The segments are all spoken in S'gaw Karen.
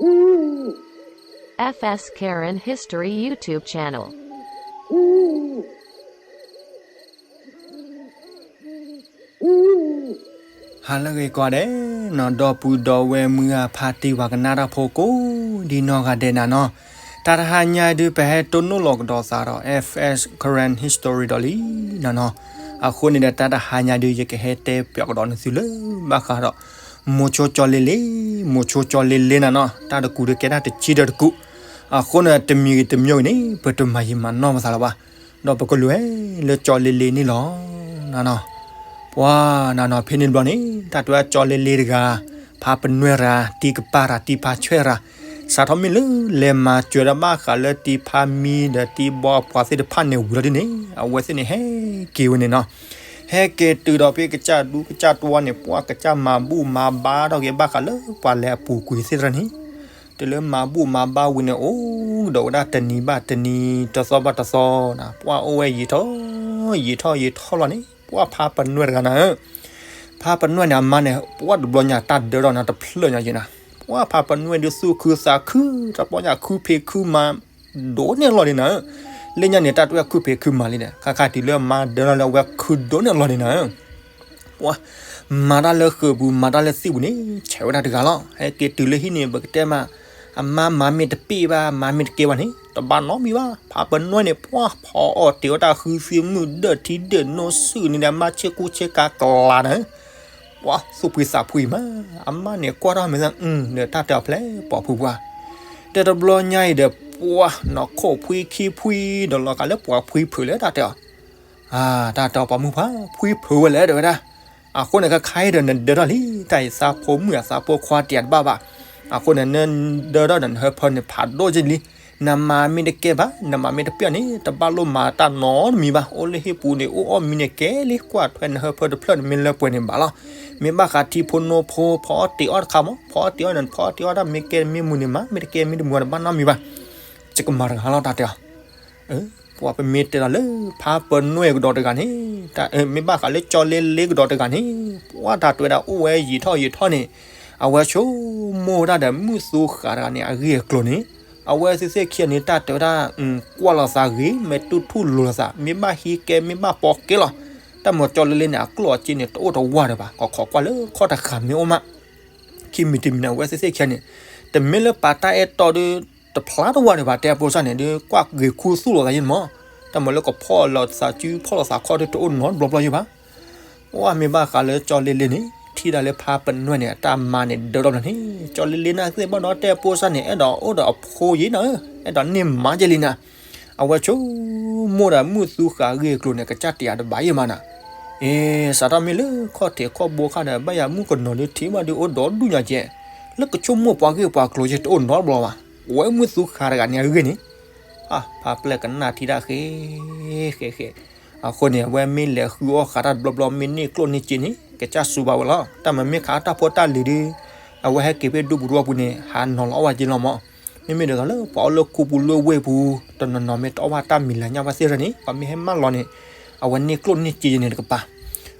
F S Karen History YouTube channel. ဟါလၢအဂ့ၤကိးဂၤဒဲးနီၤ, ဒီပုၢ်ဒီဝဲၢ်မုၢ်ဂၤဖါတံၢ်ပှၤကနၣ်တၢ်ဖိကိးဒံနီၢ်ဂၤဒဲးနၤနီၤ, တၢ်တဟါညါဒုး ပဟဲတိၢ်နီၣ်လီၤကဒီးသးဒီး F S Karen History ဒီးလံနၤနီၤ. အဃိန့ၣ်ဒီး တၢ်တဟါညါဒုး ယကဟဲတဲပၠးကဒီးနသုလၢ ဘၣ်ဃးဒီး မိၤဆိကၠီလ့လ့, မိၤဆိကၠီလ့လ့နၤနီၤ, တၢ်တကူးဒုးကဲတၢ်တဆံဒီးတကူး. အဃိန့ၣ် တမံၤဂ့ၤတမံၤဂ့ၤန့ၣ် ပတမၤယံာ်မၤနီၢ်ပသးလၢၤဘၣ်. ဒီးပကလဲၤလၢကၠီလ့လ့န့ၣ်လီၤနၤနီၤ. ပှၤနၤနီၤ ဖဲန့ၣ်တဘျီန့ၣ် တၢ်တဲဝဲဒၣ်ကၠီလ့လ့တဂၤ ဖါပနွဲၣ်ရၤ တံၤကပၤရၤ တံၤဖါဆွဲၣ်ရၤ စးထီၣ်မ့ၢ်လၢ လဲၤမၤစၢၤဒီးဘၣ်ဃးလၢတံၤဖါမံဒီးတံၤဘီအပှၤသ့ၣ်တဖၣ်န့ၣ်ဝံၤလီၤဒ်န့ၣ် အဝဲသ့ၣ်န့ၣ်ဟဲက့ၤဝဲန့ၣ်နီၤ. ဟဲက့ၤတုၤဒီးဖဲကစၢ်ဒူကစၢ်တဝါန့ၣ် ပှၤကစၢ်မၤဘူၣ်မၤဘါထီၣ်က့ၤ ဘၣ်ဃးလၢပှၤလဲၤအပူၤကွံာ်သ့ၣ်တဖၣ်န့ၣ်, တုၤလၢမၤဘူၣ်မၤဘါဝံၤန့ၣ် အိၣ်ကဒီးဝဲဒၣ်တနံၤဘၣ်တနံၤ တသီဘၣ်တသီနၤ, ပှၤအိၣ်ဝဲယံာ်ထီၣ်ယံာ်ထီၣ်ယံာ်ထီၣ်လီၤန့ၣ် ပှၤဖါပနွဲၣ်တဂၤနၤဧၢ ဖါပနွဲၣ်န့ၣ် အမါန့ၣ် ပှၤတဘျီညါတၢ်ဒၢထီၣ်နၤ တဖျၢၣ်ညါယဲနၤ, ပှၤဖါပနွဲၣ်ဒုးသူၣ်ခုသးခု တဘျီညါခုဖံးခုမၤ ဒိၣ်န့ၢ်လီၤဒံးနၤဧၢ. လၢညါန့ၣ် တၢ်တဝဲခုဖံးခုမၤလံဒီး ခါခါတုၤလၢမါဒၢထီၣ်လၢအဝဲခုဒိၣ်န့ၢ်လီၤဒံးနၤဧၢ. ပှၤ မၤတၢ်လၢဃုာ်ပူၤ မၤတၢ်လၢသံၣ်ပူၤန့ၣ် ဆဲးဝဲဒၣ်တဂၤလီၤ. ဟဲက့ၤတုၤလၢဟံၣ်န့ၣ် ပကတဲမး အမါမၤမ့ၢ်တပ့ၢ်ဘၣ် မၤမ့ၢ်တကဲဘၣ်န့ၣ် တဘၣ်နီတမံၤဘၣ်. ဖါပနွဲၣ်န့ၣ် ပှၤဖီအီၣ်တ့ၤအီၣ်တၢ်ဃုသံမုၢ်ဒၢၣ်ထံဒၢၣ်နိ ဆူၣ်န့ၣ်ဒီးအမါဆ့ကူဆ့ကၤကျါနၤဧၢ. ပှၤသူၣ်ဖှံသးဖှံမး အမါန့ၣ်ကွၢ်ထီၣ်မ့ၢ်သး အုၣ် ဒီးတၢ်တဲအီၤဖျဲးပိာ်ဖုပှၢ် တဲတဘျီညါအံၤဒီး ပှၤနီၢ်ခိၣ်ဖှံခံဖှံ ဒီးလီၤဂာ်လၢပှၤဖှံဖုးလၢတၢ်တဲအီၤ တၢ်တဲအီၤပိာ်မုၣ်ပှၢ် ဖှံဖုးဝဲလဲၣ် တဲဝဲဒၣ်. အဃိန့ၣ် ခဲခါအံၤဒီးနဒၢထီၣ်လံ တၢ်အံၤသးဖိမုၣ်အသးဖိခွါတံာ်တဘၣ်ဘၣ်. အဃိန့ၣ် နဒၢထီၣ်ဒီးနဟၢဖၢန့ၣ်ဖးဒိၣ်က့လံ. နမၤမ့ၢ်တကဲဘၣ် နမၤမ့ၢ်တပျၢ်န့ၣ် တဘၣ်လိၣ်မၤတၢ်နီတမံၤဘၣ်. အိၣ်လၢဟံၣ်ပူၤန့ၣ် အိၣ်အီၣ်မံန့ၣ်ကဲလံ ကွၢ်ထွဲနဟၢဖၢတဖျၢၣ်န့ၣ်မ့ၢ်လၢပှဲၤန့ၣ်ဘၣ်လီၤ. မ့ၢ်ဘၣ်ဃးထံဖိနိဖိ ဖီအီၣ်တ့ၤအီၣ်တခါမး ဖီအီၣ်တ့ၤအီၣ်န့ၣ် ဖီအီၣ်တ့ၤအီၣ်တၢ်မ့ၢ်ကဲမ့ၢ်မုာ်န့ၣ်မၤ မ့ၢ်တကဲမ့ၢ်တမုာ်တဘၣ်နီတမံၤဘၣ်. ယကမၤတဂၤလီၤ တၢ်တဲအီၤ ပှၤပမ့ၢ်တဲဒီးလၢ ဖါပနွဲၣ်ကဒီးတဂၤန့ၣ် မ့ၢ်ဘၣ်ဃးလၢကၠီလ့လ့ကဒီးတဂၤန့ၣ် ပှၤတၢ်တဲဝဲဒၣ်အိၣ်ဝဲယံာ်ထီၣ်ယံာ်ထီၣ်န့ၣ် အဝဲဆိကမိၣ်ဝဲဒၣ်ဒီးမုၣ်သူဃာ်တဂၤန့ၣ် အဂ့ၢ်အကျိၤန့ၣ် အဝဲသ့ၣ်သ့ၣ်ခံဂၤန့ၣ် တၢ်တဲဝဲဒၣ် ကွၢ်လိာ်သးဂ့ၤ မ့ၢ်တူၢ်ထူၣ်လိၤလိာ်သး မ့ၢ်ဘၣ်ဟံးကဲမ့ၢ်ဘၣ်ပိာ်ကဲလီၤ. တၢ်မၤကၠီလ့လ့န့ၣ် အကျိၣ်အစ့န့ၣ် တအိၣ်တဝၢ်ဒီးဘၣ် ကခိးကွၢ်လၢခီၣ်တဃာ်မ့ၢ်အိၣ်မး ခံမံၤတမံၤန့ၣ် အဝဲသ့ၣ်သ့ၣ်ခံဂၤန့ၣ် တမ့ၢ်လၢပာ်တၢ်အဲၣ်တီဒီး တဖျါတဝၢ်ဒံးဘၣ် တဲအဖိစၢ်န့ၣ် ဒုးကွၢ်ဂ့ၤခူသူၣ်လိာ်သးယဲန့ၣ်မး. တၢ်မၤလၢကဖီၣ်လိာ်သးစု ဖီၣ်လိာ်သးခီၣ်ဒုးတအိၣ်နီတဘျီဘျီယဲဘၣ်. အိၣ်မ့ၢ်ဘၣ်ဃးလၢကၠီလ့လ့န့ၣ် ထံၣ်ဒၣ်လၢဖါပနွဲၣ်န့ၣ် အတၢ်မါန့ၣ်ဒၢထီၣ်ဘျီန့ၣ် ကၠီလ့လ့န့ၣ်သ့ၣ်ဘၣ်ဒီးတဲအဖိစၢ်န့ၣ် အဲၣ်ဒိးအိၣ်ဒီးအဖိယဲနၤဧၢ အဲၣ်ဒိးန့ၢ်မါယဲလံနၤ. အဝဲဆိကမိၣ်ဒီးမုၣ်သူဃာ်အဂ့ၢ်အကျိၤန့ၣ် ကစၢ်တယၤတဘၣ်ယဲမးနၤ. အ့ စးထီၣ်မ့ၢ်လၢခီၣ်ထံးခီၣ်ဘိခါဒီး ဘၣ်ယၤမုၣ်ကနီၤဒုးထံၣ်ဘၣ်ဒုးအိၣ်ဒီးဒူၣ်ညါကဲ လၢကဆိကမိၣ်ပှၤဂ့ၢ်ပှၤကျိၤယဲတအိၣ်နီတဘျီဘၣ်. ဝဲမုၣ်သူဃာ်တဂၤန့ၣ်အဂ့ၢ်န့ၣ် ဖါပျဲၢ်ကနၣ်ထံတၢ်ဃဲ ဃဲဃဲ. အဃိန့ၣ် အဝဲမ့ၢ်လဲၤဃုအီၣ်ဃာ်တၢ်တဘျီဘျီ မ့ၢ်န့ၢ်ကျိၣ်န့ၢ်စ့န့ၣ် ကစၢ်စူၤဘၣ်ဝဲလီၤ. တၢ်မၤမ့ၢ်ခးတၢ်ဖိတၢ်လံၤဒုး အဝဲဟဲက့ၤဖဲဒူပူၤတဝီပူၤန့ၣ် ဟးနီၤလီၤအီၣ်ဝဲက့လီၤမး. မ့မ့ၢ်ဒ်သိးလၢပှၤအိၣ်လၢခူပူၤလၢဝ့ၢ်ပူၤ တနီၤနီၤမ့ၢ်တအီၣ်ဘၣ်တၢ်မံၤလၤညၣ်ဘၣ်သ့ၣ်ရၢန့ၣ် ပှၤမ့ၢ်ဟဲမၢလီၤန့ၣ် အဝဲန့ၢ်ကျိၣ်န့ၢ်စ့န့ၣ်တကပၤ.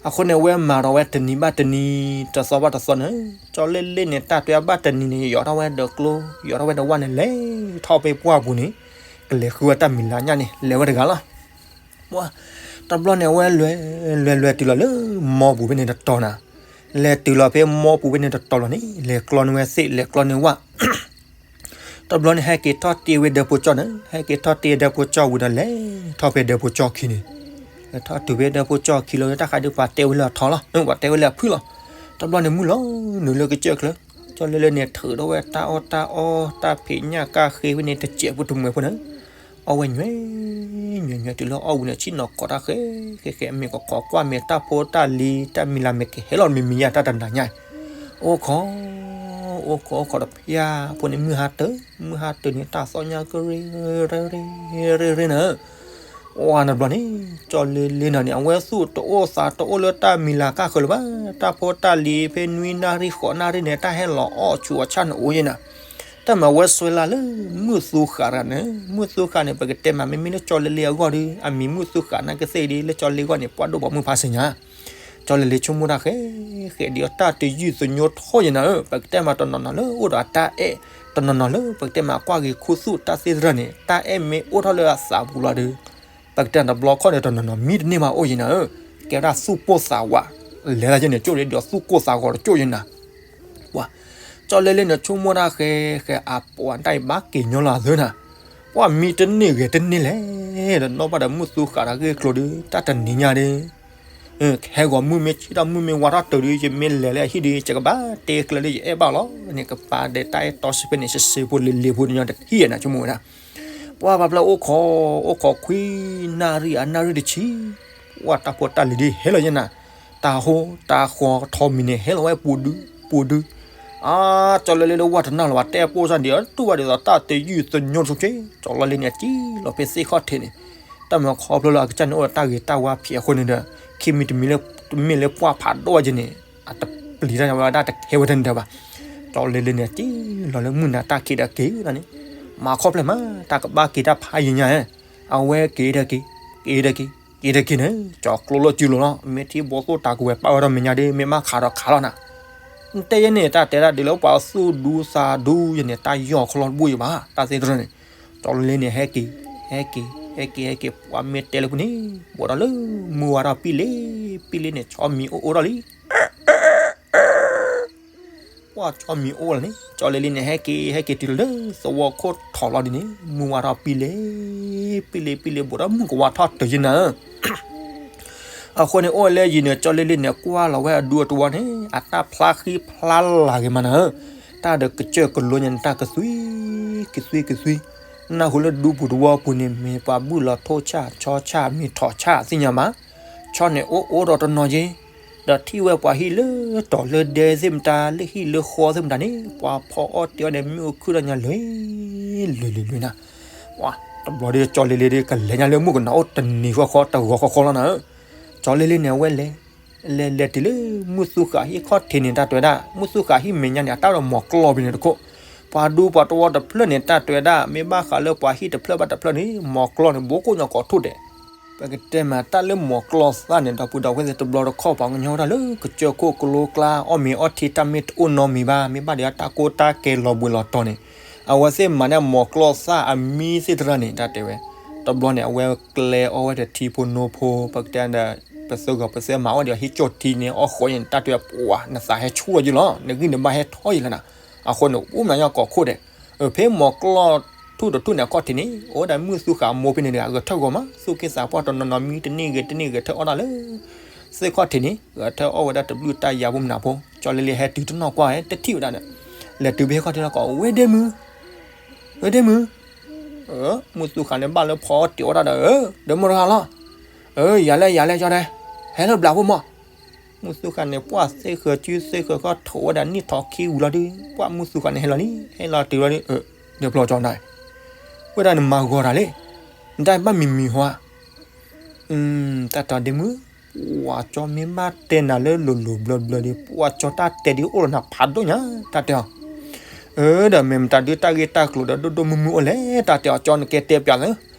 အဃိန့ၣ် အဝဲမၤဒီးဝဲတနံၤဘၣ်တနံၤ တသီဘၣ်တသီန့ၣ် ကၠီလ့လ့န့ၣ် တၢ်တဲအဘၣ်တနံၤန့ၣ် ယီၤထီၣ်ဝဲဒီးကျိ ယီၤထီၣ်ဝဲဒီးဝၣ်န့ၣ် လဲၤထီၣ်ဖဲပှၢ်ပူၤန့ၣ် ကလဲၤဃုဝဲတၢ်မံၤလၤညၣ်န့ၣ် လဲၤဝဲတဂၤလီၤ. ပှၤ တဘျီန့ၣ် အဝဲလဲၤ လဲၤလဲၤတုၤလီၤလၢမီပူၤဖဲန့ၣ်တတီၤနၤ. လဲၤတုၤလီၤဖဲမီပူၤဖဲန့ၣ်တတီၤလီၤန့ၣ် လဲၤကျီန့ၢ်ဝဲသ့ၣ် လဲၤကျီန့ၢ်ဝၣ် တဘျီန့ၣ် ဟဲက့ၤထီၣ်တ့ၢ်ဝဲဒၢးဖိကၠီန့ၣ် ဟဲက့ၤထီၣ်တ့ၢ်ဒၢးဖိကၠီဝံၤဒီး လဲၤထီၣ်ဖဲဒၢးဖိကၠီခံန့ၣ် လဲၤထီၣ်တုၤဖဲဒၢးဖိကၠီခံလီၤ တၢ်ဃးဒုးပှၤတဲဝဲလၢအထီလီၤ ပှၤတဲဝဲလၢအဖုၣ်လီၤ. တဘျီန့ၣ် မုၢ်လီၤနုာ်လၢကစၢၢ်ချၢ ကၠီလ့လ့န့ၣ် ထုးထီၣ်ဝဲတၢ်အီၣ်တၢ်အီ တၢ်ဖံးညၣ်ကၢ်ဃ့ဖဲန့ၣ် တစဲးဖိတမှဲၤဖိန့ၣ် အီၣ်ဝဲညွဲ ညွဲ ညွဲ တုၤလၢအီၣ်ဝံၤန့ၣ် ဆ့ၣ်နီၤကိးတၢ်ဃဲ ဃဲ ဃဲ အမ့ၢ်ကခိးကွၢ်မ့ၢ်တၢ်ဖိတၢ်လံၤ တၢ်မံၤလၤမ့ၢ်ကဟဲလီၤမံၤမံၤယါတၢ်တနၤညါ အိၣ်ခိး အိၣ်ခိး အိၣ်ခိးဒီးဖၠၣ် ဖိန့ၣ်မုၢ်ဟါတၢၤ မုၢ်ဟါတၢၤန့ၣ် တၢ်သီၣ်ညါကရ့ ရ့ ရ့ ရ့ ရ့နၤ ဝါနဘျီန့ၣ် ကၠီလ့လ့နၤန့ၣ် အဝဲသူၣ်တအိၣ်သးတအိၣ်လၢတၢ်မံၤလၤကၢ်ဃၢၤလၢၤဘၣ် တၢ်ဖိတၢ်လံၤဖဲနွံနၣ်ရံၣ်ဃိးနၣ်ရံၣ်န့ၣ် တၢ်ဟဲလီၤအီၣ်ဆူးအီၣ်ဆၣ်န့ၣ်အိၣ်ယဲနၤ တၢ်မၤဝဲစွဲလၢ်လၢ မုၢ်သူဃာ်တဂၤန့ၣ် မုၢ်သူဃာ်န့ၣ် ပကတဲမးမ့မ့ၢ်လၢကၠီလ့လ့အဂီၢ်ဒီး အမံၤမုၢ်သူဃာ်နာ်ကသ့ၣ်ဒ်လၢကၠီလ့ဂီၢ်န့ၣ် ပှၤဒိၣ်ပိာ်မုၣ်ဖးစ့ၣ်ညါ ကၠီ ကၠီလ့လ့ဆိကမိၣ်တၢ်ဃဲ ဃဲဒ်အီၤ တၢ်တယုၢ်သညိထီၣ်ယဲနၤဧၢ, ပကတဲမးတနီၤနီၤလၢအိၣ်ဒီးအတၢ်အဲၣ်, တနီၤနီၤလၢပကတဲမးကွၢ်က့ၤခူသူၣ်တၢ်သ့ၣ်တဖၣ်န့ၣ် တၢ်အဲၣ်မ့ၢ်အိၣ်ထီၣ်လၢအသးပူၤလီၤဒီး ပကတဲတဘျီခီၣ်န့ၣ် တနီၤနီၤမံတန့ၢ်ဘၣ်အိၣ်ယဲနၤဧၢ, ကဲဝဲဒၣ်သူၣ်ပိၢ်သးဝး, လဲၤလၢယဲန့ၣ် ကၠီလ့လ့ဒီးသူၣ်ကိၢ်သးဂီၤတကၠိၢ်ယဲနၤ ပှၤ, ကၠီလ့လ့န့ၣ် ဆိကမိၣ်တၢ်ဃဲ ဃဲအပှၤတၢ်အံၤဘၣ်က့ၤညီလီၤအသၢနၤ, ပှၤမံတန့ၢ်ဂဲၤတန့ၢ်လဲၣ်, ဒီးနီၢ်ဘၣ်ဒီးမုၢ်သူဃာ်ဒီးဂ့ၢ်ကျိၤဒီး တၢ်တနံၤညါဒီး ဟဲဂီၤမုၢ်မ့ၢ်ဆ့ၣ်ထီၣ်မုၢ်မ့ၢ်ဝါထီၣ်တုၤဒီး ယမ့ၢ်လဲၤလၢအဟံၣ်ဒီး ယကဘၣ်တဲကျၢၤလၢယအဲၣ်ဘၣ်လီၤန့ၣ် ကပၤဒီးတၢ်အဲၣ်တီစ့ၢ်ဖဲန့ၣ် စ့ၢ်စ့ၢ်ဖိလ့ၤလ့ၤဖိတညီတဟံၣ်နၤ ဆိကမိၣ်ဝဲဒၣ် ပှၤပှၤဖျၢၣ်အိၣ်ခိး အိၣ်ခိးခွံနၣ်ရံၣ်အနၣ်ရံၣ်တဆံ, ပှၤတၢ်ဖိတၢ်လံၤဒ်ဟဲလီၤယဲနၤ, တၢ်ဟိတၢ်ဃီထီမံၤန့ၣ် ဟဲလီၤဝဲပူၤဒုပူၤဒု, အါ ကၠီလ့လ့ဒီးဝဲတနၢ်လီၤဘၣ် တဲပိၢ်စၢ်ဒံး တူၢ်ဘၣ်ဒ်သိးတၢ်တယုၢ်သညိတဆူက့, ကၠီလ့လ့န့ၣ် အစံၣ်လီၤဖဲသ့ၣ်ခီၣ်ထံးန့ၣ်, တၢ်မၤခီဖျိလၢအကစၢ်န့ၣ်အိၣ်ဒီးတၢ်ဂ့ၤတၢ်ဝါဖံးအဃိန့ၣ်ဒီး ခံမံၤတမံၤလၢ တမ့ၢ်လၢပှၢ်ဖးဒိၣ်ဝဲက့ၤန့ၣ် အတပျံၤတၢ်ဝဲဒၣ်တခဲဝဲတန့ၣ်ဒီးဘၣ်, ကၠီလ့လ့န့ၣ် အစံၣ်လီၤလၢမုၢ်နၤတၢ်ခံးဒီးက့ၤန့ၣ်, မၤခီဖျိမး တၢ်ကဘၣ်က့ၤတၢ်ဖးယံၤညါ, အဝဲက့ၤဒီးက့ၤ, က့ၤဒီးက့ၤ, က့ၤဒီးက့ၤန့ၣ် ကၠီကျိလီၤစုလိၤလီၤ မ့ၢ်ထံၣ်ဘီသိၣ်တၢ်ကဝဲၤပာ်ဝဲဒီးမဲာ်ညါဒီး မ့ၢ်ဘၣ်ခးဒီးခးလီၤနၤ, နတဲယဲန့ၣ် တၢ်တဲဒၣ်ဒုးလၢပှၤသူၣ်ဒူသးဒူယဲန့ၣ် တၢ်ယီၢ်ခီလီၤတဘူၣ်ယံၤဘၣ် တၢ်သ့ၣ်တဖၣ်န့ၣ်, ကၠီလ့လ့န့ၣ် ဟဲက့ၤ, ဟဲက့ၤ, ဟဲက့ၤ, ဟဲက့ၤ, ပှၤမ့ၢ်တဲလၢပူၤန့ၣ် ဘိးဒီးလၢ မုၢ်ဝါထီၣ်ပံၣ်လ့ၤ, ပံၣ်လ့ၤန့ၣ် ဆီမံၤအိၣ်အိၣ်ထီၣ်လံ ပှၤဆီမံၤအိၣ်လီၤန့ၣ် ကၠီလ့လ့န့ၣ် ဟဲက့ၤ ဟဲက့ၤတုၤလီၤလၢသဝီခိၣ်ထီၣ်လီၤဒ်န့ၣ် မုၢ်ဝါထီၣ်ပံၣ်လ့ၤ, ပံၣ်လ့ၤ ပံၣ်လ့ၤ ဘိးဒီးမုၢ်ကဝါထီၣ်တုၤယဲနၤဧၢ, အဃိန့ၣ် အိၣ်လၢယံၤန့ၣ် ကၠီလ့လ့န့ၣ် ကွၢ်လီၤဝဲအဒူအတဝီန့ၣ် အတၢ်ဖျါဃံဖျါလၤဂ့ၤမးနၤဧၢ, တၢ်ဒီးကစၢၢ်ကလိညါန့ၣ် တၢ်ကသွံ, ကသွံ ကသွံ, နၢ်ဟူလၢဒူပူၤတဝီပူၤန့ၣ် မ့ၢ်ပှၤဘုၣ်လီၤထိၣ်ဆၣ် ဆီဆၣ် မ့ၢ်ထိၣ်ဆၣ်သ့ၣ်ညါဘၣ်, ဆီန့ၣ်အိၣ်အိၣ်ဒီးတနီၤယ့ ဒီးထံၣ်ဝဲပှၤဟံၣ်လၢတီၤလၢဒဲသ့ၣ်မတၤ လၢဟံၣ်လၢဃီသ့ၣ်မတၤန့ၣ် ပှၤဖီအီၣ်တ့ၤအီၣ်ဒီးမ့ၣ်အူခုၣ်ဒီးညါလွံၢ် လွံၢ် လွံၢ် လွံၢ်နၤ, တဘျီဒီးကၠီလ့လ့ဒီး ကလဲၤညါလၢမုၣ်ကနီၤအိၣ်တနံၤဃီဃီ တဂီၤဃီဃီလီၤနၤဧၢ, ကၠီလ့လ့န့ၣ် အဝဲလဲၤ, လဲၤလဲၤတုၤလၢ မုၢ်သူဃာ်ဟံၣ်ခီၣ်ထံးန့ၣ် တၢ်တဲဝဲဒၣ် မုၢ်သူဃာ်ဟံၣ်မဲာ်ညါန့ၣ် အတၢ်ဒီးမိၤကျီၢ်ဖဲန့ၣ်တခိၣ်, ပှၤဒူပှၤတဝီတဖျၢၣ်န့ၣ် တၢ်တဲဝဲဒၣ် မ့ၢ်ဘၣ်ဃးလၢပှၤဟံၣ်တဖျၢၣ်ဘၣ်တဖျၢၣ်န့ၣ် မိၤကျီၢ်န့ၣ် ဘိကိၣ်ညါကိးထူၣ်ဒဲး ပကတဲမးတၢ်လၢမိၤကျီၢ်သၣ်န့ၣ် ဒီပုၢ်ဒီဝဲၢ်သ့ၣ်တဘျီတခီၣ်ပှၤကညီဝဲဒၣ်လၢကစၢၢ်ခိၣ်ကလိကျါ အီၣ်မ့ၤအီထံတၢ်မ့ၢ်တအိၣ်နီတမံၤဘၣ် မ့ၢ်ဘၣ်ဒီးတၢ်ကိၢ်တၢ်ကဲလီၤဘှံးလီၤတီၤန့ၣ်, အဝဲသ့ၣ်မၤန့ၢ်မိၤကျီၢ်သၣ်အမံၤသ့ၣ်တဖၣ်န့ၣ် တၢ်တဲဝဲ, တဘျီန့ၣ် အဝဲကျဲအီၣ်ဝဲဒီးထံဖိနိဖိ ပကတဲဒီး ပသၢဂီၤပသၢမၤအီၣ်ဒီးဟံၣ်ကၠီၣ်ထံန့ၣ် အီၣ်ဃီန့ၣ် တၢ်တဲဝဲပှၤ နသးဟဲဆူၣ်လီၤယုၢ်လီၤ နဂံၢ်နဘါဟဲထီၣ်ယုၢ်လီၤနၤ, အဃိန့ၣ် အိၣ်မနုၤညါကိးခိၣ်ဒဲး ဖဲမိၤကျီၢ်ထူၣ်တထူၣ်န့ၣ် အခီၣ်ထံးန့ၣ် အိၣ်ဝဲဒၣ်မုၢ်သူဃာ်အမိၢ်ဖဲန့ၣ်ဒီး ဂဲၤထၢၣ်ဂီၤမး သူၣ်က့သးပှၢ်တနီၤနီၤ မံတန့ၢ်ဂဲၤတန့ၢ်ဂဲၤထၢၣ်အီၣ်တၢ်လၢ သ့ၣ်ခီၣ်ထံးန့ၣ် ဂဲၤထၢၣ်အီၣ်ဝဲဒၣ်တဘျုးတၢ်ယၤဖိမနုၤဖိ ကၠီလ့လ့ဟဲတုၤတနီၢ်ကွၢ်ဝဲ တထံၣ်ဝဲဒၣ်ဒီး လဲၤတုၤဖဲဟံၣ်ခီၣ်ထံးလီၤကီး ဝဲဒ့မုၢ် ဝဲဒ့မုၢ် မုၢ်သူဃာ်န့ၣ် ဘၣ်လၢဖီအီၣ်တ့ၤအီၣ်တၢ်ဒီး ဒီးမိၢ်တဂၤလီၤ ယၤလဲၣ်ယၤလဲၣ်ကၠီတဲ ဟဲလၢဘျးဖိမး မုၢ်သူဃာ်န့ၣ် ပှၢ်သ့ၣ်ဃၢၤစုသ့ၣ်ဃၢၤခီၣ်ထိးဝဲဒၣ်နံၣ်ထီၣ်ခံဝံၤလီၤဒုး ပှၢ်မုၢ်သူဃာ်န့ၣ်ဟဲလီၤလံ ဟဲလီၤတုၤလီၤဒုး ဒီးဖျီကၠီနၤ ဝဲဒၣ်နမၤဂီၤတၢ်လံ နတၢ်ဘၣ်မံၤမံၤဟါ တၢ်တဲဒ့မုၢ် ပှၤကၠီမ့ၢ်ဘၣ်တဲနၤလၢလိၤလိၤဘျၢဘျၢဒီး ပှၤကၠီတၢ်တဲဒ်အိၣ်လီၤနၤဖးဒိၣ်ညါ တၢ်တဲအီၤ ဒီးမ့ၢ်မတၤဒုးတၢ်ဂ့ၢ်တၢ်ကျိၤဒီးဒိၣ်ဒိၣ်မုၢ်မုၢ်အိၣ်လဲၣ် တၢ်တဲအီၤ ကၠီနကဲတဲပၠးလၢ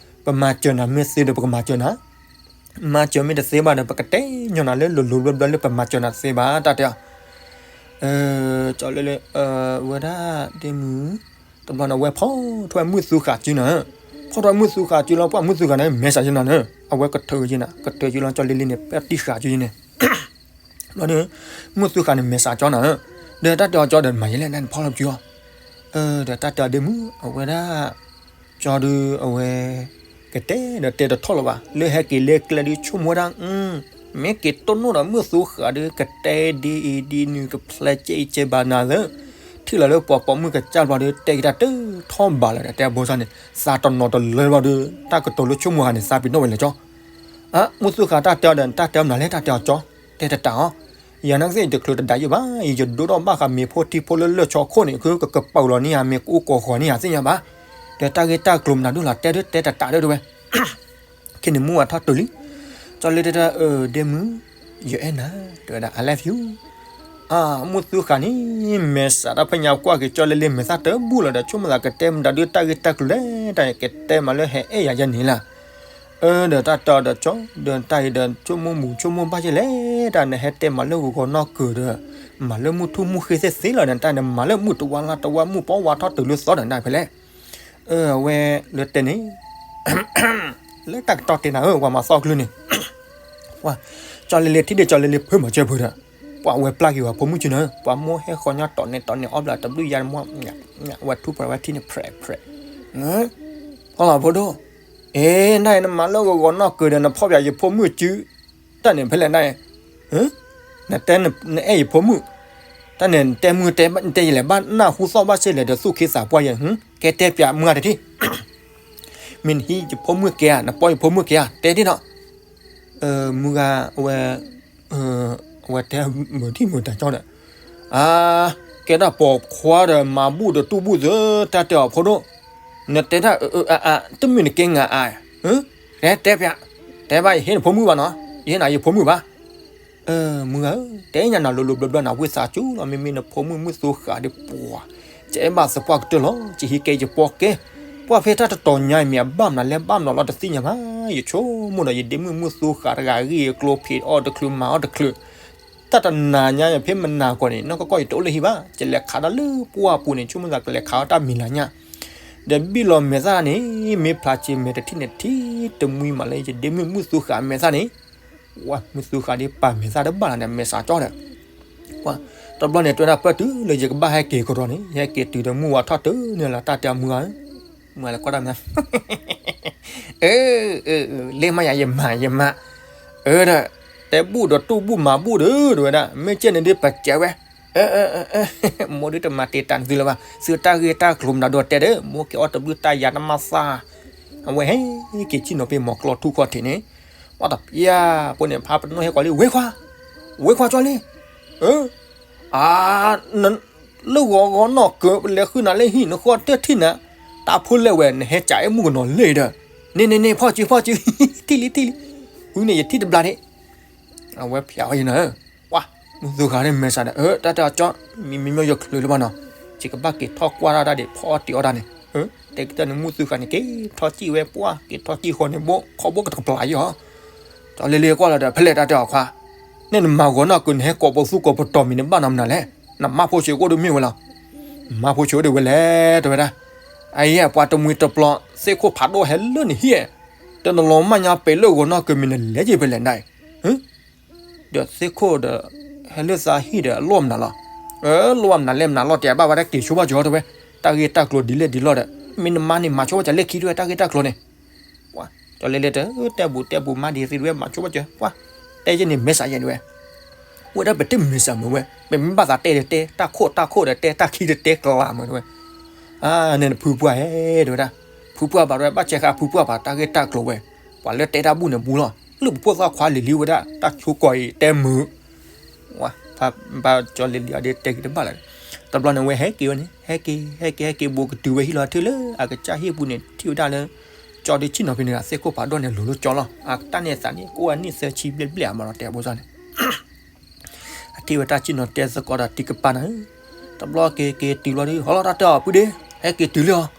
ပမၤစၢၤနၤမ့ၢ်သ့ဒီးပကမၤစၢၤနၤ မၤစၢၤမ့ၢ်တသ့ဘၣ်ဒီး ပကတဲညီနၤလၢလိၤလိၤဘျၢဘျၢလၢပမၤစၢၤနၤတသ့ဘၣ် တၢ်တဲအီၤ ကၠီလ့လ့ ဝဲဒၣ် ဒ့မုၢ် တဘျီန့ၣ် အဝဲဖီၣ်ထီၣ်ဝဲမုၢ်သူဃာ်စုနၤ ဖီၣ်ထီၣ်ဝဲမုၢ်သူဃာ်စုလီၤ ပှၢ်မုၢ်သူဃာ်န့ၣ် မဲာ်ဆှးစုနၤန့ၣ် အဝဲကထၢက့ၤနၤ ကထၢက့ၤလီၤ ကၠီလ့လ့န့ၣ် ပတံၢ်ဃာ်စုန့ၣ် ဘျီန့ၣ် မုၢ်သူဃာ်န့ၣ် မဲာ်ဆှးကၠီနၤ ဒီးတၢ်တဲအီၤကၠီဒီး မၤယဲလဲၣ် နဖီၣ်လီၤစုအီၤ ဒီးတၢ်တဲအီၤဒ့မုၢ် အဝဲဒၣ် ကၠီဒုးအဝဲ ကတဲဒီးတဲတထီၣ်လၢၤဘၣ် လၢဟဲက့ၤလၢကျဲဒုးဆိကမိၣ်ဝဲဒၣ် မ့ၢ်က့ၤတိၢ်နီၣ်ဒီးမုၢ်သူဃာ်ဒီး ကတဲဒ်အံၤဒ်နုၤ ကဖျဲးကဲအံၤကဲဘၣ်နၤလၢ ထံၣ်လီၤလၢပှၤပိာ်မုၣ်ကစၢ်ဘျီဒီး တဲက့ၤတၢ်တထီၣ်ဘၣ်လၢၤဒီး တဲဘိစၢ်န့ၣ် သးတနီၤတလၢဘျီဒီး တၢ်ကတိၤလၢဆိကမိၣ်ဃာ်န့ၣ် သးပ့ၤနီၣ်ဝဲလဲၣ်ကၠီ မုၢ်သူဃာ်တၢ်တဲအီၤဒီး တၢ်တဲအီၤမနုၤလဲၣ် တၢ်တဲအီၤကၠီ တဲတတးအီၤ ယၤနာ်က့သ့ၣ် ယတချုးတဒၣ်ယုၢ်ဘၣ် ယယဒိၣ်ထီၣ်ဘၣ်ဃးမ့ၤဖိထံဖိလၢလၢၢ်ဆီခိၣ်န့ၣ် ကကပာ်လီၤန့ၢ်ယၤ မ့ၢ်ကအိၣ်ကိးဃီၤန့ၢ်ယၤသ့ၣ်ညါဘၣ် ဒီးတၢ်ဂ့ၢ်တၢ်ကျိၤမနုၤဒိၣ်လီၤ တဲဒုးတဲတတးဒုးတဝဲ ခဲန့ၣ်မုၢ်ဝါထီၣ်တုၤလံ ကၠီလ့လ့တဲဒၣ် အၢ ဒ့မုၢ် ယအဲၣ်နၤ တဲဝဲဒၣ် I love you မုၢ်သူဃာ်န့ၣ် မဲာ်ဆှးတၢ်ဖဲညါကွၢ်က့ၤ ကၠီလ့လ့မဲာ်သၣ်တဘူၣ်လီၤဒီး ဆိကမိၣ်သးကတဲမတၤဒုးတၢ်ဂ့ၢ်တၢ်ကျိၤလဲၣ် တၢ်ကတဲမးလၢဟဲအဲၣ်ယၤယဲန့ၣ်လၢ အၢ ဒီးတၢ်တဲအီၤဒီးကၠီ ဒီးတၢ်အံၤဒီး ဆိကမိၣ်မူဆိကမိၣ်ဘၣ်ယဲလဲၣ် တၢ်နဟဲတဲမၤလၢဂီၤဂီၤနီၢ်ကၢၤဒီး မၤလၢမုၢ်ထူၣ်မုၢ်ဃ့သ့ၣ်သ့လီၤန့ၣ် တၢ်နမၤလၢမုၢ်တဝါလါတဝါ မုၢ်ပီဝါထီၣ်တုၤလၢသီဒီးနဖဲလဲၣ်. အဝဲလၢတဲန့ၣ် လၢတၢ်ကတီၢ်တဲနၤဧၢ ပှၤမၤသီကလုၢ်န့ၣ် ကၠီလ့လ့ထံၣ်ဒီးကၠီလ့လ့ဖၢမၤစၢၤဖုဒီး ပှၤဝဲပျၢ်က့ၤဝဲဖိမုၣ်ကၠုနၤ ပှၤမိၢ်ဟဲဃီညါတီၢ်န့ၣ်တီၢ်န့ၣ် အီၣ်ဘျးတဘျုးယါမီၢ် ဝဲထူၣ်ဖျဲးဝဲထံၣ်န့ၣ် ဖြဲးဖြဲး ဖီလီၤဖိဒိၣ်, အ့ နနမၤလၢဂီၤဂီၤနီၢ်ကၢၤဒီး နဖီၣ်ပယၤယဖိမုၣ်ကၠု တၢ်န့ၣ်ဖဲလဲၣ်န နတဲနအဲၣ်ယဖိမုၣ်, တၢ်န့ၣ်နတဲမုၢ်တဲယလဲၣ် ဘၣ်နၢ်ဟူသီၣ်ဘၣ်စ့ၢ်လဲၣ်ဒီး သူၣ်ခ့သးပှၢ်ယဲၢ်, ကဲတဲပျးမုၢ်ဂၤတထံၣ်, မ့ၢ်နဟံးယဖိမုၣ်ကဲဧါ နပီၢ်ယဖိမုၣ်ကဲဧါ တဲဒ်နီၤ, မုၢ်ဂၤ အဝဲ အဝဲတဲမုာ်ထံၣ်မုာ်တၢ်ကၠီဒီး, အါ, ကဲဒၣ်ပိာ်ခွါဒီးမၤဘူၣ်ဒီးတူၢ်ဘူၣ်သၢ တၢ်တဲအီၤဖိဒိၣ်, နတဲဒၣ်အအအ တမ့ၢ်နကဲငါအါ, တဲတဲပျး, တဲဘၣ်ယဟ့ၣ်နဖိမုၣ်ဘၣ်နီၤ, ယဟ့ၣ်နၤယဖိမုၣ်ဘၣ်. မုၢ်ဂၤဧၢ, တဲညါနၤလိၤလိၤဘျီဘျီနၤ ဝံသးစူၤလီၤ မ့မ့ၢ်နဖိမုၣ်မုၣ်သူဃာ်ဒီးပှၤ, ယအဲၣ်ဘၣ်သပှၢ်ကတၢၢ်လီၤ ယဟံးကဲယပီၢ်ကဲ, ပှၢ်ဖဲတၢ်တတီၤညါအံၤမ့ၢ်အဘၣ်မနုၤလဲၣ်ဘၣ်မနုၤလီၤတသ့ၣ်ညါဘၣ်, ယဆိကမိၣ်ဒီးယဒ့မုၣ်မုၣ်သူဃာ်တဂၤဂ့ၢ်အကျိၤဖံးအီၣ်တချုးမၤအီၣ်တချုး, တၢ်တနၤညါယဖဲမနၤကီးန့ၣ် နီၢ်ကီၢ်ကီၢ်ယတအိၣ်လၢဟံၣ်ဘၣ် ယလဲၤခးတၢ်လၢပှၢ်ပူၤန့ၣ် ဆိကမိၣ်သးကလဲၤခးအီၣ်တၢ်မံၤလၢညါ, ဒီးဘံၣ်လီၤမဲာ်သၣ်န့ၣ် မ့ၢ်ဖျါဆံးမဲာ်တထံၣ်န့ၣ်ထံၣ်တမှံမးလၢယဒ့မုၣ်မုၣ်သူဃာ်မဲာ်သၣ်န့ၣ် ဝဲမုၢ်သူဃာ်ဒ်ပာ်မဲာ်သၣ်တဘၣ်လၢန့ၣ် မဲာ်စးကၠီဒီး, တဘျီန့ၣ် တွဲဒၣ်ပၢၢ်တုၤလၢယကဘၣ်ဟဲက့ၤကရီန့ၣ် ယဟဲက့ၤတုၤဒီးမုၢ်ဝါထီၣ်တုၤန့ၣ်လီၤ တၢ်တဲအမုၢ်ဂၤ, မုၢ်ဂၤလဲၤကွၢ်တၢ်မနုၤ, လ့မးယၤယမၤယမၤ, အၢဒီး, တဲဘူၣ်ဒီးတူၢ်ဘူၣ်မၤဘူၣ်ဒီး တဝဲဒၣ် မ့ၢ်ကဲန့ၣ်ဒ်ပစဲးဝဲ, မိၢ်ဒ်တမၤတ့ၢ်တၢ်နသုလၢၤဘၣ် သုတၢ်ဂ့ၢ်တၢ်ကျိၤမနုၤဒိတဲဒီး မိၢ်က့ၤအီၣ်တဘျုးတၢ်ယၤတမၤသၣ်, အဝဲဟဲက့ၤဆ့ၣ်နီၤဖဲမီၤကျီထူၣ်ခီၣ်ထံးန့ၣ်, ပှၢ်တပျၢ်ဖိန့ၣ် ဖးပနီၣ်ဟဲကွၢ်လံ ဝ့ခွါ, ဝ့ခွါကၠီလံ, အၢ, အါ, လၢဂီၤဂီၤနီၢ်ကၢၤ ပလဲၤဃုနၤလၢဟံၣ်နဃီတထံၣ်နၤ, တၢ်ဖိလဲၣ်ဝဲ နဟဲကးအဲၣ်မုၣ်ကနီၤလဲၣ်ဒီး, န့ၣ်န့ၣ်န့ၣ် ဖီၣ်စုဖီၣ်စု, ထံၣ်လံထံၣ်လံ, ဃုန့ၣ်ယထံၣ်တဘျါန့ၣ်, အဝဲဖျါဝဲယနၤ, ပှၢ်, မုၢ်သူဃာ်န့ၣ်မဲာ်ဆှးဒီး အၢ တၢ်တဲအီၤကၠီ, မံမံမီၢ်ယချုးလၢၤဘၣ်နီၤ, ယကဘၣ်က့ၤထီၣ်ကွၢ်တၢ်ဒၣ်ဒံး ဖီအီၣ်တ့ၤအီၣ်တၢ်န့ၣ်, တဲကတၢၢ်န့ၣ် မုၢ်သူဃာ်န့ၣ် က့ၤထီၣ်စံၣ်ဝဲပှၢ် က့ၤထီၣ်စံၣ်ဃီန့ၣ် ဘိခီဘိကတကပျၢ်ယီၤ ကၠီလ့လ့ကွၢ်လီၤဒီး ဖဲလဲၣ်တၢ်တဲအီၤခွါ, န့ၣ်နမၤဂီၤနီၢ်ကၢၤ နဟဲကိးပသူကိးပတီၢ်မံၤန့ၣ် ဘၣ်နီတမံၤလဲၣ်, နမါဖိဆံးအိၣ်ဒ်မ့ၢ်ဝဲလီၤ, မါဖိဆံးအိၣ်ဒ်ဝဲလဲၣ် တဲဝဲဒၣ်, အယဲၢ်ပှၤတမှံၤတပျီၤ သ့ၣ်ခိၣ်ဖးဒိၣ်ဟဲလၢနဟံၣ်, တနလီၤမၢ်ညါပှဲၤလၢဂီၤနီၢ်ကၢၤမံၤ နလဲၤက့ၤဖဲလဲၣ်နၤအံၤ ဒီးသ့ၣ်ခိၣ်ဒီး ဟဲလၢသးဟံၣ်ဒီး အလိၣ်မနုၤလီၤ, အလိၣ်မနုၤလဲၣ်မနုၤလီၤ တဲဘၣ်ဝဲဒၣ်က့ၤဆိဘၣ်ကၠီတဲဝဲ, တၢ်ဂ့ၢ်တၢ်ကျိၤဒ်လဲၣ်ဒ်လဲၣ်ဒီး မ့ၢ်နမါန့ၣ် မၤဆိဘၣ်ကၠီလၢခံတဲဝဲ တၢ်ဂ့ၢ်တၢ်ကျိၤန့ၣ်, ပှၤ ကၠီလ့လ့တဲ တဲဘူးတဲဘူးမါဒ်သ့တဲဝဲ မၤဆိဘၣ်ကၠီ ပှၤ တဲယဲန့ၣ် မဲာ်ဆှးယဲန့ၣ်ဝဲ, ဝဲဒၣ်ပတမဲာ်ဆှးမုာ်ဝဲ ပမ့ၢ်ဘၣ်သးတဲဒီးတဲ တၢ်ခိၣ်တၢ်ခိၣ်ဒီးတဲ တၢ်ခံဒီးတဲကျါမုာ်ဝဲ, န့ၣ်နဖုပှၢ်ဧဲ တဲဝဲဒၣ်, ဖုပှၢ်ဘၣ်တဲဝဲ ဘၣ်ဆဲးဃာ်ဖုပှၢ်ဘၣ် တၢ်ဂ့ၢ်တၢ်ကျိၤဝဲ, ပှၤလၢတဲတၢ်ဘူၣ်န့ၣ်ဘူးလီၤ, လၢပဖိသၣ်ခွါလံၤလံဝဲဒၣ် တၢ်ဆိကီၢ်အံၤတဲမုာ် ဝဲ ဖးဘၣ်ကၠီလ့လ့အီၤဒီးတဲက့ၤတဘၣ်လၢၤ, တဘျီန့ၣ်ဝဲဟဲက့ၤဝဲန့ၣ် ဟဲက့ၤ ဟဲက့ၤ ဟဲက့ၤဘူးကတုၤဝဲဟံၣ်လီၤ ထံၣ်လၢအကစၢ်ဟံၣ်ပူၤန့ၣ် ထံၣ်ဝဲဒၣ်လၢ ကၠီဒုးဆ့ၣ်နီၤဖဲန့ၣ် သ့ၣ်ခိၣ်ဖးဒိၣ်န့ၣ် လိၤလၢကၠီလီၤ အတၢ်န့ၣ်သးန့ၣ် ကိးအနံၣ်သၢဆံဘျဲၣ်ဘျဲၣ်အမးလီၤ တဲဘိၣ်စၢ်န့ၣ် အထံၣ်ဝဲတၢ်ဆ့ၣ်နီၤတဲသကိးဒီးတံၤကပၤန့ၣ်, တဘျီက့ၤက့ၤတုၤလီၤဒီး ဟီလီၤတၢ်တဲအီၤဖုဒ့, ဟဲက့ၤတုၤလံအီ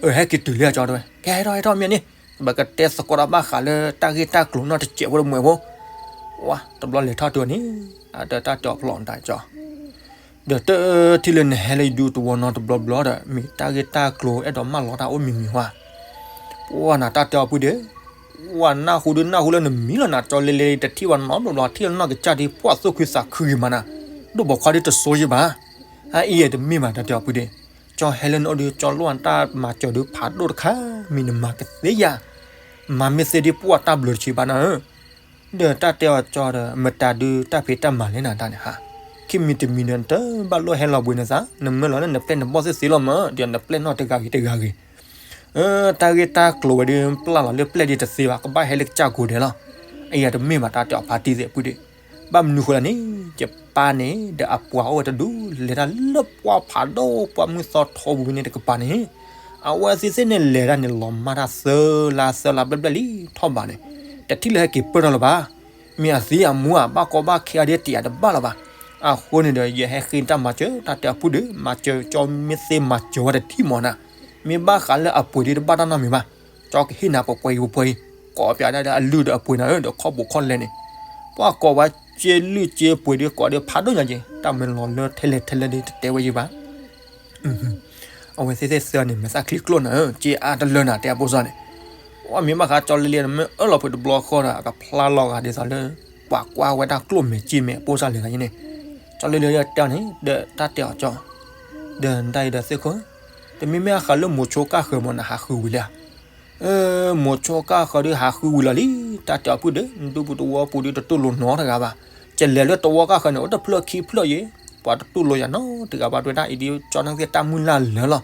ၤ, ဟဲက့ၤတုၤလံအကၠီတဲဝဲ, ကဲဟဲထီၣ်ဟဲထီၣ်မ့ၢ်န့ၣ်, ပကတဲသကိးဒီးဘၣ်ဃးလၢတၢ်ဂ့ၢ်တၢ်ကျိၤနီၢ်တစဲးဖိတမှဲးဖိ, ဝဲ တဘျီလဲၤထီၣ်တုၤန့ၣ်, အတၢ်တဲအီၤဖျိးနတၢ်ကၠီ ဒီးတထံၣ်လၢနဟဲလၢယဒူသဝီနီတဘျီဘျီဒီး မ့ၢ်တၢ်ဂ့ၢ်တၢ်ကျိၤအဲၣ်ဒိးမၢလီၤတၢ်အိၣ်မံၤမံၤဝဲ, ပှၢ်နတၢ်တဲအီၤဖုဒ့, ဝဲနၢ်ဟူဒုးနၢ်ဟူလၢနမံၤလီၤနၤ ကၠီလ့လ့တထံၣ်ဝဲနီတဘျီဘျီ ထံၣ်လၢနီၢ်ကစၢ်ဒုးပှၢ်သူၣ်ခုသးခုဂ့ၤမးနၤ, ဒိၣ်ပိာ်ခွါဒုးတစိယဲၢ်ဘၣ်, အအံၤတမ့ၢ်ဘၣ်တၢ်တဲအီၤဖုဒ့, ကၠီဟဲလၢနအိၣ်ဒုး ကၠီလိၣ်နတၢ်မၤစၢၤဒုးဖးဒိၣ်တခါ, မံၤနမၤကသ့ယၤ, မၤမ့ၢ်သ့ဒုးပှၢ်တၢ်ဘျုးတဆံးဘၣ်နၤဧၢ ဒီးတၢ်တဲအီၤကၠီဒီး မတၤဒုးတၢ်ဖံးတၢ်မၤလဲၣ်နၤတၢ်န့ၣ်ဟါ, ခံမံၤတမံၤဒီး နတဘၣ်လိၣ်ဟဲလီၤဘှံးနသး နမၢလီၤလၢနပျဲၢ်နဘီၣ်သ့ၣ်သ့လီၤမး ဒီးနပျဲၢ်နီၢ်တဂၤဂ့ၤတဂၤဂ့ၤ, တၢ်ဂ့ၢ်တၢ်ကျိၤဝဲဒုး ပျၢ်လီၤလၢပျဲၢ်ဒုးတသ့ဘၣ် ကဘၣ်ဟဲလၢကစၢ်ကိၤဒဲးလီၤ, အံၤတမ့ၢ်ဘၣ်တၢ်တဲအီၤဖါတံၢ်သ့ၣ်ဖုဒ့, ဘၣ်မနုၤဃိလဲၣ်န့ၣ်, ယပၢ်န့ၣ် ဒီးအပှၤအိၣ်ဝဲတဒူ လဲၤတၢ်လၢပှၢ်ဖးဒိၣ်ပှၢ်မုၢ်သီထီပူၤဝဲန့ၣ်တကပၤန့ၣ် အဝဲသ့ၣ်သ့ၣ်န့ၣ်လဲၤတၢ်န့ၣ် လီၤမၢ်တၢ်သၢလါသၢလါဘျဲၣ်ဘျဲၣ်လံထီၣ်ဘးန့ၣ်, တထံၣ်လၢဟဲက့ၤပၢၢ်ထီၣ်လၢၤဘၣ်. မ့ၢ်အသံအမူအဘၣ်ကီဘၣ်ခဲအီၤဒ်တယာ်တဘၣ်လၢၤဘၣ်. အဃိန့ၣ်ဒီး ယဟဲဃ့တၢ်မၤစၢၤ တၢ်တဲအီၤဖုၣ်ဒုး မၤစၢၤကၠီမ့ၢ်သ့မၤစၢၤဝဲတထံၣ်မီၤနၤ, မ့ၢ်ဘၣ်ဃးလၢအပှ့ၤဒ်တဘၣ်တၢ်နီတမံၤဘၣ်. ကၠီကဟ့ၣ်နၤပှဲၤပှဲၤအံၤပှဲၤအံၤ, ကိးပၠးဒၣ်လၢအလုၢ်ဒီးအပှ့ၤနၤဧၢ ဒီးခီၣ်ဘိးခီၣ်လဲန့ၣ်, ပှၤကိးဝဲ စ့လုၢ်စ့ပှ့ၤဒုးကိးဒုးဖးဒိၣ်ညါက့ၤ တၢ်မၤလီၤလၢထဲလဲၣ်ထဲလဲၣ်ဒုးတတဲဝဲယံၤဘၣ်. အဝဲသ့ၣ်သ့ၣ်သၢန့ၣ် မဲာ်သၣ်ချံကျိၣ်နၤဧၢ စ့အါတလၢနၤ တဲအဖိစီန့ၣ်, အမ့ၢ်ဘၣ်ဃးကၠီလ့လ့န့ၣ် မ့ၢ်အၢၣ်လီၤဖုးတဘျီဃီဒီး အကဖျါလီၤဂာ်ဒ်သိးလၢ ပှၤကွၢ်ဝဲဒၣ်ကျိၣ်မဲာ်စ့မဲာ်အဖိစီလဲၣ်ဂၤန့ၣ်, ကၠီလ့လ့တဲအီၤန့ၣ် ဒီးတၢ်တဲအီၤကၠီ, ဒီးနတၢ်အံၤဒီးသ့ၣ်ခိၣ်, တမ့မ့ၢ်အဃးလၢမိၤဆိကၢ်ဃၢၤမး နဟးဃုဝံၤလံဧါ. မိၤဆိကၢ်ဃၢၤဒုးဟးဃုဝံၤလီၤလံ, တၢ်တဲအီၤဖုၣ်ဒီး နဒူပူၤတဝီပူၤဒုးတတူၢ်လိာ်နီတဂၤဘၣ်. ကလဲၤလၢတဝီကၢ်ဃၢၤန့ၣ် အိၣ်တဖျၢၣ်ခံဖျၢၣ်ယဲ, ပှၤတတူၢ်လိာ်ယၤနီတဂၤဘၣ် တဲဝဲဒၣ်အံၤဒုး ကၠီန့ၣ်သ့ၣ်တၢ်မုၢ်လၢ်လၢာ်လီၤ.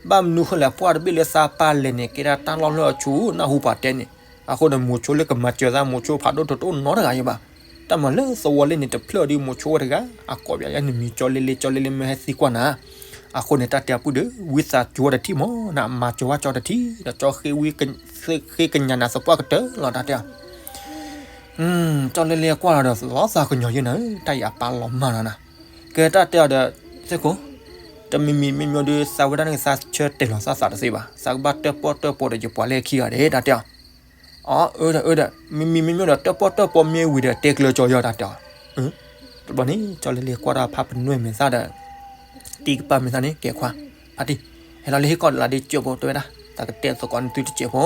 ဘၣ်မနုၤဃိလဲၣ် ပှၢ်တဘ့ၣ်လၢသးပာ်လဲၤန့ၣ် ကဲဒၣ်တၢ်လီၢ်လၢအဆူၣ် နၢ်ဟူပှၤတဲန့ၣ်, အဃိန့ၣ် မိၤဆိလၢကမၤစၢၤသး မိၤဆိဖးဒိၣ်တတူၢ်နီတဂၤယဲဘၣ်. တၢ်မၤလၢသဝီလ့န့ၣ် တဖျၢၣ်ဒုးမိၤဆိဝဲတဂၤ, အကိးပယၤယဲနမံၤကၠီလ့လ့ ကၠီလ့လ့မ့ၢ်ဟဲသံကွၢ်နၤ အဃိန့ၣ် တၢ်တဲအပုၢ်ဒီး ဝံသးစူၤဝဲတထံၣ်မး နမၤစၢၤဝဲကၠီတထံၣ် ဒီးကၠီဃ့ကညးနၤသပှၢ်ကတၢၢ်လီၤ တၢ်တဲအီၤ. ကၠီလ့လ့ကွၢ်လီၤဒီး လီၤသးကညီၤယဲနၤဧၢ, တၢ်အံၤအပာ်လီၤမၢ်လီၤနၤ. ကဲတၢ်တဲအီၤဒီး သ့ၣ်ခိၣ်, တမံၤမံၤမ့ၢ်မ့ၢ်ဒုး သးဝဲဒၣ်န့ၣ် သးဆၢတဲာ်လီၤသးသးတသ့ဘၣ်, သးကဘၣ်တၢၣ်ပီၣ်တၢၣ်ပီဒီးယပှၤလၢခံဂၤဒဲး တၢ်တဲအီၤ. အၢ ဒီးအၢ ဒီး မံၤမံၤမ့ၢ်မ့ၢ်ဒီး တၢၣ်ပီၣ်တၢၣ်ပီမ့ၢ်ဝံၤဒီး တဲကျၢၤကၠီယီၤ တၢ်တဲအီၤ. တဘျီန့ၣ် ကၠီလ့လ့ကွၢ်တၢ်ဖးပနွဲၢ်မဲာ်သၣ်ဒီး တံၢ်ကပၤမဲာ်သၣ်န့ၣ် ကဲခွါ, ဖါတံၢ်, ဟဲလီၤလၢဟံၣ်ခီၣ်လၢဒ်ကၠိဖိ တဲဝဲဒၣ်, သးကတဲသကိးနသုတစဲးဖိ.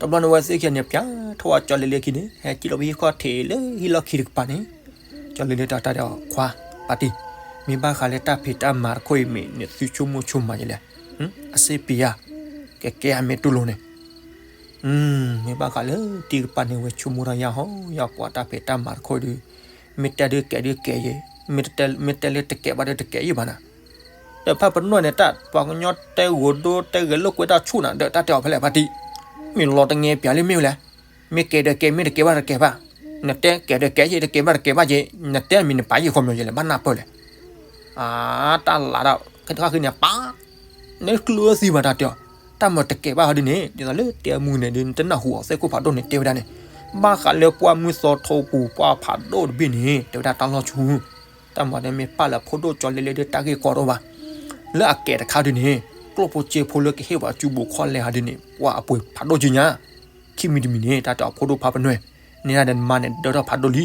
တဘျီန့ၣ်ဝဲသ့ၣ်ခံဂၤန့ၣ် ပျးထီၣ်ဝဲကၠီလ့လ့ခံန့ၣ် ဟဲကံၣ်လီၤပဟံၣ်ခီၣ်ထံးလၢဟံၣ်လီၢ်ခံတကပၤန့ၣ်, ကၠီလ့လ့တၢ်တဲအီၤ ခွါ, ဖါတံၢ်, မ့ၢ်ဘၣ်ဃးလၢတၢ်ဖံးတၢ်မၤတခီအံၤမ့ၢ် နသုဆိကမိၣ်ဆိကမးယဲလဲၣ်. အစ့ပံၤယၤ, ကဲကဲအမ့ၢ်တူၢ်လိာ်န့ၣ် မ့ၢ်ဘၣ်ဃးလၢတံၢ်ကပၤန့ၣ် ဝဲဆိကမိၣ်ထီၣ်ယၤဟီ ယၤပှၤတၢ်ဖံးတၢ်မၤတခီဒုး, မ့ၢ်တဲဒုးကဲဒုးကဲယဲ, မ့ၢ်တဲလၢတကဲဘၣ်ဒုးတကဲယဲဘၣ်နၤ. ဒီးဖးပနီၣ်န့ၣ် တၢ်ပှၤကညီတဲဂိာ်ဒိတဲဂဲၤလိာ်ကွဲတၢ်ဆူၣ်နၤ ဒီးတၢ်တဲအီၤဖဲလဲၣ်ဖါတံၢ်, မ့ၢ်လီၤတငဲပၠးလၢမ့ၢ်ဝဲလဲၣ်, မ့ၢ်ကဲဒုးကဲ မ့ၢ်တကဲဘၣ်တကဲဘၣ်, နတဲကဲဒုးကဲယဲ တကဲဘၣ်တကဲဘၣ်ယဲ, နတဲမ့ၢ်နပာ်ယဲၢ်ခီမီၤယဲလဲၣ် ဘၣ်နၢ်ပၢၢ်လဲၣ်. အါ တၢ်လၢဒီး ခဲတခါဃုန့ၣ် ပာ် န့ၣ်ကျၢၤသံဘၣ်တၢ်တဲအီၤ, တၢ်မၤတကဲဘၣ်ဟီဒ်န့ၣ် ဒ်သိးလၢတဲမုၢ်န့ၣ်ဒုး နတနၢ်ဟူအီၤ သ့ၣ်ခိၣ်ဖးဒိၣ်န့ၣ် တဲဝဲဒၣ်န့ၣ်, ဘၣ်ဃးလၢပှၢ်မုၢ်သီထိပူၤ ပှၢ်ဖးဒိၣ်တဘ့ၣ်န့ၣ် တဲဝဲဒၣ်တၢ်လီၢ်ဆူၣ်, တၢ်မၤန့ၣ်မ့ၢ်ပာ်လၢဖိဒိၣ်ကၠီလ့လ့ဒုးတၢ်ဂ့ၢ်ကီတအိၣ်ဘၣ်, လၢအကဲတခါဒုးန့ၣ် ကျိၣ်ဖိစ့ဖိလၢကဟ့ၣ်ပှၤစုဘူးခီၣ်လဲဟီဒ်န့ၣ် ပှၤအပှ့ၤဖးဒိၣ်က့ညါ ခံမံၤတမံၤန့ၣ် တၢ်တဲအီၤဖိဒိၣ်ဖးပနွဲၢ်, န့ၢ်ဒၣ်ဒီးနမါန့ၣ်ဒၢထီၣ်ဖးဒိၣ်လံ,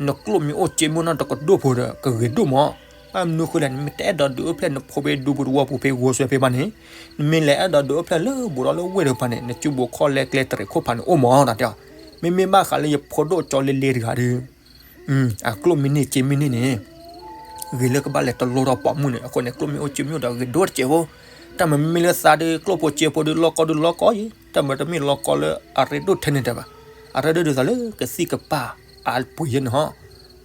နကျိၣ်မ့ၢ်အိၣ်စ့မ့ၢ်အိၣ်နီၢ်တကဒိၣ်ဖိဒီး ကဂ့ၤဒိၣ်မး, ဘၣ်မနုၤဃိလဲၣ် နမ့ၢ်တအဲၣ်ဒိးဒုးအိၣ်ဖျဲၣ်နဖိဖဲဒူပူၤတဝီပူၤဖဲဂိၤစွဲဖဲဘၣ်န့ၣ်, နမ့ၢ်လဲၤအဲၣ်ဒိးဒုးအိၣ်ဖျဲၣ်လၢဘူးဒီးလၢဝ့ၢ်တကပၤန့ၣ် နစုဘူးခီၣ်လဲကျဲတရံးခိၣ်ဖးန့ၣ်အိၣ်မး တၢ်တဲအီၤ, မ့မ့ၢ်ဘၣ်ဃးလၢယဖိဒိၣ်ကၠီလ့လ့တဂၤဒီး အကျိၣ်မ့ၢ်န့ၢ်စ့မ့ၢ်န့ၢ်န့ၣ် ဂ့ၤလၢကဘၣ်လဲၤတလိထီၣ်ပိာ်မုၣ်န့ၣ် အဃိန့ၣ် ကျိၣ်မ့ၢ်အိၣ်စ့မ့ၢ်အိၣ်ဒီးဂ့ၤဒိၣ်တစဲးဖိ, တၢ်မၤမ့မ့ၢ်လၢသးဒီး ကျိၣ်ဖိစ့ဖိဒီး လီၢ်ကီဒီးလီၢ်ကီယဲ, တၢ်မၤတမ့ၢ်လီၢ်ကီလၢအရ့ဒိၣ်ထဲန့ၣ်တၢ်ဘၣ်, အရ့ဒိၣ်ဒ်သိးလၢကသံၣ်ကပၤအပှ့ၤယဲန့ၣ်ဟီ,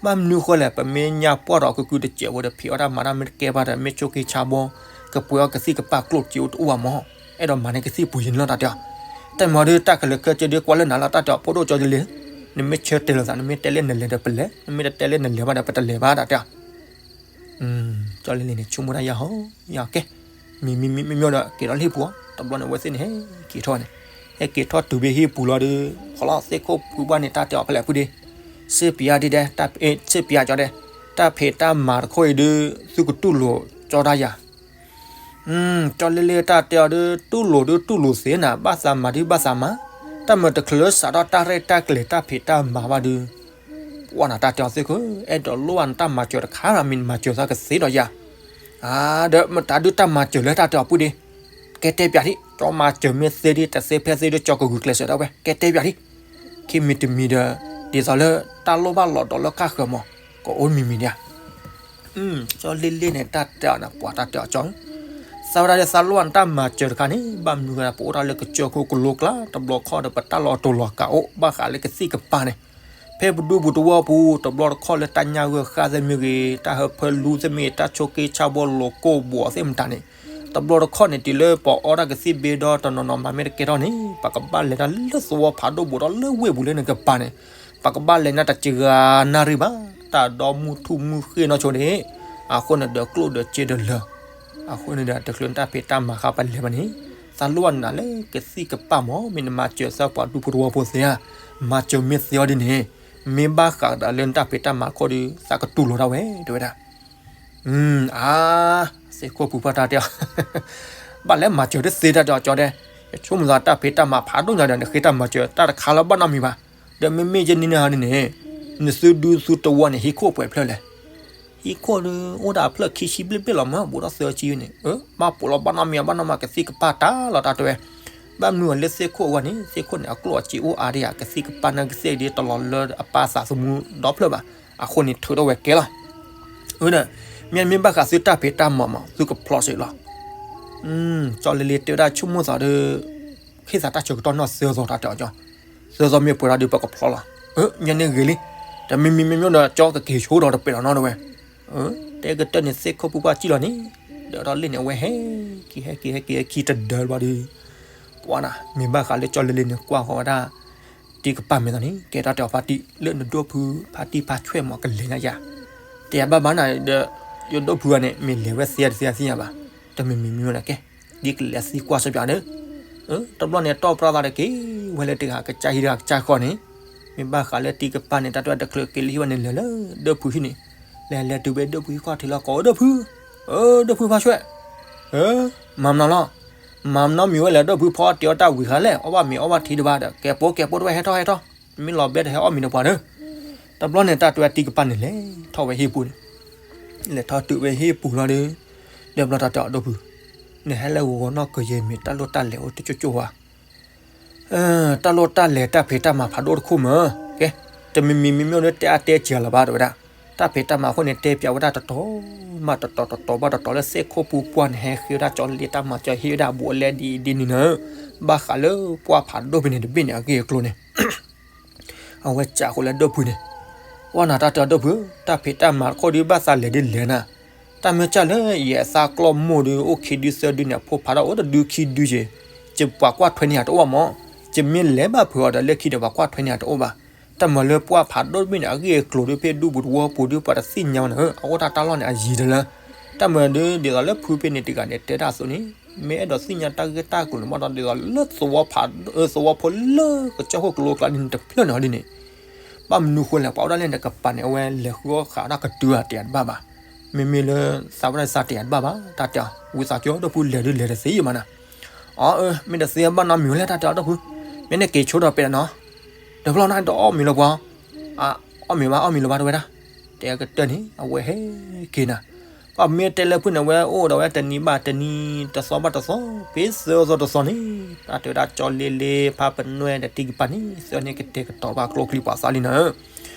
ဘၣ်မနုၤဃိလဲၣ် ပမ့ၢ်ညါပှၢ်ဒီးကကုတစဲးဖိဒီး ဖံးအီၣ်တၢ်မၤတၢ်မ့ၢ်တကဲဘၣ်ဒီး မ့ၢ်ဆိးက့ဆါဘီ ကပှ့ၤအီၣ်ကသံၣ်ကပၤကျိၣ်စ့အိၣ်တအိၣ်ဘၣ်မး, အဲၣ်ဒိးမၤန့ၢ်ကသံၣ်ပှ့ၤယဲန့ၣ်လီၤ တၢ်တဲအီၤ, တၢ်မၤဒီးတၢ်ကလဲၤခဲကၢဒီးကွၢ်လၢနၤလီၤ တၢ်တဲအီၤ ဖိဒိၣ်ကၠီလ့လ့, နမ့ၢ်ဆၢတဲာ်လိာ်သး နမ့ၢ်တဲလၢနလဲၤဒီးပလဲၤ, နမ့ၢ်တတဲလၢနလဲၤဘၣ်ဒီးပတလဲၤဘၣ် တၢ်တဲအီၤ ကၠီလ့လ့န့ၣ် ဆိကမိၣ်တၢ်ယၤဟီ, ယၤကဲ, မံၤမံၤမံၤမံၤဒီး က့ၤဒီးလၢဟံၣ်ပူၤ, တဘျီန့ၣ် အဝဲသ့ၣ်န့ၣ် ဟဲက့ၤထီၣ်န့ၣ်, ဟဲက့ၤထီၣ်တုၤဖဲဟံၣ်ပူၤလီၤဒီး ဃီလီၤသ့ၣ်ခိၣ်ဖုဘၣ်န့ၣ် တၢ်တဲအီၤဖဲလဲၣ်ဖုဒ့, စ့ပံၤယါဒ်ဒဲ, စ့ပံၤယါကၠီဒဲ, တၢ်ဖံးတၢ်မၤတခီအံၤဒီး သုကတူၢ်လိာ်ကၠီတၢ်ယၤ ကၠီလ့လ့တၢ်တဲအီၤဒီး တူၢ်လိာ်ဒီးတူၢ်လိာ်သ့နၤ, ဘၣ်သးမၤဒုးဘၣ်သးမၤ, တၢ်မၤတချုးစးထီၣ်တၢ်ရဲၣ်တၢ်ကျဲၤတၢ်ဖံးတၢ်မၤဘၣ်ဒီး, ပှၢ်နၤတၢ်တဲအီၤသ့ၣ်ခိၣ်, အဲၣ်ဒိးလိၣ်ဘၣ်နတၢ်မၤစၢၤတခါရၤမံၤ နမၤစၢၤသးကသ့ဒီးယၤ, ဒီးမတၤဒုးတၢ်မၤစၢၤလၢတၢ်တဲအီၤပုၢ်ဒ့, ကဲတဲပၠးဒံး, ကၠီမၤစၢၤမ့ၢ်သ့ဒံး တသ့ဖဲသ့ဒီး ကၠီကဂုာ်ကျဲးစၢးဒၣ်ဝဲ, ကဲတဲပၠးဒံး, ခံမံၤတမံၤဒီး, ဒ်သိးလၢတၢ်လိၣ်ဘၣ်လီၤဒီးလၢကၢ်ဃၢၤမး, ကအိၣ်မံၤမံၤဒံးဧါ ကၠီလ့လ့န့ၣ် တၢ်တဲအီၤန့ၣ် ပှၤတၢ်တဲအီၤကၠီ, သးဝဲဒၣ်ဒီးသးလိၣ်ဘၣ်နတၢ်မၤစၢၤတခါန့ၣ် ဘၣ်မနုၤဃိ ပအိၣ်တၢ်လၢကစၢၢ်ခိၣ်ကလိကျါ တဘျီခီဒီး ပတၢ်လီၤတိၢ်လီၤကးအိၣ် ဘၣ်ဃးလၢကသံၣ်ကပၤန့ၣ်, ဖဲပဒူပူၤတဝီပူၤ တဘျီတခီၣ်လၢတၢ်ညၣ်ဂၢၢ်ဃၢ်သ့ၣ်မ့ၢ်ဂ့ၤ တၢ်ဟၢဖၢလူသ့ၣ်မ့ၢ်ဂ့ၤ တၢ်ဆိးက့ဆါဘီလိာ်ကိၢ်ဘှီးသ့ၣ်မတၤန့ၣ်, တဘျီတခီၣ်န့ၣ် တုၤလၢပအီၣ်တၢ်ကသံၣ်ဘ့ဒီးတနီၤနီၤမၤမ့ၢ်တကဲထီၣ်န့ၣ် ပကဘၣ်လဲၤတၢ်လၢသဝီဖးဒိၣ်ဘူးဒီးလၢဝ့ၢ်ပူၤလၢနကပၤန့ၣ်, ပကဘၣ်လဲၤနၤတစှၤနၣ်ရံၣ်ဘၣ်, တၢ်ဒီမုၢ်ထူၣ်မုၢ်ဃ့ၢ်နီၢ်ဆိဒ့ၣ်, အဃိန့ၣ်ဒီးကျိၣ်ဒီးစ့ဒီးလၢာ်, အဃိန့ၣ်ဒီးတချုးနတၢ်ဖံးတၢ်မၤဃါပလဲၤဘၣ်န့ၣ်, သးလိၣ်ဘၣ်နၤလၢကသံၣ်ကပၤမး မ့ၢ်နမၤစၢၤသးပှၤဒူဖိတဝီဖိသ့ဧါ, မၤစၢၤမ့ၢ်သ့အီၤဒ်န့ၣ်, မ့ၢ်ဘၣ်ဃးဒီးလၢနတၢ်ဖံးတၢ်မၤတခီဒီး သးကတူၢ်လိာ်ဒၣ်ဝဲ တဲဝဲဒၣ် အါ, သ့ၣ်ခိၣ်ပူၤဖးတၢ်တဲအီၤ, ဘၣ်လဲၣ်မၤစၢၤတသ့တၢ်တဲအီၤကၠီဒဲ, ယဆိကမိၣ်သးတၢ်ဖံးတၢ်မၤဖးဒိၣ်ညါဒီး နဃ့တၢ်မၤစၢၤတၢ်တခါလၢဘၣ်နီတမံၤဘၣ်, ဒီးမ့မ့ၢ်ယဲန့ၣ်န့ၣ်ဟီဒ်န့ၣ်, နသုဒူသုတဝီန့ၣ် ဟံၣ်ခိၣ်ပှဲၤဖျၢၣ်လဲၣ်. ဟံၣ်ခိၣ်ဒီး အိၣ်ဒၣ်ဖျၢၣ်ခံဆံဘျ့ၣ်ဘျ့ၣ်လီၤမး ဘူးထီၣ်သၢဆံန့ၣ်, ဘၣ်ပိာ်လီၤဘၣ်နီတမံၤ ဘၣ်နီတမံၤ ကသံၣ်ကပၢ်တၢ်လီၤ တၢ်တဲဝဲ. ဘၣ်မနုၤအဃိလၢသ့ၣ်ခိၣ်အဂီၢ်န့ၣ် သ့ၣ်ခိၣ်န့ၣ် အကျိၣ်အစ့အိၣ်အါဒံးဧါ, ကသံၣ်ကပၢ်န့ၣ် ကသ့ၣ်ဒ်တလီၤလၢအပၢ်သးသမူဒီဖျၢၣ်ဘၣ်. အဃိန့ၣ်ထုးထီၣ်ဝဲကဲလီၤ. အၢ ဒီး မ့မ့ၢ်ဘၣ်ဃးသုတၢ်ဖံးတၢ်မၤမး သုကဖျီစ့ၢ်လီၤ. ကၠီလ့လ့တဲဝဲဒၣ် ဆိကမိၣ်သးဒီး ဟ့ၣ်သးတၢ်ဆၢကတီၢ်နီၢ်သၢသီ တၢ်တဲအီၤကၠီ, သၢသီမ့ၢ်ပှဲၤဒီး ပကဖျီလီၤ. ညါန့ၣ်ဂ့ၤလံ, တမံၤမံၤမ့မ့ၢ်ဒီး ကၠီကက့ၤဆိဒီးတပဲာ်လီၤနီတဝဲ. တဲကတၢၢ်န့ၣ် သ့ၣ်ခိၣ်ဖိပှၢ်စံၣ်လီၤန့ၣ်, ဒီးထီၣ်လ့ၣ်န့ၣ် အဝဲဟဲက့ၤ ဟဲက့ၤ ဟဲက့ၤ ဟဲက့ၤတဒၢဘျီဒီး ပှၤနၤ မ့ၢ်ဘၣ်ဃးလၢကၠီလ့လ့န့ၣ် ကွၢ်ဃီၤဝဲဒၣ် တံၢ်ကပၢ်မဲာ်သးန့ၣ် ကဲတၢ်တဲအီၤ ဖါတံၢ် လၢနဒိၣ်ဖုဖါတံၢ်ဖါဆွဲၣ်မး ကလဲၤညါယၤ, တဲယၤဘၣ်ဘၣ်နၤဒီး ယဒိၣ်ဖုဂၤန့ၣ် မ့ၢ်လဲၤဝဲသ့တသ့သ့ၣ်ညါဘၣ်, တမံၤမံၤမံၤန့ၣ်ကဲ, ဒ်ကလဲၤသံကွၢ်စီပၠးန့ၣ်, တဘျီန့ၣ် တီၢ်ပြၢသးတက့ၢ် ဝဲလၢတဂၤကစၢ်ဟံၣ်တဂၤကစၢ်ဃီန့ၣ်, မ့ၢ်ဘၣ်ဃးလၢတံၢ်ကပၢ်န့ၣ် တၢ်တဝဲတချုးက့ၤလၢဟံၣ်ဝဲန့ၣ် လဲၤလၢဒိၣ်ဖုဟံၣ်န့ၣ်, လဲၤလဲၤတုၤဝဲဒိၣ်ဖုဟံၣ်ခီၣ်ထံးလီၤ ကိးဒိၣ်ဖု, ဒိၣ်ဖုဖါဆွဲၣ် မၤမနီၤလီၤ, မၤမနီၤမံၤဝဲလဲၣ်ဒိၣ်ဖုဖီအီၣ်တ့ၤအီၣ်တၢ်ဝံၤဃာ်လဲၣ်, အီၣ်ဘၣ်မ့ၤအီၣ်ဘၣ်ထံတဘၣ်ဒီး ကဲပိာ်ကဲပိာ်တဝဲဟဲထီၣ်ဟဲထီၣ်, မ့ၢ်လီၤဘဲတဟဲအီၣ်မ့ၤဒီးပှၤဒီး, တဘျီန့ၣ် တၢ်တဝဲတံၢ်ကပၢ်န့ၣ် လဲၤထီၣ်ဝဲဟံၣ်ပူၤန့ၣ်, လဲၤထီၣ်တုၤဝဲဟံၣ်ပူၤလီၤဒီး, ဒီးဘျီတၢ်တဲအီၤဒိၣ်ဖု, နဟဲလၢဂီၤဂီၤနီၢ်ကယဲၢ်မ့ၢ်တၢ်လိၣ်တၢ်လဲၤအိၣ်တကၠိၣ်ကၠိၣ်ဝဲ တၢ်လိၣ်တၢ်လဲၤတၢ်ဖံးတၢ်မၤဖးဒိၣ်တခိၣ်မး, ကဲ, တမံၤမံၤမံၤမ့ၢ်အိၣ်ဒီးတဲအါတဲစှၤလီၤဘၣ်တဲဝဲဒၣ်, တၢ်ဖံးတၢ်မၤအဃိန့ၣ် တဲပၠးဝဲဒၣ်တတီၤမးတတီၤ တတီၤဘၣ်တတီၤလၢသ့ၣ်ခိၣ်ပူၤပှၢ်န့ၣ် ဟဲဃ့ဝဲဒၣ်ကၠီလ့လ့တၢ်မၤစၢၤဟ့ၣ်ဝဲဒၣ်ဘူးအလဲဒ်အံၤဒ်နုၤန့ၣ်, ဘၣ်ဃးလၢပှၢ်ဖးဒိၣ်ဖဲန့ၣ်တဘ့ၣ်န့ၣ် အဂ့ၢ်အကျိၤန့ၣ် အဝဲစံးဃိလၢဒိၣ်ဖုန့ၣ်, ပှၤနၤတၢ်တဲအီၤဒိၣ်ဖု, တၢ်ဖံးတၢ်မၤတခိၣ်ဒီးဘၣ်သးလဲၤဒ်လဲၣ်နၤ, တၢ်မ့ၢ်စၢ်လၢယအဲၣ်သးကျီၢ်မိၢ်ဒီး အိၣ်ခံဒုသၢဒုန့ၣ် အဖိဖးထီၣ်အိၣ်တဒုခံဒုက့ၤ, ယပှၤကွၢ်ထွဲန့ၢ်ယၤတအိၣ်ဘၣ်မး, ယမ့ၢ်လဲၤဘၣ်ဖုးအီၤဒီးလၢခံဒီးပှၤကွၢ်ထွဲန့ၢ်ယၤတအိၣ်ဘၣ်, တၢ်မၤလၢပှၢ်ဖးဒိၣ်တဘ့ၣ်န့ၣ် အဂ့ၢ်အကျိၤဒီးဖဲဒူပူၤသဝီပူၤဒီးပှၤတသ့ၣ်ညါဘၣ်န့ၣ်, အအိၣ်တၢ်တၢ်လီၢ်န့ၣ် အယံၤတလၢ, တၢ်မၤဒီးဒ်သိးလၢဖုဖဲန့ၣ်တဂၤန့ၣ် တဲတၢ်အသိးန့ၣ်, မ့ၢ်အဲၣ်ဒိးသ့ၣ်ညါတၢ်ဂ့ၢ်တၢ်ကျိၤန့ၣ် ဘၣ်ဒီးဒ်သိးလၢသဝီဖး, သဝီဖိလၢကစၢၢ်ခိၣ်ကလိကျါန့ၣ်တဖျၢၣ်န့ၣ်ဟီဒ်န့ၣ် ဘၣ်မနုၤဃိလဲၣ် ပှၤအိၣ်ဒၣ်လဲၣ်န့ၣ် ကပၤန့ၣ် အဝဲလဲၤဃုအီၣ်ဃာ်ဒၣ်ကတုၤအတယၤတဘၣ်ဘၣ်, မ့မ့ၢ်လၢသးဝဲဒၣ်သးတယၤတဘၣ်ဘၣ်, တၢ်တဲအီၤ ဝံသးစူၤဒိၣ်ဖုလဲၤဒုးလဲၤတသ့မးနၤ, အၢ မ့ၢ်တသ့ဘၣ်နီတမံၤဝဲလဲၣ် တၢ်တဲအီၤဒိၣ်ဖု, မ့ၢ်နက့ၤဆိဒီးပဲာ်နၤနီၤ, ဒီးဖျီနတအီၣ်မ့ၤလၢပှၤ, အအီၣ်မ့ၤဘၣ်အီၣ်မ့ၤလၢၤဘၣ်တဲဝဲဒၣ်, တဲကတၢၢ်န့ၣ် အဝဲဟဲက့ၤနၤ ပှၤမ့ၢ်တဲလၢဖုန့ၣ် အဝဲအိၣ်ဒီးဝဲတနံၤဘၣ်တနံၤ တသီဘၣ်တသီ ဖဲသၢသီတသီန့ၣ်, တၢ်တဲဝဲဒၣ်ကၠီလ့လ့ ဖါပနွဲၣ်ဒီးတံၢ်ကပၤန့ၣ် သၢန့ၣ်ကတဲာ်ကတီၤဘၣ်ကျိချံပှၤသးလံနၤ,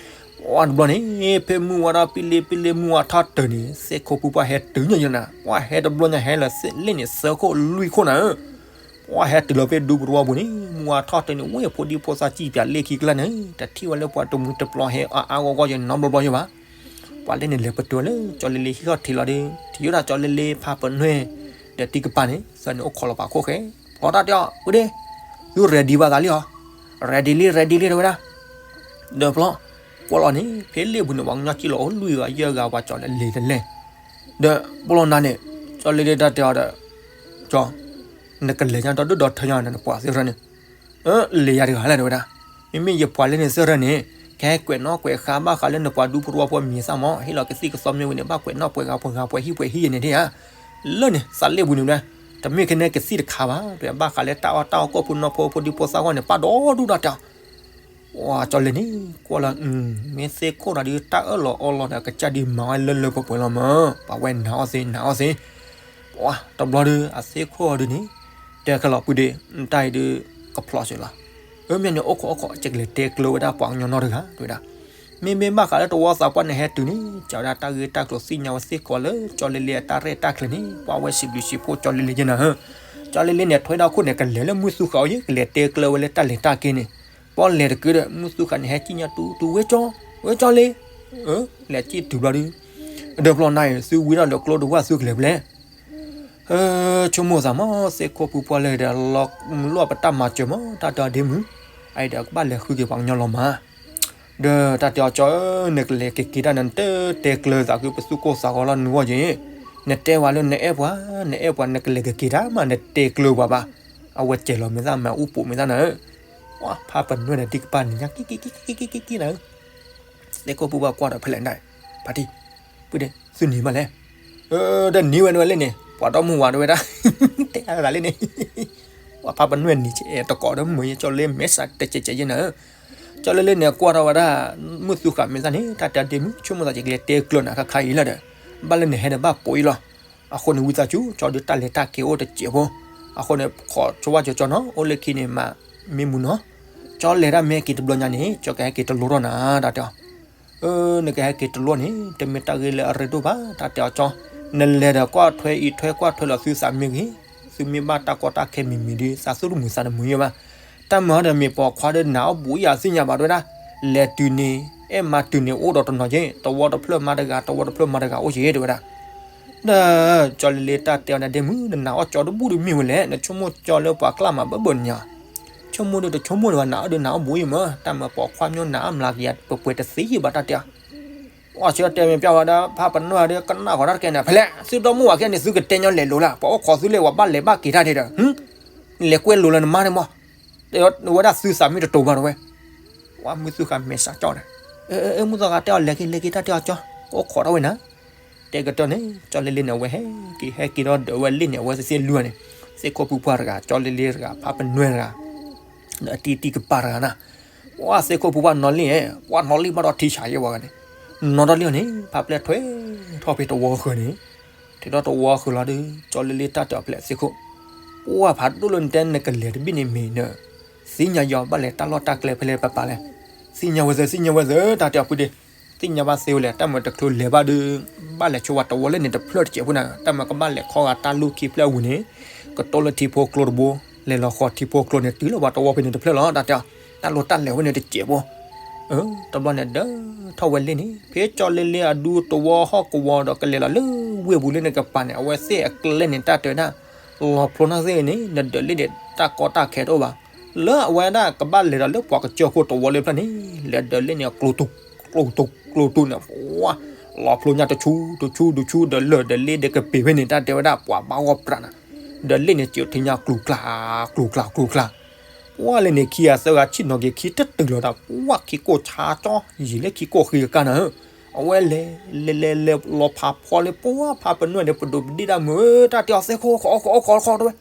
ပှၤတဘျီန့ၣ် ဖဲမုၢ်ဝါထီၣ်ပံလ့ပံလ့မုၢ်ဝါထီၣ်တၢၤန့ၣ် သ့ၣ်ခိၣ်ဖုပှၢ်ဟဲတုၤညါနၤ, ပှၤဟဲတဘျီညါဟဲလၢာ်လ့ၣ်န့ၣ် သၢခိၣ်လွံၢ်ခိၣ်နၤဧၢ ပှၤဟဲတုၤလီၤဖဲဒူပူၤတဝီပူၤန့ၣ် မုၢ်ဝါထီၣ်တၢၤန့ၣ် ဝဲဖိဒံဖိသၣ်စံၣ်ပၠးလ့ၣ်ခံကျါန့ၣ် တထံၣ်ဝဲလၢပှၤတမုာ်တပျီၤဟဲအါအါဂီၢ်ဂီၢ်ယနီတဘျီဘျီယဘၣ်, ပှၤလ့ၣ်န့ၣ်လဲၤပတုာ်လၢကၠီလ့လ့ဟံၣ်ခီၣ်ထံးလီၤဒီး ထံၣ်ယိၣ်ဒၣ်ကၠီလ့လ့ဖါပနွဲၣ် ဒီးတံၢ်ကပၤန့ၣ် သၢန့ၣ်အိၣ်ခိးလီၤပှၤခိၣ်ဃဲ, ဖီတၢ်တဲအီၤ ဝံၤဒ့, သု ready ဘၣ်သးလံဧါ, ready လံ ready လံတဲဝဲဒၣ်, ဒီးဖျီ ကွၢ်လီၤန့ၣ် ဖဲလ့ၣ်ပူၤန့ၣ် ပှၤကညီစံၣ်လီၤအိၣ်လွံၢ်ဂၤယဲၢ်ဂၤ ပှၤကၠီလ့လ့တလဲၣ်, ဒီးပလီၢ်နၤန့ၣ် ကၠီလ့လ့တၢ်တဲအီၤဒီး ကၠီ နကလဲၤညါဒီဒူၣ်ဒီထၢညါန့ၣ် နပှၤသ့ၣ်ရၢန့ၣ်, လဲၤယၤတဂၤလဲၣ်တဲဝဲဒၣ်, မ့မ့ၢ်ယပှၤလၢန့ၣ်သ့ၣ်ရၢန့ၣ် ကဟဲကွဲးနီၣ်ကွဲးဃါဘၣ်ဃးလၢနပှၤဒူဖိတဝီဖိမံၤသၣ်မး ဟ့ၣ်လီၤကသံၣ်ကသီမ့ၢ်ဝံၤန့ၣ် ဘၣ်ကွဲးနီၣ်ကွဲးဃါပှဲၤဂၤပှဲၤဟံၣ်ပှဲၤဟံၣ်ယဲန့ၣ်ဒ်ဧါ, လၢန့ၣ် သးလ့ၣ်ပူၤန့ၣ်ဝဲဒၣ်, တမ့ၢ်ခဲန့ၣ်ကသံၣ်တခါဘၣ် တဲဘၣ်ဃးလၢတၢ်အီၣ်တၢ်အီကီၢ်ဖိနီၢ်ဖိဖိဒံဖိသၣ်ဂီၢ်န့ၣ် ပာ်ဒီဒူၣ်ဒီထၢ ပှၤကၠီလ့န့ၣ် ကွၢ်လီၤ မ့ၢ်သ့ၣ်ခိၣ်ဒီး တၢ်အၢၣ်လီၤအီလီၤဒီး ကစၢ်ဒုးမၤဝဲလၢလၢပှဲၤပှဲၤလီၤမး, ပှၤဝဲနာ်အီၣ်သ့ နာ်အီၣ်သ့, ပှၤတဘျီဒီး အသ့ၣ်ခိၣ်အီၤဒုးန့ၣ် တဲခဲလီၤပုၢ်ဒ့ တၢ်အံၤဒုး ကဖျီစ့ၢ်လီၤ, အၢ မ့ၢ်န့ၣ်အိၣ်ခိးအိၣ်ခိး ကလဲၤတဲကျၢၤဝဲဒၣ်ပှၤကညီနီတဂၤ တဲဝဲဒၣ်, မ့မ့ၢ်ဘၣ်ဃးလၢတဝီသးပှၢ်န့ၣ်ဟဲတုၤန့ၣ် ကၠီဝဲဒၣ်တၢ်ဂ့ၢ်တၢ်ကျိၤသ့ၣ်ညါဝဲသ့ၣ်ခိၣ်လၢ ကၠီလ့လ့အတၢ်ရဲၣ်တၢ်ကျဲၤန့ၣ် ပှၤဝဲစံးဘျုးစံးဖှိၣ်ကၠီလ့လ့ယဲနၤဧၢ, ကၠီလ့လ့န့ၣ် ထွဲဒၣ်ခိၣ်န့ၣ် ကလဲၤလၢမုၢ်သူဃာ်အီၤယဲ ကလဲၤတဲကျၢၤဝဲလၢတၢ်လဲၤတၢ်က့ၤန့ၣ်, ပီၣ်လဲၤတကုဒီး မုၢ်သူဃာ်န့ၣ် ဟဲကံၣ်ညါတူတူ ဝဲကၠီ, ဝဲကၠီလ့, လဲၤကံၣ်တုၤဘျီဒုး, ဒီးဖျီနၤအံၤ သုဝံထီၣ်လၢကျိတဝၢ်သုကလဲၤဖဲလဲၣ် ဆိကမိၣ်သးမး သ့ၣ်ခိၣ်ဖုပှၢ်လၢဒီး လီၤမုၢ်လီၢ်ပတၢ်မၤစၢၤမး တၢ်တဲအီၤဒ့မုၢ်, အအံၤဒီးကဘၣ်လဲၤဃုက့ၤပှၤကညီလီၤမး, ဒီးတၢ်တဲအီၤကၠီဧၢ နကလဲၤကက့ၤတၢ်နတတဲကျၢၤသးဃုပသူၣ်ကိၢ်သးဂီၤလီၤနုာ်ဂီၢ်ယဲ, နတဲဝဲလၢနအဲၣ်ပှၤ နအဲၣ်ပှၤ နကလဲၤကက့ၤတၢ်မး နတဲကျၢၤပှၤဘၣ်, အဝဲစဲးလီၤမဲာ်သၣ်မဲာ်အူပိာ်မဲာ်သၣ်နၤဧၢ, ပှၤဖါပနွဲၣ်ဒီးတံၢ်ကပၤန့ၣ်ညါ ကံကံကံကံကံကံနၤဧၢ သ့ၣ်ခိၣ်ဖုပှၢ်ကွၢ်ဒီးဖဲလဲၣ်နၤ, ဖါတံၢ်, ပုၢ်ဒ့ သုနံၤမးလဲၣ်, ဒီးနံၤဝဲန့ၣ်ဝဲလၢန့ၣ် ပှၤဒီမုၢ်ဝၤတဲဝဲဒၣ်, တဲအါသးလၢန့ၣ်, ပှၤဖါပနွဲၣ်နံၤတကိးဒီးမုၢ်ယဲ ကၠီလ့မဲာ်ဆှးတကဲးကဲးယဲနၤဧၢ, ကၠီလ့လ့န့ၣ်ကွၢ်ထီၣ်ဝဲဒၣ် မုၢ်သူဃာ်မဲာ်သၣ်န့ၣ် တၢ်တဲဒ့မုၣ် ဆိကမိၣ်သးက့ၤကလဲၤတဲကျၢၤနၤခါခါအံၤလီၤဒီး ဘၣ်လၢနဟဲဒီးဘၣ်ပိာ်အံၤလီၤ. အဃိန့ၣ်ဝံသးစူၤ ကၠီဒုးတၢ်လဲၤတၢ်ကဲၤအိၣ်တစဲးဖိ, အဃိန့ၣ် ခိးဆိဝဲကၠီနီၤ အိၣ်လၢခံန့ၣ်မၤမ့ၢ်မူနီၤ, ကၠီလဲၤတၢ်မ့ၢ်ဟဲက့ၤတဘျီညါန့ၣ် ကၠီကဟဲက့ၤတလိထီၣ်နၤ တၢ်တဲအီၤ အၢ နကဟဲက့ၤတလိန့ၣ် တမ့ၢ်တၢ်ဂ့ၢ်လၢအရ့ဒိၣ်ဘၣ် တၢ်တဲအီၤကၠီ, နလဲၤဒီးကွၢ်ထွဲအံးထွဲကွၢ်ထွဲလီၤသုသးမ့ၢ်ဂ့ၤ, သုမ့ၢ်ဘၣ်တၢ်ကီတၢ်ခဲမံၤမံၤဒီး သးသူၣ်တမုာ်သးတမုာ်ယဲဘၣ်. တၢ်မၤအီၤဒီးမ့ၢ်ပိာ်ခွါဒီးနၤအီၣ်ဘူးယၤသ့ၣ်ညါဘၣ်တဲဝဲဒၣ်, လဲၤတုၤန့ၣ် အဲၣ်မၤတုၤန့ၣ်အိၣ်ဒီးတနီၤက့, တဝီတဖျၢၣ်မၤတဂၤ တဝီတဖျၢၣ်မၤတဂၤအိၣ်က့တဲဝဲဒၣ် ဒီး ကၠီလ့လ့တၢ်တဲအီၤန့ၣ်ဒ့မုၣ် နနာ်အီၣ်ကၠီတဘူၣ်တမ့ၢ်ဝဲလဲၣ်, နဆိကမိၣ်ကၠီလၢပှၤကျၢ်မၤဘၢဘၢန့ၣ်ညါ, ဆိကမိၣ်ဒီးတဆိကမိၣ်ဒံးဘၣ် နၤအီၣ်ဒီးနၤအီၣ်ဘူးယံၤမၢ်, တၢ်မၤပိာ်ခွါမၠိနၤအီၣ်မျးကယၤပှဲၤပှဲၤတသ့ယံၤဘၣ်တၢ်တဲအီၤ, အီၣ်ဆၢတဲမ့ၢ်ပျၢ်ဝဲဒၣ် ဖးပနွဲၢ်ဒီးကနၣ်ဃီၤတၢ်တကဲန့ၣ် ဖဲလဲၣ် သုဒီမိၢ်ဝၤခဲန့ၣ် သုကတဲညီလဲၤလိၤလၢ် ပှၤအိၣ်ခိးသုလၢပှၤဘၣ်လဲၤဘၣ်က့ၤတၢ်ဒ့ဒီး လဲၤကွဲလိၤလၢနမါန့ၣ်မၢ်, ဝဲဒၣ်သုသးမ့ၢ်တတိၤဘၣ်တဝဲ ပှၤမုၢ်သူဃာ်မဲာ်စးကၠီန့ၣ်, မုၢ်သူဃာ်တဲအီၤလဲၤက့ၤလဲၤက့ၤတၢ်တဲအီၤကၠီ, အိၣ်ခိးထီၣ်ဝဲနၤ, တဲကတၢၢ်န့ၣ် ကၠီလ့လ့န့ၣ် အဝဲဟဲက့ၤဟဲက့ၤဒီးဒၢးဝဲလ့ၣ်န့ၣ် အဝဲသ့ၣ်သ့ၣ်လွံၢ်န့ၣ်, သ့ၣ်ခိၣ်ဖုပှၢ်တဂၤ ကၠီလ့လ့တဂၤ ဖးပနွဲၢ်တဂၤ ဒီးအတံၤတံၤကပၤတဂၤနၤ, ပှၤသ့ၣ်ခိၣ်ဖုပှၢ်နီၣ်လ့ၣ်, ပှၤနီၣ်လ့ၣ်ဘၣ်ဒီးထံဆးယဲဝဲဂၤန့ၣ်, နီၣ်ထီၣ်လံအီၤန့ၣ် ဖးပျဲၢ်ထွဲထီၣ်ဖဲတဝီဃၢၤန့ၣ်, ထဲထီၣ်တဝီဃၢၤလီၤဒီး ကၠီလ့လ့တၢ်တဲအီၤဖဲလဲၣ်သ့ၣ်ခိၣ်, ပှၤဖးဒိၣ်လၢနတဲနကလဲၤတဘ့ၣ်န့ၣ်မ့ၢ်န သ့ၣ်ညါယီၤဘၣ်လဲၤတၢ်လီၢ်တၢ်ကျဲဖဲလဲၣ်ပပာ်လဲၣ်, သ့ၣ်ညါဝဲသ့ၣ် သ့ၣ်ညါဝဲသ့ၣ် တၢ်တဲအီၤဖုဒ့, သ့ၣ်ညါဘၣ်သ့ဝဲလဲၣ် တၢ်မၤတချုးလဲၤဘၣ်ဒီး ဘၣ်လဲၤဆိဝဲတဝီလၢန့ၣ်တဖျၢၣ်တစဲးဖိနၤ, တၢ်မၤကဘၣ်လဲၤခီဂာ်တၢ်လူၢ်ခံဖျၢၣ်အဝံၤန့ၣ်, ကတိၢ်လၢထံဖိကျိတဘိ, လဲၤလီၤဃီၤထံဖိကျိန့ၣ် တုၤလၢပှၤတဝီဖဲန့ၣ်တဖျၢၣ်လီၤ တၢ်တဲအီၤ, တၢ်လီၢ်တၢ်လဲၤဝဲန့ၣ်တစဲးဖိ တဘျီန့ၣ်ဒၢးထီၣ်ဝဲလ့ၣ်န့ၣ် ဖဲကၠီလ့လ့အဒူတဝီဟီၣ်ကဝီၤဒီးကလဲၤလီၤလၢဝ့ၢ်ပူၤလၢန့ၣ်ကပၤန့ၣ် အဝဲသ့ၣ်အကျဲန့ၣ် တၢ်တဲဝဲဒၣ်, လီၤဖျိနၢ်သ့ၣ်န့ၣ် နဒၢးလ့ၣ်န့ၣ် တၢ်ကီတၢ်ခဲတအိၣ်ဘၣ်, လၢအဝဲဒၣ်ကဘၣ်လဲၤဒီးလၢပှၤကစၢၢ်ခိၣ်တဝီလၢဖျၢၣ်န့ၣ် လဲၤဒၢးလ့ၣ်န့ၣ် ကျိၤတူာ်ကျိၤတူာ်န့ၣ် ပှၤ လီၤဖျိညါတဆူတဆူတဆူဒီးလၢာ်ဒီးလ့ၣ်ဒီးကပ့ၤဖဲန့ၣ် တၢ်တဲဝဲဒၣ် ပှၤဘၣ်ဂီၢ်ပြးနၤ, ဒီးလ့ၣ်န့ၣ်စံးထံညါကျိၤကျါ, ကျိၤကျါကျိၤကျါ ပှၤလၢန့ၣ်ခံဂၤသၢဂၤဆံၣ်နီၤက့ၤခံတတုၤလီၤဒီး ပှၤခံကိၢ်ဆါကၠီ ယံာ်လၢခံကိၢ်ဃံကကါနၤဧၢ, အဝဲလဲၤ လဲၤ လဲၤ လဲၤ လီၤဖးဖီလၢပှၤဖးပနွဲၣ်ဒီး ပဒိးပဒ့ၣ်ဒၣ်မုာ်ဧၢ တၢ်တဲအီၤသ့ၣ်ခိၣ် ခိး ခိး ခိး ခိး တဝဲ,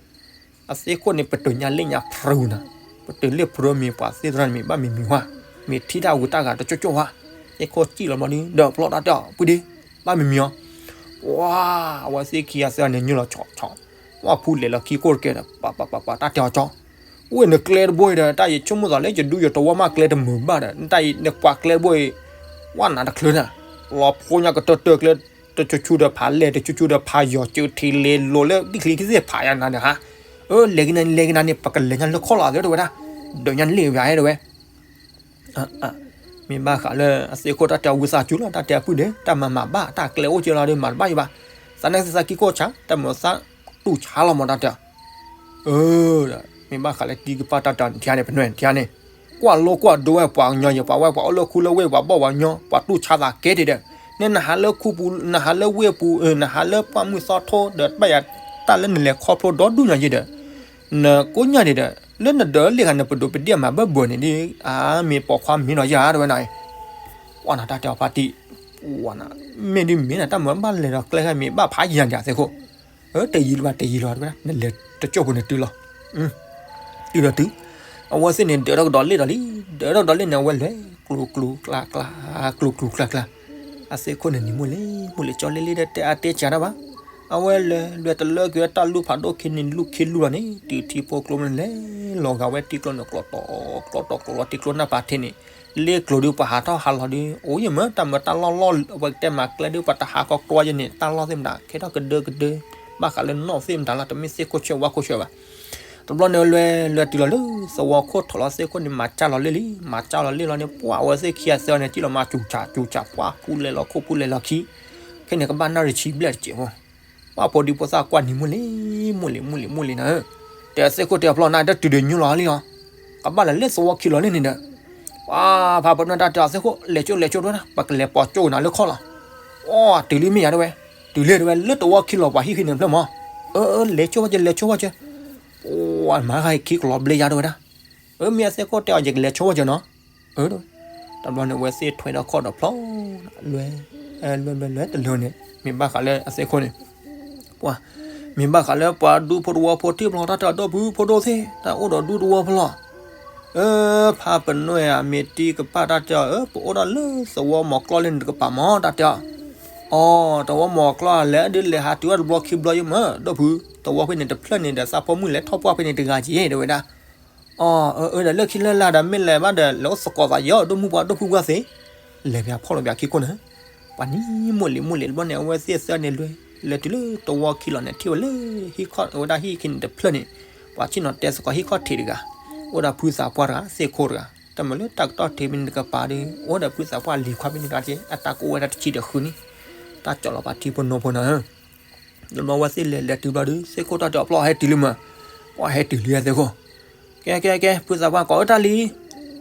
အသ့ၣ်ခိၣ်န့ၣ် ပတုာ်ညါလ့ၣ်ညါဖြူနၤ, ပတုာ်လ့ၣ်ဖြူမ့ၢ်ပှၤသ့ၣ်တဖၣ်န့ၣ် မ့ၢ်ဘၣ်မံၤမံၤဝဲ, မ့ၢ်ထံၣ်တၢ်ဝံတၢ်ဂၤတကၠိၢ်ကၠိၢ်ဝဲ, သ့ၣ်ခိၣ်စံၣ်လီၤဘျီဒီး ဒီးပျီတၢ်တဲအီၤ ပုၢ်ဒ့, ဘၣ်မံၤမံၤအီၤ ပှၤ အဝဲသ့ၣ်ခံဂၤသၢဂၤန့ၣ် ညိလီၤဆီဆီ, ပှၤဖူလဲၤလီၤခံကိၢ်တကဲဒီး ပှၤ ပှၤ ပှၤ ပှၤ တၢ်တဲအီၤကၠီ, အိၣ်နကျဲတဘိအံၤဒီး တၢ်ယဆိကမိၣ်သးလၢယဒူယတဝီမးကျဲတမုာ်ဘၣ်ဒီး နတၢ်အံၤနကွၢ်ကျဲတဘိအံၤ ဝဲနၤတချုးနၤ, လီၤဖျိညါကတၢၢ်တၢၢ်ကျဲ တဆူဆူဒီးဖးလဲၢ် တဆူဆူဒီးဖးယီၤ စၢထံလဲၤလိၤလၢဘံၣ်ချံခံသ့ၣ်ဖးယၤနၤန့ၣ်ဟါ, အၢ လဲၤကနၤန့ၣ် လဲၤကနၤန့ၣ် ပကလဲၤညါလၢခီၣ်လီၤသ့တဝဲဒၣ်, ဒၢးညါလ့ၣ်ဝဲဟဲတဝဲ မ့ၢ်ဘၣ်ဃးလၢအသ့ၣ်ခိၣ်တၢ်တဲအီၤဝံသးစူၤလီၤ တၢ်တဲအပုၢ်ဒ့ တၢ်မၤမၤဘၣ် တၢ်ကျဲအိၣ်က့လီၤဒီး မၤတဘၣ်ယံၤဘၣ်, သးနၢ်သးခံကိၢ်ဆါ တၢ်မၤသးတူၢ်ဆါလီၤမး တၢ်တဲအီၤ, အၢ မ့ၢ်ဘၣ်ဃးလၢတံၤကပၤတၢ်တဲအီၤန့ၣ် ထံၣ်န့ၣ် ပနွဲၣ်ထံၣ်န့ၣ်, ကွၢ်လိကွၢ်ဒိဝဲပှၤကညီယဲ ပှၤဝဲပှၤအိၣ်လၢခူလၢဝ့ၢ် ပှၤဘီၣ်ပှၤကညီ ပှၤတူၢ်ဆါသးကဲထီၣ်ဒီး, နဟးလၢခူပူၤ နဟးလၢဝ့ၢ်ပူၤ နဟးလၢပှၢ်မုၢ်သီထိဒီး တဘၣ်ယၤတၢ်လၢနလဲၤခီဖျိဒီဒူၣ်ညါယဲဒီး နကိးညါန့ၣ်ဒီး လၢနဒၢးလ့ၣ်ဃာ်န့ၣ် ပဒိးပဒ့ၣ်မၤဘၢဘၢန့ၣ်ဒီး အါ မ့ၢ်ပိာ်ခွါမံၤနီၤယၤတဝဲနၤ, ပှၤနၤတၢ်တဲအီၤဖါတံၢ်, ပှၤနၤ မ့ၢ်ဒ်မ့ၢ်နၤ တၢ်မၤဘၣ်လဲၤဒီးကျဲဂၤမ့ၢ်ဘၣ်ဖးယံၤဒၣ်သ့ၣ်ခိၣ်, တယံၤလၢၤဘၣ် တယံၤလၢၤဘၣ်တဝဲဒၣ် နလဲၤတကၠိၢ်ဖိန့ၣ်တုၤလီၤ တုၤဒီးတုၤ, အဝဲသ့ၣ်န့ၣ် ဒၢးထီၣ်ကဒီးလ့ၣ်ဒီးလံ, ဒၢးထီၣ်ကဒီးလ့ၣ်န့ၣ် အဝဲလဲၤ ကျိၤကျိၤကျါကျါ, ကျိၤကျိၤကျါကျါ, အသ့ၣ်ခိၣ်န့ၣ်နံၤမုၢ်လ့ၤ မုၢ်လ့ၤ ကၠီလ့လ့ဒီးတဲအါတဲဆံးတၢ်ဘၣ်, အဝဲလဲၤ လဲၤတလၢကွံာ်ဝဲတၢ်လူၢ်ဖးဒိၣ်ခံန့ၣ် လူၢ်ခံလူၢ်လီၤန့ၣ် တုၤထံဖိကျိန့ၣ်လဲၤလီၤဂာ်ဝဲတံၤကျိန့ၣ် ကျိးတီၤ ကျိးတီၤကျိးလီၤတံၤကျိနၢ်ပၤထ့န့ၣ်, လ့ကျိၤဒုးပှၤဟးထီၣ်ဟးလီၤဒုး အိၣ်ယမၢတၢ်မၤတၢ်လီၢ်လီၢ် အဝဲကတဲမၤကျဲဒုး ပှၤတဟးကီကျိယဲန့ၣ် တၢ်လီၢ်သ့ၣ်မတၤ ခဲထီၣ်ကဒၢကဒၢ, ဘၣ်ဃးလၢနီၣ်သ့ၣ်မတၤလီၤ တမ့ၢ်သ့ၣ်ခိၣ်ဆၢဝါခိၣ်ဆၢဘၣ် တဘျီန့ၣ်လဲၤ လဲၤတုၤလီၤလၢ သဝီခိၣ်ထီၣ်လီၤသ့ၣ်ခိၣ်န့ၣ် မၤစၢ်လီၤလ့ၣ်လံ မၤစၢ်လီၤလ့ၣ်လီၤန့ၣ် ပှၤအဝဲသ့ၣ်ခံဂၤသၢဂၤန့ၣ် စံၣ်လီၤမၤစူၤစၢ်စူၤစၢ် ပှၤဖူလဲၤလီၤခိၣ်ဖူလဲၤလီၤခံ, ခဲန့ၣ်ကဘၣ်နၣ်ရံၣ်ဆံဘျဲၣ်တစဲးဖိ, ပှၤဖိဒံဖိသၣ်ကွၢ်နံၤမုၢ်လ့ၤ မုၢ်လ့ၤ မုၢ်လ့ၤ မုၢ်လ့ၤနၤဧၢ, တဲသ့ၣ်ခိၣ်တဲအဖျီနၤ တတုၤဒီးညိလီၤလံလီၤ, ကဘၣ်လၢလၢသဝီခံလီၤလ့ၣ်န့ၣ်ဒီး, ပှၤဖးပနီၢ်တၢ်တဲအီၤသ့ၣ်ခိၣ် လဲၤကၠိလဲၤကၠိတဝဲဒၣ် ပကလဲၤပိာ်ကၠိနၤလၢခီၣ်လီၤ, အိ တုၤလံမ့ၢ်ယၤတဝဲ, တုၤလံတဝဲ လၢသဝီခံလီၤပှၤဟံၣ်ဃံန့ၣ်ဖျၢၣ်မး, အၢ လဲၤကၠိဝဲကၠိ လဲၤကၠိဝဲကၠိ, ပှၤမၤဃါခံကလီၤဘျ့ယါတဝဲဒၣ်, အၢ မ့ၢ်အသ့ၣ်ခိၣ်တဲအီၤ ယကလဲၤဆိဝဲကၠၢနီၤ, အၢ တဘျီန့ၣ် အဝဲသ့ၣ်ထွဲဒီးခီၣ်ဒီးဖျီ, လွဲ လွဲ လွဲ လွဲတလၢန့ၣ် မ့ၢ်ဘၣ်ဃးလၢအသ့ၣ်ခိၣ်န့ၣ်, ပှၤ မ့ၢ်ဘၣ်ဃးလၢပှၤဒူဖိတဝီဖိထံၣ်ဖျီ တၢ်တဲအီၤဒီပုၢ်ဖိဒိၣ်သ့ၣ် တၢ်အိၣ်ဒီးဒူတဝီဖျီ, အၢ ဖါပနွဲၢ်ဧၢ မ့ၢ်တံၤကပၢ်တၢ်တဲအီၤ အၢ ပအိၣ်ဒီးလၢသဝီမီၤကျီၢ်လၢန့ၣ်တကပၤမး တၢ်တဲအီၤ. အိ သဝီမီၤကျီၢ်လဲၣ် ဒုးလဲၤဟးတုၤဝဲတဘျီခံဘျီယမၢ ဒီပုၢ် သဝီဖဲန့ၣ်တဖျၢၣ်န့ၣ်ဒီး သးဖိမုၣ်လဲၤထီၣ်ပှၢ်ဖဲန့ၣ်တဂၤက့ၤ တဲဝဲဒၣ်. အိ အၢ အၢ ဒီးလၢခံလၢ်လၢ်ဒီး မ့ၢ်လဲၤဘၣ်ဒီး လဲၤအိၣ်သကိးသးယီၤ ဒိၣ်မုၢ်ပှၢ်ဒိၣ်ဖုၣ်ပှၢ်သ့ လဲၤဖဲအဖီၣ်လီၤဘၣ်ခံခိၣ်န့ၣ် ပှၤနံၤမိၢ်လံၤမိၢ်လံၤတဘျီန့ၣ် အဝဲသ့ၣ်သၢန့ၣ်လွဲ လဲၤတုၤလၢသဝီခံလီၤန့ၣ် ထံၣ်ဝဲလၢဟံၣ်ခီၣ် အဝဲဒၣ်ဟံၣ်ခံန့ၣ်တဖျၢၣ်န့ၣ် ပှၤဆ့ၣ်နီၤတဲသကိးဟံၣ်ခီၣ်ထံးတဂၤ အိၣ်ဒီးဖုသးပှၢ်တဂၤ သ့ၣ်ခိၣ်တဂၤ တၢ်မၤလၢတၢ်ကတီၢ်ထံးဖဲန့ၣ်တကပၤဒီး အိၣ်ဒီးဖုသးပှၢ်လံၤခွါဖဲန့ၣ်တဂၤက့ အတၢ်ကအိၣ်ဝဲဒၣ်တဆံဒီးဃုနံၣ် တၢ်ကၠီလီၤပာ်ထံဖိနီဖိနီၤဧၢ ဒီးဝဲသ့ၣ်လဲၤလဲၤတုၤဘျီဒီး သ့ၣ်ခိၣ်တၢ်တဲအီၤဖျီၣ်ဟဲတုၤလံမၢ် ပှၤဟဲတုၤလံသ့ၣ်ခိၣ် ကဲကဲကဲ ဖုသးပှၢ်ကိးအၢတၢ်လံၤ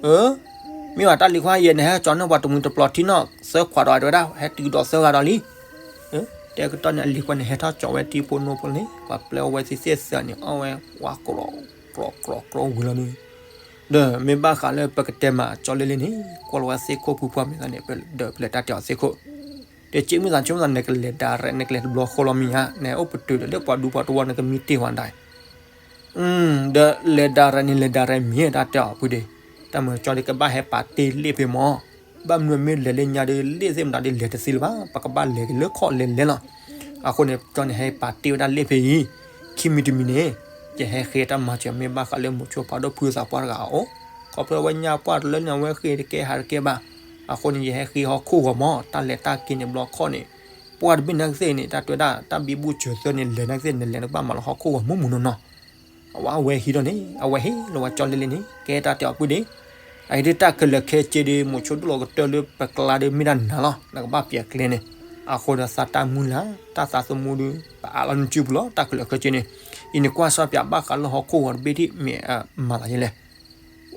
အၢ မ့ၢ်ဘၣ်တၢ်လံၤခွါယဲ နဟဲကၠီန့ၢ်ပှၤတမှံၤတပျီၤထံနီၣ် သၢခွးဒီးတဲဝဲဒၣ် ဟဲတုၤဒီးသၢဂၤဒီးလံ တဲကတီၢ်န့ၣ် အလံၤခွါန့ၣ် ဟဲထီၣ်ကၠီဝဲထံဖိနီဖိန့ၣ် ပှၤပျဲအဝဲသ့ၣ်သ့ၣ်သၢန့ၣ် အီၣ်ဝဲဝါကြီကြီကြီဝံၤလီၤဒီး ဒီးမ့ၢ်ဘၣ်ဃးလၢပကတဲမးကၠီလ့လ့န့ၣ် ကွၢ်လီၤဝဲသ့ၣ်ခိၣ်ဖုပှၢ်မ့ၢ်သးန့ၣ် ဒီးပလဲၤတၢ်တဲအီၤသ့ၣ်ခိၣ် တက့မုၢ်သးဆိကမိၣ်သး နကလဲၤဒၣ်ရဲၣ် နကလဲၤတဘျီဃီလီၤမ့ၢ်ဧါ နအိၣ်ပတုာ်ဒီးလၢပှၤဒူပှၤတဝီ နကမံတ့ၢ်ဝဲဒၣ် ဒီးလဲၤဒၣ်ရဲၣ်န့ၣ် လဲၤဒၣ်ရဲၣ်မ့ၢ်တၢ်တဲအီၤဖုဒ့ တၢ်မၤကၠီဒီးကဘၣ်ဟဲပာ်တ့ၢ်လ့ၣ်ဖဲမၢ် ဘၣ်မနုၤမ့ၢ်လဲၤလၢညါဒီး လ့ၣ်သ့ၣ်မတၤဒီးလဲၤတသ့လၢၤဘၣ် ပကဘၣ်လဲၤက့ၤလၢခီၣ်လဲၤလဲၤလီၤ အဃိန့ၣ် ကၠီန့ၣ်ဟဲပာ်တ့ၢ်ဝဲဒၣ်လ့ၣ်ဖဲအံၤ ခံမံၤတမံၤန့ၣ် ယဟဲဃ့တၢ်မၤစၢၤ မ့ၢ်ဘၣ်ဃးလၢမိၤဆိဖးဒိၣ်ဖုသးပှၢ်တဂၤအအိၣ် ခီဖျိဝဲညါပှၢ်တလၢန့ၣ် အဝဲဃ့တကဲဟးတကဲဘၣ် အဃိန့ၣ် ယဟဲဃ့ဟီၣ်ခိၣ်ဂီၤမၢ် တၢ်လဲၤတၢ်က့ၤန့ၣ်ဘျီခီၣ်န့ၣ် ပှၢ်တဘ့ၣ်နာ်ကသ့ၣ်န့ၣ် တၢ်တဲဝဲဒၣ် တၢ်ဘံဘူစၢၤသၢန့ၣ် လဲၤနာ်ကသ့ၣ် နလဲၤနကဘၣ်မၤလီၤဟီၣ်ခိၣ်ဂီၤမူမူနီၢ်နီၢ် အဝဲဟံးထီၣ်န့ၣ် အဝဲဟ့ၣ်လီၤဝဲကၠီလ့လ့န့ၣ် ကဲတၢ်တဲအီၤဖုဒ့ အအံၤဒ်တၢ်ခဲလၢာ်ခဲဆ့ဒီး မိၤဆိဒိၣ်လီၤကတၢၢ်လၢပကျါဒီးမ့ၢ်တၢ်နၤလီၤ နကဘၣ်ပျဲကျဲန့ၣ် အဃိဒီးသးတၢ်မုၢ်လၢ် တၢ်သးသမူဒီး ပအးလီၤနစုပူၤလီၤ တၢ်ခဲလၢာ်ခဲဆ့န့ၣ် အံၤန့ၣ်ကွၢ်စီပၠးဘၣ်ဃးလၢဟီၣ်ခိၣ်ဂီၤတဘ့ၣ်ဒ်မ့ၢ်မၤသးယဲလဲၣ်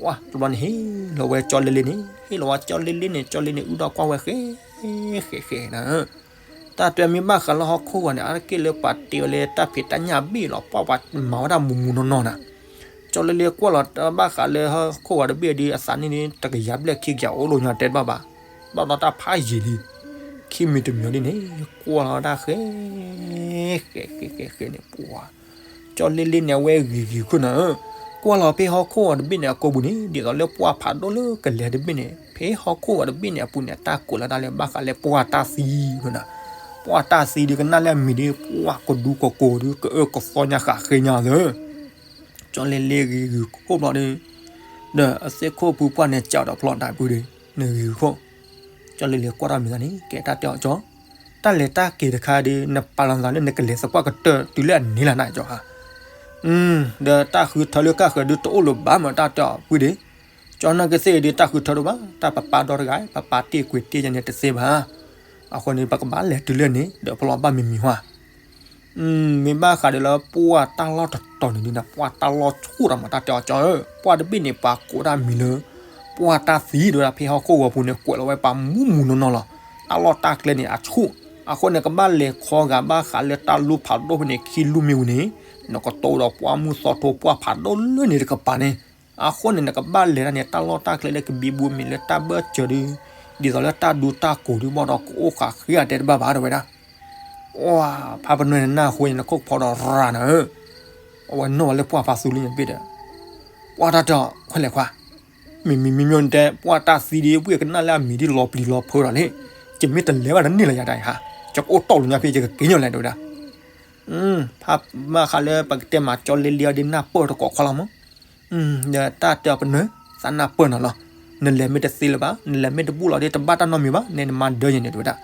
ဝါ တဘျီန့ၣ်ဟ့ၣ်လီၤဝဲကၠီလ့လ့န့ၣ် ဟ့ၣ်လီၤဝဲကၠီလ့လ့န့ၣ် ကၠီလ့လ့န့ၣ် အုၣ်ဒီးကွၢ်ဝဲဃဲ ဃဲဃဲနၤ တၢ်တဲမ့ၢ်ဘၣ်ဃးလၢဟီၣ်ခိၣ်ဂီၤန့ၣ် အါတက့ၢ်လၢပှၤတ့ဝဲလၢတၢ်ဖံးတၢ်ညၣ်ဘ့ၣ်လီၤ ပှၢ်ပှၤမၤဝဲဒၣ်မူမူနီၢ်နီၢ်နၤ ကၠီလ့လ့ကွၢ်လီၤတၢ်ဘၣ်ဃးလၢဟီၣ်ခိၣ်ဂီၤတဘ့ၣ်ဒီး အသးနံၣ်န့ၣ် တကယၤဘျဲၣ်ခံကယၤအိၣ်လိာ်ညါတဲတဘၣ်ဘၣ် ဘၣ်ဒီးတၢ်ဖးယံာ်လံ ခံမံၤတမံၤဒ်န့ၣ် ကွၢ်လီၤဝဲဒၣ်ဃဲ ဃဲဃဲဃဲဃဲန့ၣ် ပှၤ ကၠီလ့လ့န့ၣ် အဝဲဂ့ၤဂ့ၤခိၣ်နၤဧၢ ကွၢ်လီၤဖဲဟီၣ်ခိၣ်ဂီၤတဘ့ၣ်န့ၣ် အကိာ်ပူၤန့ၣ် ဒ်သိးလၢပှၢ်ဖးဒိၣ်လၢကလဲၤတဘ့ၣ်န့ၣ် ဖဲဟီၣ်ခိၣ်ဂီၤတဘ့ၣ်န့ၣ် အပူၤန့ၣ် တၢ်ကိးလီၤတၢ်လၢဘၣ်ဃးလၢပှၢ်တၢ်သံခိၣ်နၤ ပှၢ်တၢ်သံဒီးကနၣ်လၢအမံၤဒီး ပှၢ်ကဒူကကိးဒီး ကအၢကသီညါဃးဃ့ညါသၢ ကၠီလ့လ့ဂ့ၤဂ့ၤခိၣ်ဘျီဒီး ဒီးအသ့ၣ်ခိၣ်ဖုပှၢ်န့ၣ် ကးဒီးဖျီတၢ်ဖုဒီး နဂ့ၤဂ့ၤခိၣ် ကၠီလ့လ့ကွၢ်ထီၣ်မံၤသးန့ၣ် ကဲတၢ်တဲအီၤကၠီ တၢ်လဲၤတၢ်က့ၤတခါဒီး နပာ်လီၤသးလၢနကလဲၤသပှၢ်ကတၢၢ်တုၤလၢအန့ၣ်လၢနၤကၠီဧါ ဒီးတၢ်ဃုထၢလၢကၢ်ဃၢၤဒုးတအိၣ်လၢၤဘၣ်မၢ် တၢ်တဲအီၤဖုဒီး ကၠီနာ်က့သ့ၣ်ဒီး တၢ်ဃုထၢတအိၣ်ဘၣ် တၢ်ပပာ်ဒီတဂၤ ပပာ်တ့ၢ်ကွံာ်တ့ၢ်ယၤန့ၣ်တသ့ဘၣ် အဃိန့ၣ် ပကဘၣ်လဲၤတုၤလၢန့ၣ် ဒီးဖျီဘၣ်မံၤမံၤဟါ မ့ၢ်ဘၣ်ဃးဒီးလၢပှၢ်တၢ်လီၢ်တတီၤန့ၣ်ဒုးနၤ ပှၢ်တၢ်လီၢ်ဆူၣ်တၢ်မၤတၢ်တဲအီၤကၠီဧၢ ပှၢ်တဘ့ၣ်န့ၣ် ပှၤကိးတၢ်မံၤလၢ ပှၢ်တၢ်သံဒိၣ်ဒၣ် ဖဲဟီၣ်ခိၣ်ဂီၤပူၤန့ၣ် ကွဲးလီၤဝဲပှၤမူမူနီၢ်နီၢ်လီၤ တၢ်လီၢ်တၢ်ကျဲန့ၣ် အဆူၣ် အဃိန့ၣ် ကဘၣ်လဲၤခီဂာ်ဘၣ်ဃးလၢတၢ်လူၢ်ဖးဒိၣ်ဖဲန့ၣ် ခံလူၢ်မ့ၢ်ဝံၤန့ၣ် နကတိၤဒီးပှၢ်မုၢ်သီထိပှၢ်ဖးဒိၣ်လၢန့ၣ်တကပၤန့ၣ် အဃိန့ၣ် နကဘၣ်လဲၤဒၣ်န့ၣ် တၢ်လီၢ်တၢ်ကျဲလၢကဘံဘူမ့ၢ်လၢတၢ်ဘၢၣ်စၢၤဒီး ဒ်သိးလၢတၢ်ဒူတၢ်ကိးဒုးဘၣ်ဒီး ကအိၣ်ဃာ်ဃ့အတဲတဘၣ်ဘၣ်တဲဝဲဒၣ် ဝါ ဖါပနွဲၢ်န့ၣ်နၢ်ဟူန့ၣ် နခိၣ်ဖီဒီးရၤနၤဧၢ, အဝဲနီၣ်ဝဲလၢပှၢ်ဖးသူလံန့ၣ်တဘ့ၣ်ဒီး ပှၢ်တၢ်တဲအီၤ ခွဲးလဲၣ်ခွါ, မ့မ့မ့မ့ၢ်နတဲ ပှၢ်တၢ်သံဒ် ပှၢ်ကနၣ်လၢအမံၤဒ်လီၤပျံၤလီၤဖုးဒီးလံ, ယမ့ၢ်တလဲၤဘၣ်တန့ၢ်လၢၤယၤတၢ်အံၤဟါ, ယကအိၣ်တီၢ်လိာ်ညါဖဲယကက့ၤညီလၢၤတဲဝဲဒၣ် ဖးဘၣ်ဃးလၢပကတဲမၤကၠီလ့လ့အီၤဒ်နၢ်ပၢၢ်တကိးခွါလီၤမး, ဒီးတၢ်တဲအီၤပနွဲၢ် သးနၢ်ပၢၢ်နၤလီၤ, နလဲၤမ့ၢ်တသ့လၢၤဘၣ်, နလဲၤမ့ၢ်တဘူၣ်လီၤဒီးတဘၣ်တၢ်နီတမံၤဘၣ်, နဲနမါဒၢယဲန့ၣ်တဲဝဲဒၣ်,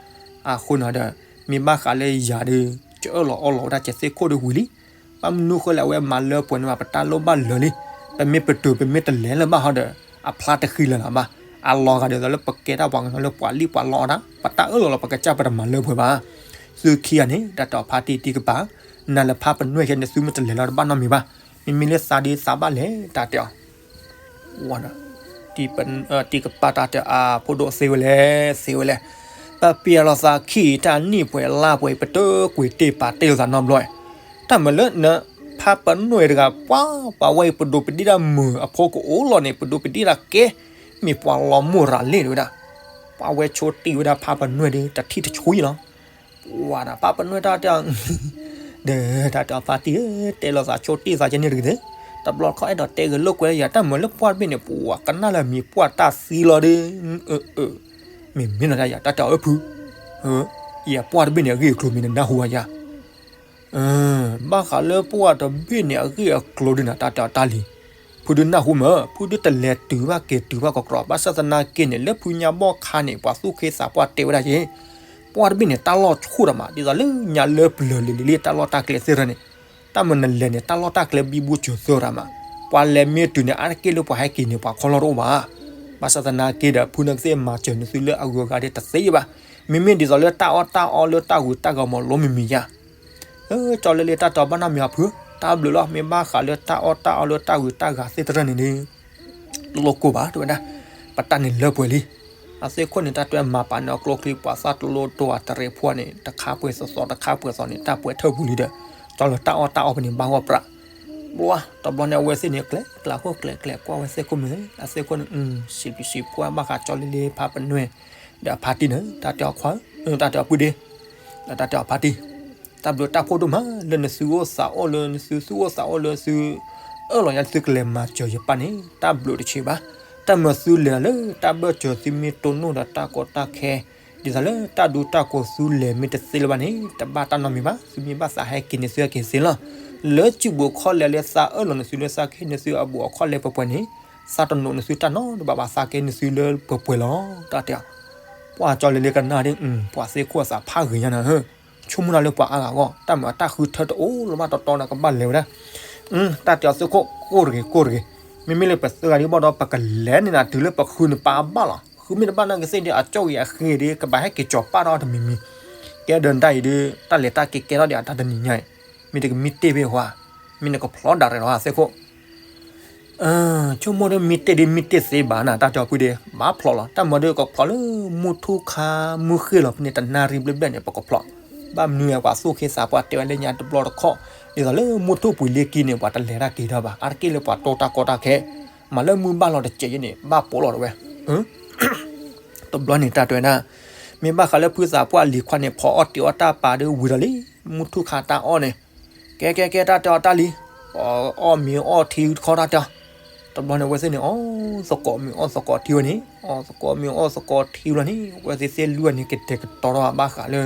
အဃိန့ၣ်ဒီး မ့ၢ်ဘၣ်ဃးလၢယၤဒီး ကအၢၣ်လီၤအီလီၤဝဲဒၣ်ကသ့ၣ်ခိၣ်ဒီးဝံၤလံ, ဘၣ်မနုၤဃိလဲၣ် အဝဲမၤလၢပှဲၤန့ၣ်ဘၣ် ပတၢ်လိၣ်ဘၣ်လၢာ်လံ, ပမ့ၢ်ပတုာ်ပမ့ၢ်တလဲၤလၢၤဘၣ်ဟီဒီး အဖျါတဃံလၢၤလၢၤဘၣ်, အလီၤဂာ်ဒ်သိးလၢပကဲတၢ်ပှၤကညီလၢပှၤလံၣ်ပှၤလီအီၣ်တၢ်, ပတၢ်အၢၣ်လီၤလီၤ ပကစၢ်ပတမၤလၢပှဲၤဘၣ်, သုခံဂၤန့ၣ် တၢ်တဲအီၤဖါတံၢ်တံၢ်ကပၤ, နၤလၢဖါပနွဲၢ်ခဲန့ၣ် သုမ့ၢ်တလဲၤလၢၤတဘၣ်နီတမံၤဘၣ်, မ့မ့ၢ်လၢသးဒီးသးဘၣ်လဲၤ တၢ်တဲအီၤ ဝါဒီး တံၢ်ကပၤတၢ်တဲအီၤ ဖိဒိၣ်သ့ဝဲလဲၣ် သ့ဝဲလဲၣ်, ပပျဲလီၤသးခံတၢ်နံၣ်ပှဲၤလါပှဲၤ ပတကွံာ်တ့ၢ်ပာ်တ့ၢ်လိာ်သးနီတဘျီ, တၢ်မၤလၢန ဖါပနွဲၢ်တဂၤ ပှၤပှၤဝဲအံၤ ပဒိးပဒ့ၣ်တၢ်မုာ်အဖိကအိၣ်လီၤန့ၣ် ပဒိးပဒ့ၣ်တၢ်ကဲ, မ့ၢ်ပှၤလီၤမိၢ်ရၤလ့ၣ်တဲဝဲဒၣ်, ပှၤဝဲဆိတ့ၢ်ဝဲဒၣ်ဖါပနွဲၢ်ဒီး တထံၣ်တဆှံလီၤ ဝါဒီးဖါပနွဲၢ်တၢ်တဲအီၤ, ဒီးတၢ်တဲအီၤဖါတံၢ်ဧၢ, တဲလိာ်သးဆိတ့ၢ်သးကဲန့ၣ်တဂ့ၤ, တဘျီတခီၣ်အဲၣ်ဒိးတဲဂဲၤလိာ်ကွဲလၢယၤ တၢ်မၤလၢပှၢ်တဘ့ၣ်န့ၣ် ပှၤကနၣ်လၢအမံၤပှၢ်တၢ်သံလီၤဒီး, မ့မ့ၢ်လီၤယၤ တၢ်တဲအီၤအၢဖု, ယပှၢ်တဘ့ၣ်န့ၣ်အဂ့ၢ်အကျိၤမ့ၢ်နနၢ်ဟူဘၣ်ယၤ ဘၣ်ဃးလၢပှၢ်တဘ့ၣ်န့ၣ် အဂ့ၢ်အကျိၤဒုးနၤ တၢ်တဲအီၤတၢ်လံၤ, ဖုဒုးနၢ်ဟူမး, ဖုဒုးတလဲၤတုၤဘၣ်က့ၤတုၤဘၣ်ကီးကီး, ဘၣ်ဆၣ်သနာ်က့န့ၣ် လၢဖုညါဘီၣ်ခါန့ၣ် ပှၤသူၣ်က့သးပှၢ်တဲဝဲဒၣ်က့ၤ, ပှၢ်တဘ့ၣ်န့ၣ် တၢ်လီၢ်ဆူၣ်ဒီးမး ဒ်သိးလၢညါလၢပျၢၤလံၤလံၤလံၤ တၢ်လီၢ်တၢ်ကျဲသ့ၣ်တဖၣ်န့ၣ်, တၢ်မၤနလဲၤန့ၣ် တၢ်လီၢ်တၢ်ကျဲဘံဘူစၢၤသၢတၢ်မး, ပှၤလဲၤမ့ၢ်တုၤန့ၣ် အါတက့ၢ်လၢပှၤဟဲက့ၤန့ၣ် ပှၤခီလီၢ်တအိၣ်ဘၣ်. ဘၣ်ဆၣ်သနာ်က့ဒီး ဖုနကသ့ၣ်မၤစၢၤနသုလၢအဂုၤအဂၤဒ်တသ့ဘၣ်. မ့မ့ၢ်ဒ်သိးလၢတၢ်အီၣ်တၢ်အီလၢတၢ်ဂုၤတၢ်ဂၤမၤလိမ့ၢ်မံၤယၤ ကၠီလ့လ့ တၢ်တဲအီၤဘၣ်နီတမံၤအဖု, တၢ်ဘျုးလီၤ. မ့ၢ်ဘၣ်ဃးလၢတၢ်အီၣ်တၢ်အီလၢတၢ်ဂုၤတၢ်ဂၤသ့ၣ်တဖၣ်န့ၣ်ဒီး လိၣ်ကိၢ်ဘၣ် တဲဝဲဒၣ်, ပတၢ်န့ၣ်လၢပှဲၤလံ. အသ့ၣ်ခိၣ်န့ၣ် တၢ်တဲမၤပာ်န့ၢ်အကျိချံ ပှၤသၣ်တလိတိၤအတရံးဖှိၣ်န့ၣ် တခါပှဲၤသီသီ တခါပှဲၤသီန့ၣ် တၢ်ပှဲၤထၢၣ်ပူၤလံဒီး ကၠီလၢတၢ်အီၣ်တၢ်အီဖဲန့ၣ် ဘၣ်ဂီၢ်ပြး ဘျီတဘျီန့ၣ် အဝဲသ့ၣ်န့ၣ် ကျဲကျးခိၣ်ကျဲကျဲကွၢ်ဝဲသ့ၣ်ခိၣ်မ့ၢ် အသ့ၣ်ခိၣ်န့ၣ် စံးဘျုးစံးဖှိၣ်ဘၣ်ဃးကၠီလ့လ့ဖးပနွဲၣ် ဒီးအဖါတံၢ်န့ၣ် တၢ်တဲအီၤခွါဧၢ, တၢ်တဲအီၤပုၢ်ဒ့, ဒီးတၢ်တဲအီၤဖါတံၢ်, တၢ်ဘျုးတၢ်ဖှိၣ်ဒိၣ်မး လၢနသုအိၣ်သးအိၣ်လၢ နသုသူၣ်အိၣ်သးအိၣ်လၢသု အၢၣ်လီၤယၤသုကလဲၤမၤစၢၤယပၢ်န့ၣ် တၢ်ဘျုးတဆံးဘၣ်. တၢ်မၤသုလဲၤလၢတၢ်ဘၢၣ်စၢၤသုမ့ၢ်တိၢ်နီၣ်ဒီးတၢ်ကီတၢ်ခဲ ဒ်သိးလၢတၢ်ဒူတၢ်ကိးသုလဲၤမ့ၢ်တသ့လၢၤဘၣ်န့ၣ် တဘၣ်တၢ်နီတမံၤဘၣ်. သုမ့ၢ်ဘၣ်သးဟဲက့ၤန့ၣ် သုဟဲက့ၤသ့လီၤ. လၢစုပူၤခီၣ်လဲၤလၢသးအၢၣ်လီၤနသုလၢသးကဟ့ၣ်န့ၢ်သုအဘူးအခီၣ်လဲၤပှဲၤပှဲၤန့ၣ် သးတနိးန့ၢ်သုတၢ်နီတဘျီဘၣ် သးကဟ့ၣ်န့ၢ်သုလၢပှဲၤပှဲၤလီၤ တၢ်တဲအီၤ. ပှၤကၠီလ့လ့ကနၣ်ဒ် ပှၤသ့ၣ်ခိၣ်အသးဖးဂ့ၤညါနၤဧၢ, ဆိကမိၣ်တၢ်လၢပှၤအါဂၤအဂီၢ် တၢ်မၤတၢ်ဃုထၢတအိၣ်လၢၤဘၣ်တီတီန့ၣ် ကဘၣ်လဲၤဝဲဒၣ် တၢ်တဲအီၤသ့ၣ်ခိၣ် ကိၢ်တဂ့ၤ ကိၢ်တဂ့ၤ, မ့မ့ၢ်လၢပသၢဂၤဒ်ဘၣ်ဒီး ပကလဲၤန့ၢ်နၤတုၤလၢပဃုနပၢ်အဘၣ်လီၤ. ဃုမ့ၢ်တဘၣ်နာ်က့သ့ၣ်ဒီး အကၠီၣ်ဂ့ၤအဃ့ဒီး ကဘၣ်ဟဲက့ၤကၠီၤပၢ်ထီၣ်တမံၤမံၤ. ကဲဒၢးတၢ်အံၤဒီး တၢ်လဲၤတၢ်က့ၤကဲထီၣ်ဒီးအတၢ်တနံၤညါအံၤ, မ့ၢ်တကမံတ့ၢ်ဖဲဟါ, မ့ၢ်နကဖျီဒၣ်ရဲၣ်လီၤသ့ၣ်ခိၣ် ဆိကမိၣ်ဒီးမံတ့ၢ်ဒ်မံတ့ၢ်သ့ဘၣ်နၤ တၢ်တဲအီၤဖုဒ့ ဘၣ်ဖျီလီၤ. တၢ်မၤဒီးကဖျီလၢ မုၢ်ထူၣ်ခါ မုၢ်ဃ့ၢ်လီၤဖဲန့ၣ် တနၣ်ရံၣ်ဘျဲၣ်ဘျဲၣ်န့ၣ် ပကဖျီ, ဘၣ်မနုၤပှၤသူၣ်က့သးပှၢ်တဲဝဲလၢညါတဘျီတခီၣ်, ဒ်သိးလၢမုၢ်ထူၣ်ပှ့ၤလ့ၤကံန့ၣ် ပှၤတလဲၤတၢ်က့ၤတၢ်ဘၣ် အါတက့ၢ်လၢပှၤတိၢ်တၢ်ကီတၢ်ခဲ, မၤလၢမုၢ်ဘၣ်လီၤတစဲးယဲန့ၣ် ဘၣ်ပိာ်လီၤတဝဲ တဘျီန့ၣ် တၢ်တဲဝဲဒၣ်, မ့ၢ်ဘၣ်ဃးလၢဖုသးပှၢ်လံၤခွါန့ၣ် ဖီအီၣ်တ့ၤအီၣ်တၢ်ပာ်ဒီးဝံၤဒီးလံ, မုၢ်ထူၣ်ခါတၢ်အီၣ်န့ၣ်, ကဲကဲကဲ တၢ်တဲအီၤတၢ်လံ, အီၣ်မ့ၤအီၣ်ထံတခီတၢ်တဲအီၤ, တဘျီန့ၣ် အဝဲသ့ၣ်န့ၣ် အီၣ်သကိးမ့ၤအီၣ်သကိးထံဝဲန့ၣ်, အီၣ်သကိးမ့ၤအီၣ်သကိးထံဝဲလီၤန့ၣ် အဝဲသ့ၣ်သ့ၣ်လွံၢ်န့ၣ် ကတဲာ်ကတီၤထီၣ်ဘၣ်ဃးလၢ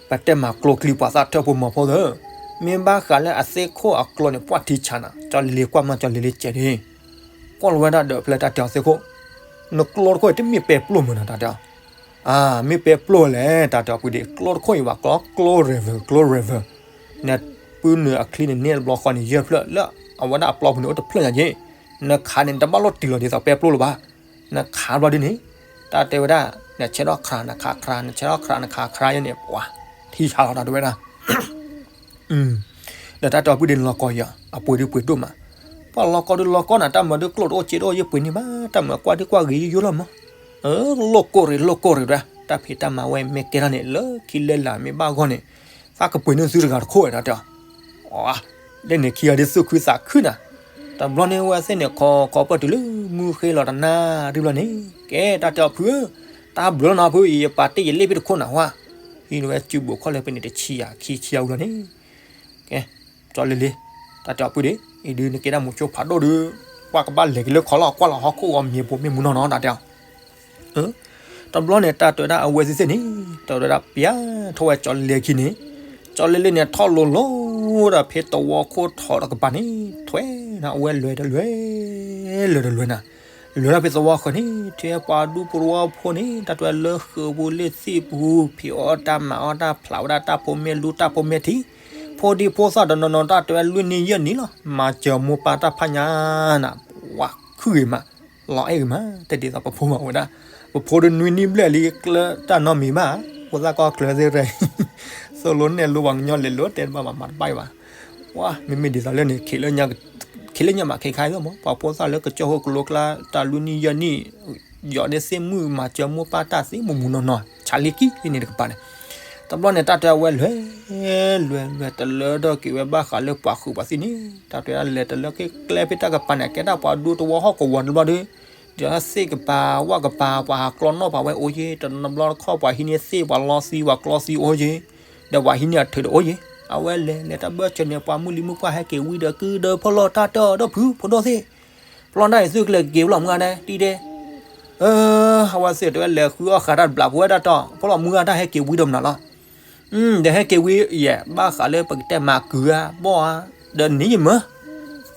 ပတဲမၤကျိချံပှၤသၣ်ထၢၣ်ဖိမၤဖိသၢ, မ့ၢ်ဘၣ်ဃးလၢအသ့ၣ်ခိၣ်အကျိန့ၣ် ပှၢ်ထံဆးနၤ, ကၠီလ့လ့ကွၢ်မး ကၠီလ့လ့စဲးဒၣ် ကွၢ်လီၤဝဲဒၣ်ဒီးဖဲလၢတၢ်တဲအီၤသ့ၣ်ခိၣ်, နကျိတခိၣ်အံၤတမ့ၢ်ပဲပျိၢ်မုၢ်နၤ တၢ်တဲအီၤ, အါ မ့ၢ်ပဲပျိၢ်လဲၣ် တၢ်တဲအီၤဖုဒ့ ကျိတခိၣ်အံၤဘၣ် ကျိ ကျိ river ကျိ river, နပုၢ်နုာ်အချံန့ၣ်န့ၢ်တဘျီဃီန့ၣ် ယဲၢ်ဖျၢၣ်လၢ အဝဲဒၣ်အပျီပူၤန့ၣ် အိၣ်တဖျၢၣ်ညါက့, နခးန့ၣ် နတဘၣ်လိၣ်တုၤလီၤဒ်သိးပဲပျိၢ်လၢၤဘၣ်, နခးဘျီဒ်န့ၣ်, တၢ်တဲဝဲဒၣ်, နဆဲးထီၣ်ခရး နခးခရး နဆဲးထီၣ်ခရး နခးခရးယဲန့ၣ် ပှၤ ထံဆးလီၤ တၢ်တဲဝဲဒၣ် ဒီးတၢ်တဲအီၤဖုဒ့ နလီၤကီယီၤ အပှ့ၤဒုးပှ့ၤဒိၣ်မး, ပှၤလီၤကီဒုးလီၤကီနၤ တၢ်မၤဒုးကျိၣ်တအိၣ်စ့တအိၣ် ယပှ့ၤန့ၢ်ဘၣ် တၢ်မၤကွၢ်ဒုးကွၢ်ဂ့ၤယိယိလီၤမး, လိၣ်ကိၢ်ရ့ၤ လိၣ်ကိၢ်ရ့ၤဒၣ် တၢ်ဖံးတၢ်မၤဝဲမ့ၢ်ကဲထီၣ်န့ၣ် လၢခံလၢလာ်မ့ၢ်ဘၣ်ဂီၢ်န့ၣ်, သးကပှ့ၤန့ၢ်သုတဂၤတခိၣ်ဝဲ တၢ်တဲအီၤ အါ ဒ်န့ၣ်ခံဂၤဒ်သူၣ်ခုသးခုနၤ, တဘျီန့ၣ်ဝဲသ့ၣ်န့ၣ် ခီခီပၢၢ်တုၤလၢမုၢ်ဃ့ၢ်လီၤတနၣ်ရံၣ်ဘျီန့ၣ်, ကဲတၢ်တဲအီၤဖုဧၢ, တၢ်ဘျုးလီၤနၤဖု ယပာ်တ့ၢ်ယလ့ၣ်ဖဲတခိၣ်နၤဝါ, ဟံးလီၤဝဲစုပူၤခီၣ်လဲၤဖဲန့ၣ်တဆံယၤခံဆံယၤဝံၤလီၤန့ၣ်, ကဲ, ကၠီလ့လ့, တၢ်တဲအီၤဖုဒ့, အံၤဒုးနကဲဒၣ်မူဆိဖးဒိၣ်ဒုး, ကွၢ်ကဘၣ်လဲၤက့ၤလၢခီလီၤ ကွၢ်လီၤဟီၣ်ခိၣ်ဂီၤမံၤပူၤမ့ၢ်မူနီၢ်နီၢ် တၢ်တဲအီၤ တဘျီန့ၣ် တၢ်တဲဝဲဒၣ်အဝဲသ့ၣ်သ့ၣ်န့ၣ်, တၢ်တဲဝဲဒၣ်ပျဲထီၣ်ဝဲကၠီလ့လ့ခံန့ၣ်, ကၠီလ့လ့န့ၣ် ထီၣ်လိၤလိၤဒီးဖဲသဝီခိၣ်ထီၣ်တကပၤန့ၣ်, ထွဲနၤအဝဲလဲၤတလဲၤ, လဲၤတလဲၤနၤ, လဲၤထီၣ်ဖဲသဝီဃၢၤန့ၣ် ထဲပှၤဒူပဝီဖိန့ၣ် တၢ်တဲဝဲလၢဃုာ်ပူၤလ့ၣ်သ့ၣ်ပူၤ ဖံးအီၣ်တၢ်မၤအီၣ်တၢ်ဖျးဝဲဒၣ်တၢ်ဖိမ့ၢ်လူတၢ်ဖိမ့ၢ်ထံး, ဖိဒံဖိသၣ်တနီၤနီၤ တၢ်တဲဝဲလွံၢ်နံၣ်ယဲၢ်နံၣ်လီၤ မၤစၢၤမိၢ်ပၢ်တၢ်ဖးညါနၤ, ဝါခုဂ့ၤမး လီၤအဲၣ်ဂ့ၤမး တဒ်သိးပဖိမးဝဲဒၣ်, ပဖိဒီးနွံနံၣ်ဘျဲၣ်လံ ကျၢၤတၢ်နီတမံၤဘၣ်, ဖိသၣ်ကီၢ်ကျၢၤသ့ၣ်ရဲၣ်, သိၣ်လိနဲၣ်လိပှၤကညီလဲၤလိၤတဲတဘၣ်ဘၣ်မၤတဘၣ်အံၤဘၣ်, ဝါ မ့မ့ၢ်ဒ်သိးလၢန့ၣ် ခံလၢညါမး ခဲခါအံၤမး ပှၤဖိသၣ်လၢကစၢၢ်ခိၣ်ကလိကျါ တၢ်လွံၢ်နံၣ်ယဲၢ်နံၣ် ယီၤဒ့သ့ၣ်မုၣ်မၤစၢၤမိၢ်ပၢ်တၢ်သ့မုၢ်မုၢ်နီၢ်နီၢ် ဆးလံကံလံန့ၣ်တကပၤန့ၣ်, တဘျီန့ၣ် တၢ်တဲဝဲလဲၤ လဲၤလဲၤတလၢထီၣ်က့ၤဝဲဘၣ်ဃးလၢပှၤဃုာ်ပှၤသံန့ၣ်, တၢ်တဲဝဲဒၣ်လဲၤတလၢက့ၤကျဲဖဲတၢ်ကပၤန့ၣ် ကဲဒၣ်ပှၤဒူတဝီဟီၣ်ကဝီၤတဘျီဒီး, ဒီးသ့ၣ်ကပၤ ဝၣ်ကပၤ ပှၤဟးကျီနီၣ်ပာ်ဝဲအိၣ်ယ့ၤ, တနီၤဘျီတခီၣ်ပှၤဟံးန့ၢ်သ့ၣ် ပှၤလီသံ ပှၤကျီသံအိၣ်ယ့ၤ, ဒီးပှၤဟံးန့ၢ်အထုးဒီးအိၣ်ယ့ၤ အဝဲလဲၤလဲၤတၢ်ဘၢၣ်စၢၤန့ၣ် ပှၤမုၢ်လံၤမုၢ်ပှၢ်ဟဲက့ၤဝံဒီး ကုဒီးဖီလီၤတၢ်တၢ်ဒီဖုဖိဒိၣ်သ့ၣ်, ဖီလီၤတၢ်အံၤသုကလဲၤက့ၤဖီလီၤမုၢ်ဂၤဒဲး တံဒဲး, အဝဲသ့ၣ်တဲဝဲလဲၤဃုအီၣ်ဃာ်တၢ်တဘျီဖိဝဲဒၣ်တီၢ် ဖီလီၤမုၢ်ဂၤတၢ်ဟဲက့ၤဝံဒီးမနုၤလီၤ. ဒီးဟဲက့ၤဝံယဲၢ် ဘၣ်ဃးလၢပကတဲမၤကုၤဧါ ဘီၣ်ဧါ, ဒီးနံၤယမၢ,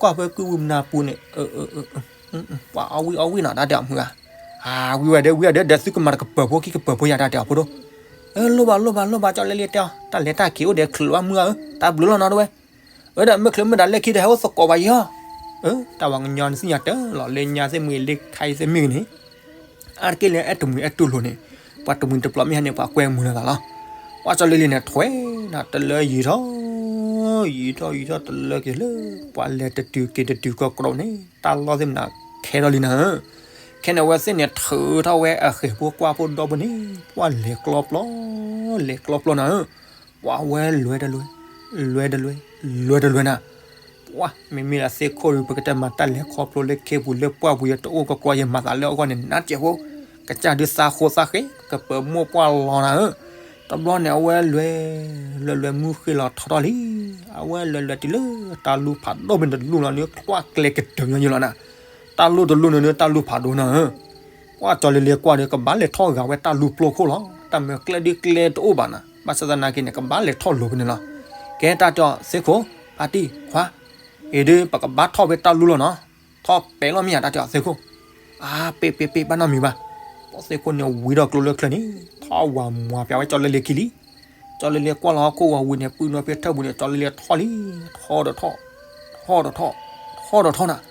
ကွၢ်ဖဲကုၢ်ဝံမနၤပူၤန့ၣ်, ပှၤအီၣ်ဝံၣ်အီၣ်ဝံၣ်နီၤ တၢ်တဲအီၤမုၢ်ဂၤ, ဝံၣ်ဝဲဒဲး ဝံၣ်ဝဲဒဲး ဒီးသုကမၤတကပၤဖိခံကပၤဖိယၤ တၢ်တဲအီၤဖိဒိၣ်, လိၣ်ဘၣ်လိၣ်ဘၣ်လိၣ်ဘၣ် ကၠီလ့လ့တဲအီၤ တၢ်လဲၤတၢ်က့ၤအိၣ်ဒီးချုးလၢၤဘၣ်မုၢ်ဂၤဧၢ တၢ်ဘျုးလီၤနီၤတဝဲ, အဝဲဒၣ်မ့ၢ်ချုးမ့ၢ်ဒၣ်လၢခံဒီးဟဲအိၣ်သကိးဘၣ်ယီၤ, တၢ်ဝဲကညီနစံၣ်ညါတၢ်လီၤလၢညါသ့ၣ်မုၢ်လ့ခါအံၤသ့ၣ်မုၢ်ဂ့ၤန့ၣ် အါတက့ၢ်လၢအဲၣ်တမှံၤအဲၣ်တူၢ်လိာ်န့ၣ်, ပှၤတမှံၤတပျီၤမ့ၢ်ဟဲန့ၣ် ပှၤကွဲမုာ်လီၤသးလီၤ. ပှၤကၠီလ့လ့န့ၣ် ထွဲနၤတလၢယံာ်ထီၣ်, ယံာ်ထီၣ်ယံာ်ထီၣ်တလၢက့ၤလၢ ပှၤလဲၤတတုၤက့ၤတတုၤကီကီန့ၣ် တၢ်လီၢ်သ့ၣ်မနုၤခဲထီၣ်လံနၤဧၢ, ခဲန့ၣ်အဝဲသ့ၣ်န့ၣ် ထုးထီၣ်ဝဲအဃဲၤဖိကွၢ်ဖိဒီဘိန့ၣ် ပှၤလဲၤကျီပျီ, လဲၤကျီပျီနၤဧၢ, ပှၤဝဲလွဲတလွဲ, လွဲတလွဲ, လွဲတလွဲနၤ ပှၤမ့မ့ၢ်လၢသ့ၣ်ခိၣ်ဒီး ပကတဲမၤတၢ်လဲၤခီဖျိလၢခ့ပူၤလၢပှၢ်ပူၤယတအိၣ်ကကွီၤယမၤသးလၢအဂီၢ်န့ၣ် နါစဲးဖိ, ကစၢ်ဒုးသးဃိသးဃ့ ကပၢၤမိၢ်ပှၢ်လီၤနၤဧၢ, တဘျီန့ၣ် အဝဲလွဲ, လွဲလွဲမုၢ်ဃ့လီၤထီထီၣ်လံ, အဝဲလွဲလွဲတုၤလၢတၢ်လူၤဖးဒိၣ်မ့ၢ်တလူၤလီၤန့ၣ် ကျီၢ်ကျဲကတၢၢ်ညီယလီၤနၤ, တၢ်လူၤတလူၤန့ၣ် တၢ်လူၤဖးဒိၣ်နၤဧၢ ပှၤကၠီလ့လ့ကွၢ်ဒီး ကဘၣ်လဲၤထီၣ်ဂာ်ဝဲတၢ်လူၤပျိခိၣ်လီၤ, တၢ်မၤကျဲဒ်ကျဲတအိၣ်ဘၣ်နၤ, ဘၣ်ဆၣ်သနာ်က့န့ၣ် ကဘၣ်လဲၤထီၣ်လိၤဖဲန့ၣ်လီၤ. ကဲတၢ်တဲအီၤသ့ၣ်ခိၣ်, ဖါတံၢ်, ခွါ, အံၤဒုး ပကဘၣ်ထီၣ်ဖဲတၢ်လူၤလီၤနီၤ, ထီၣ်ပဲာ်လီၤမ့ၢ်ဧါ တၢ်တဲအီၤသ့ၣ်ခိၣ်, အါ ပ့ၢ်ပ့ၢ်ပ့ၢ် ဘၣ်နီတမံၤဘၣ်, ပှၤသ့ၣ်ခိၣ်န့ၣ်ဝံၤဒီးကျိလၢချၢန့ၣ် ထီၣ်ဝၤမွၤပျးဝဲကၠီလ့လ့ခံလံ, ကၠီလ့လ့ကွၢ်လီၤဟီၣ်ခိၣ်ဝဲဝံၤန့ၣ် ပုၢ်နီၢ်ဖဲထၢၣ်ပူၤန့ၣ် ကၠီလ့လ့ထီၣ်လံ, ထီၣ်ဒီးထီၣ်, ထီၣ်ဒီးထီၣ်, ထီၣ်ဒီးထီၣ်နၤ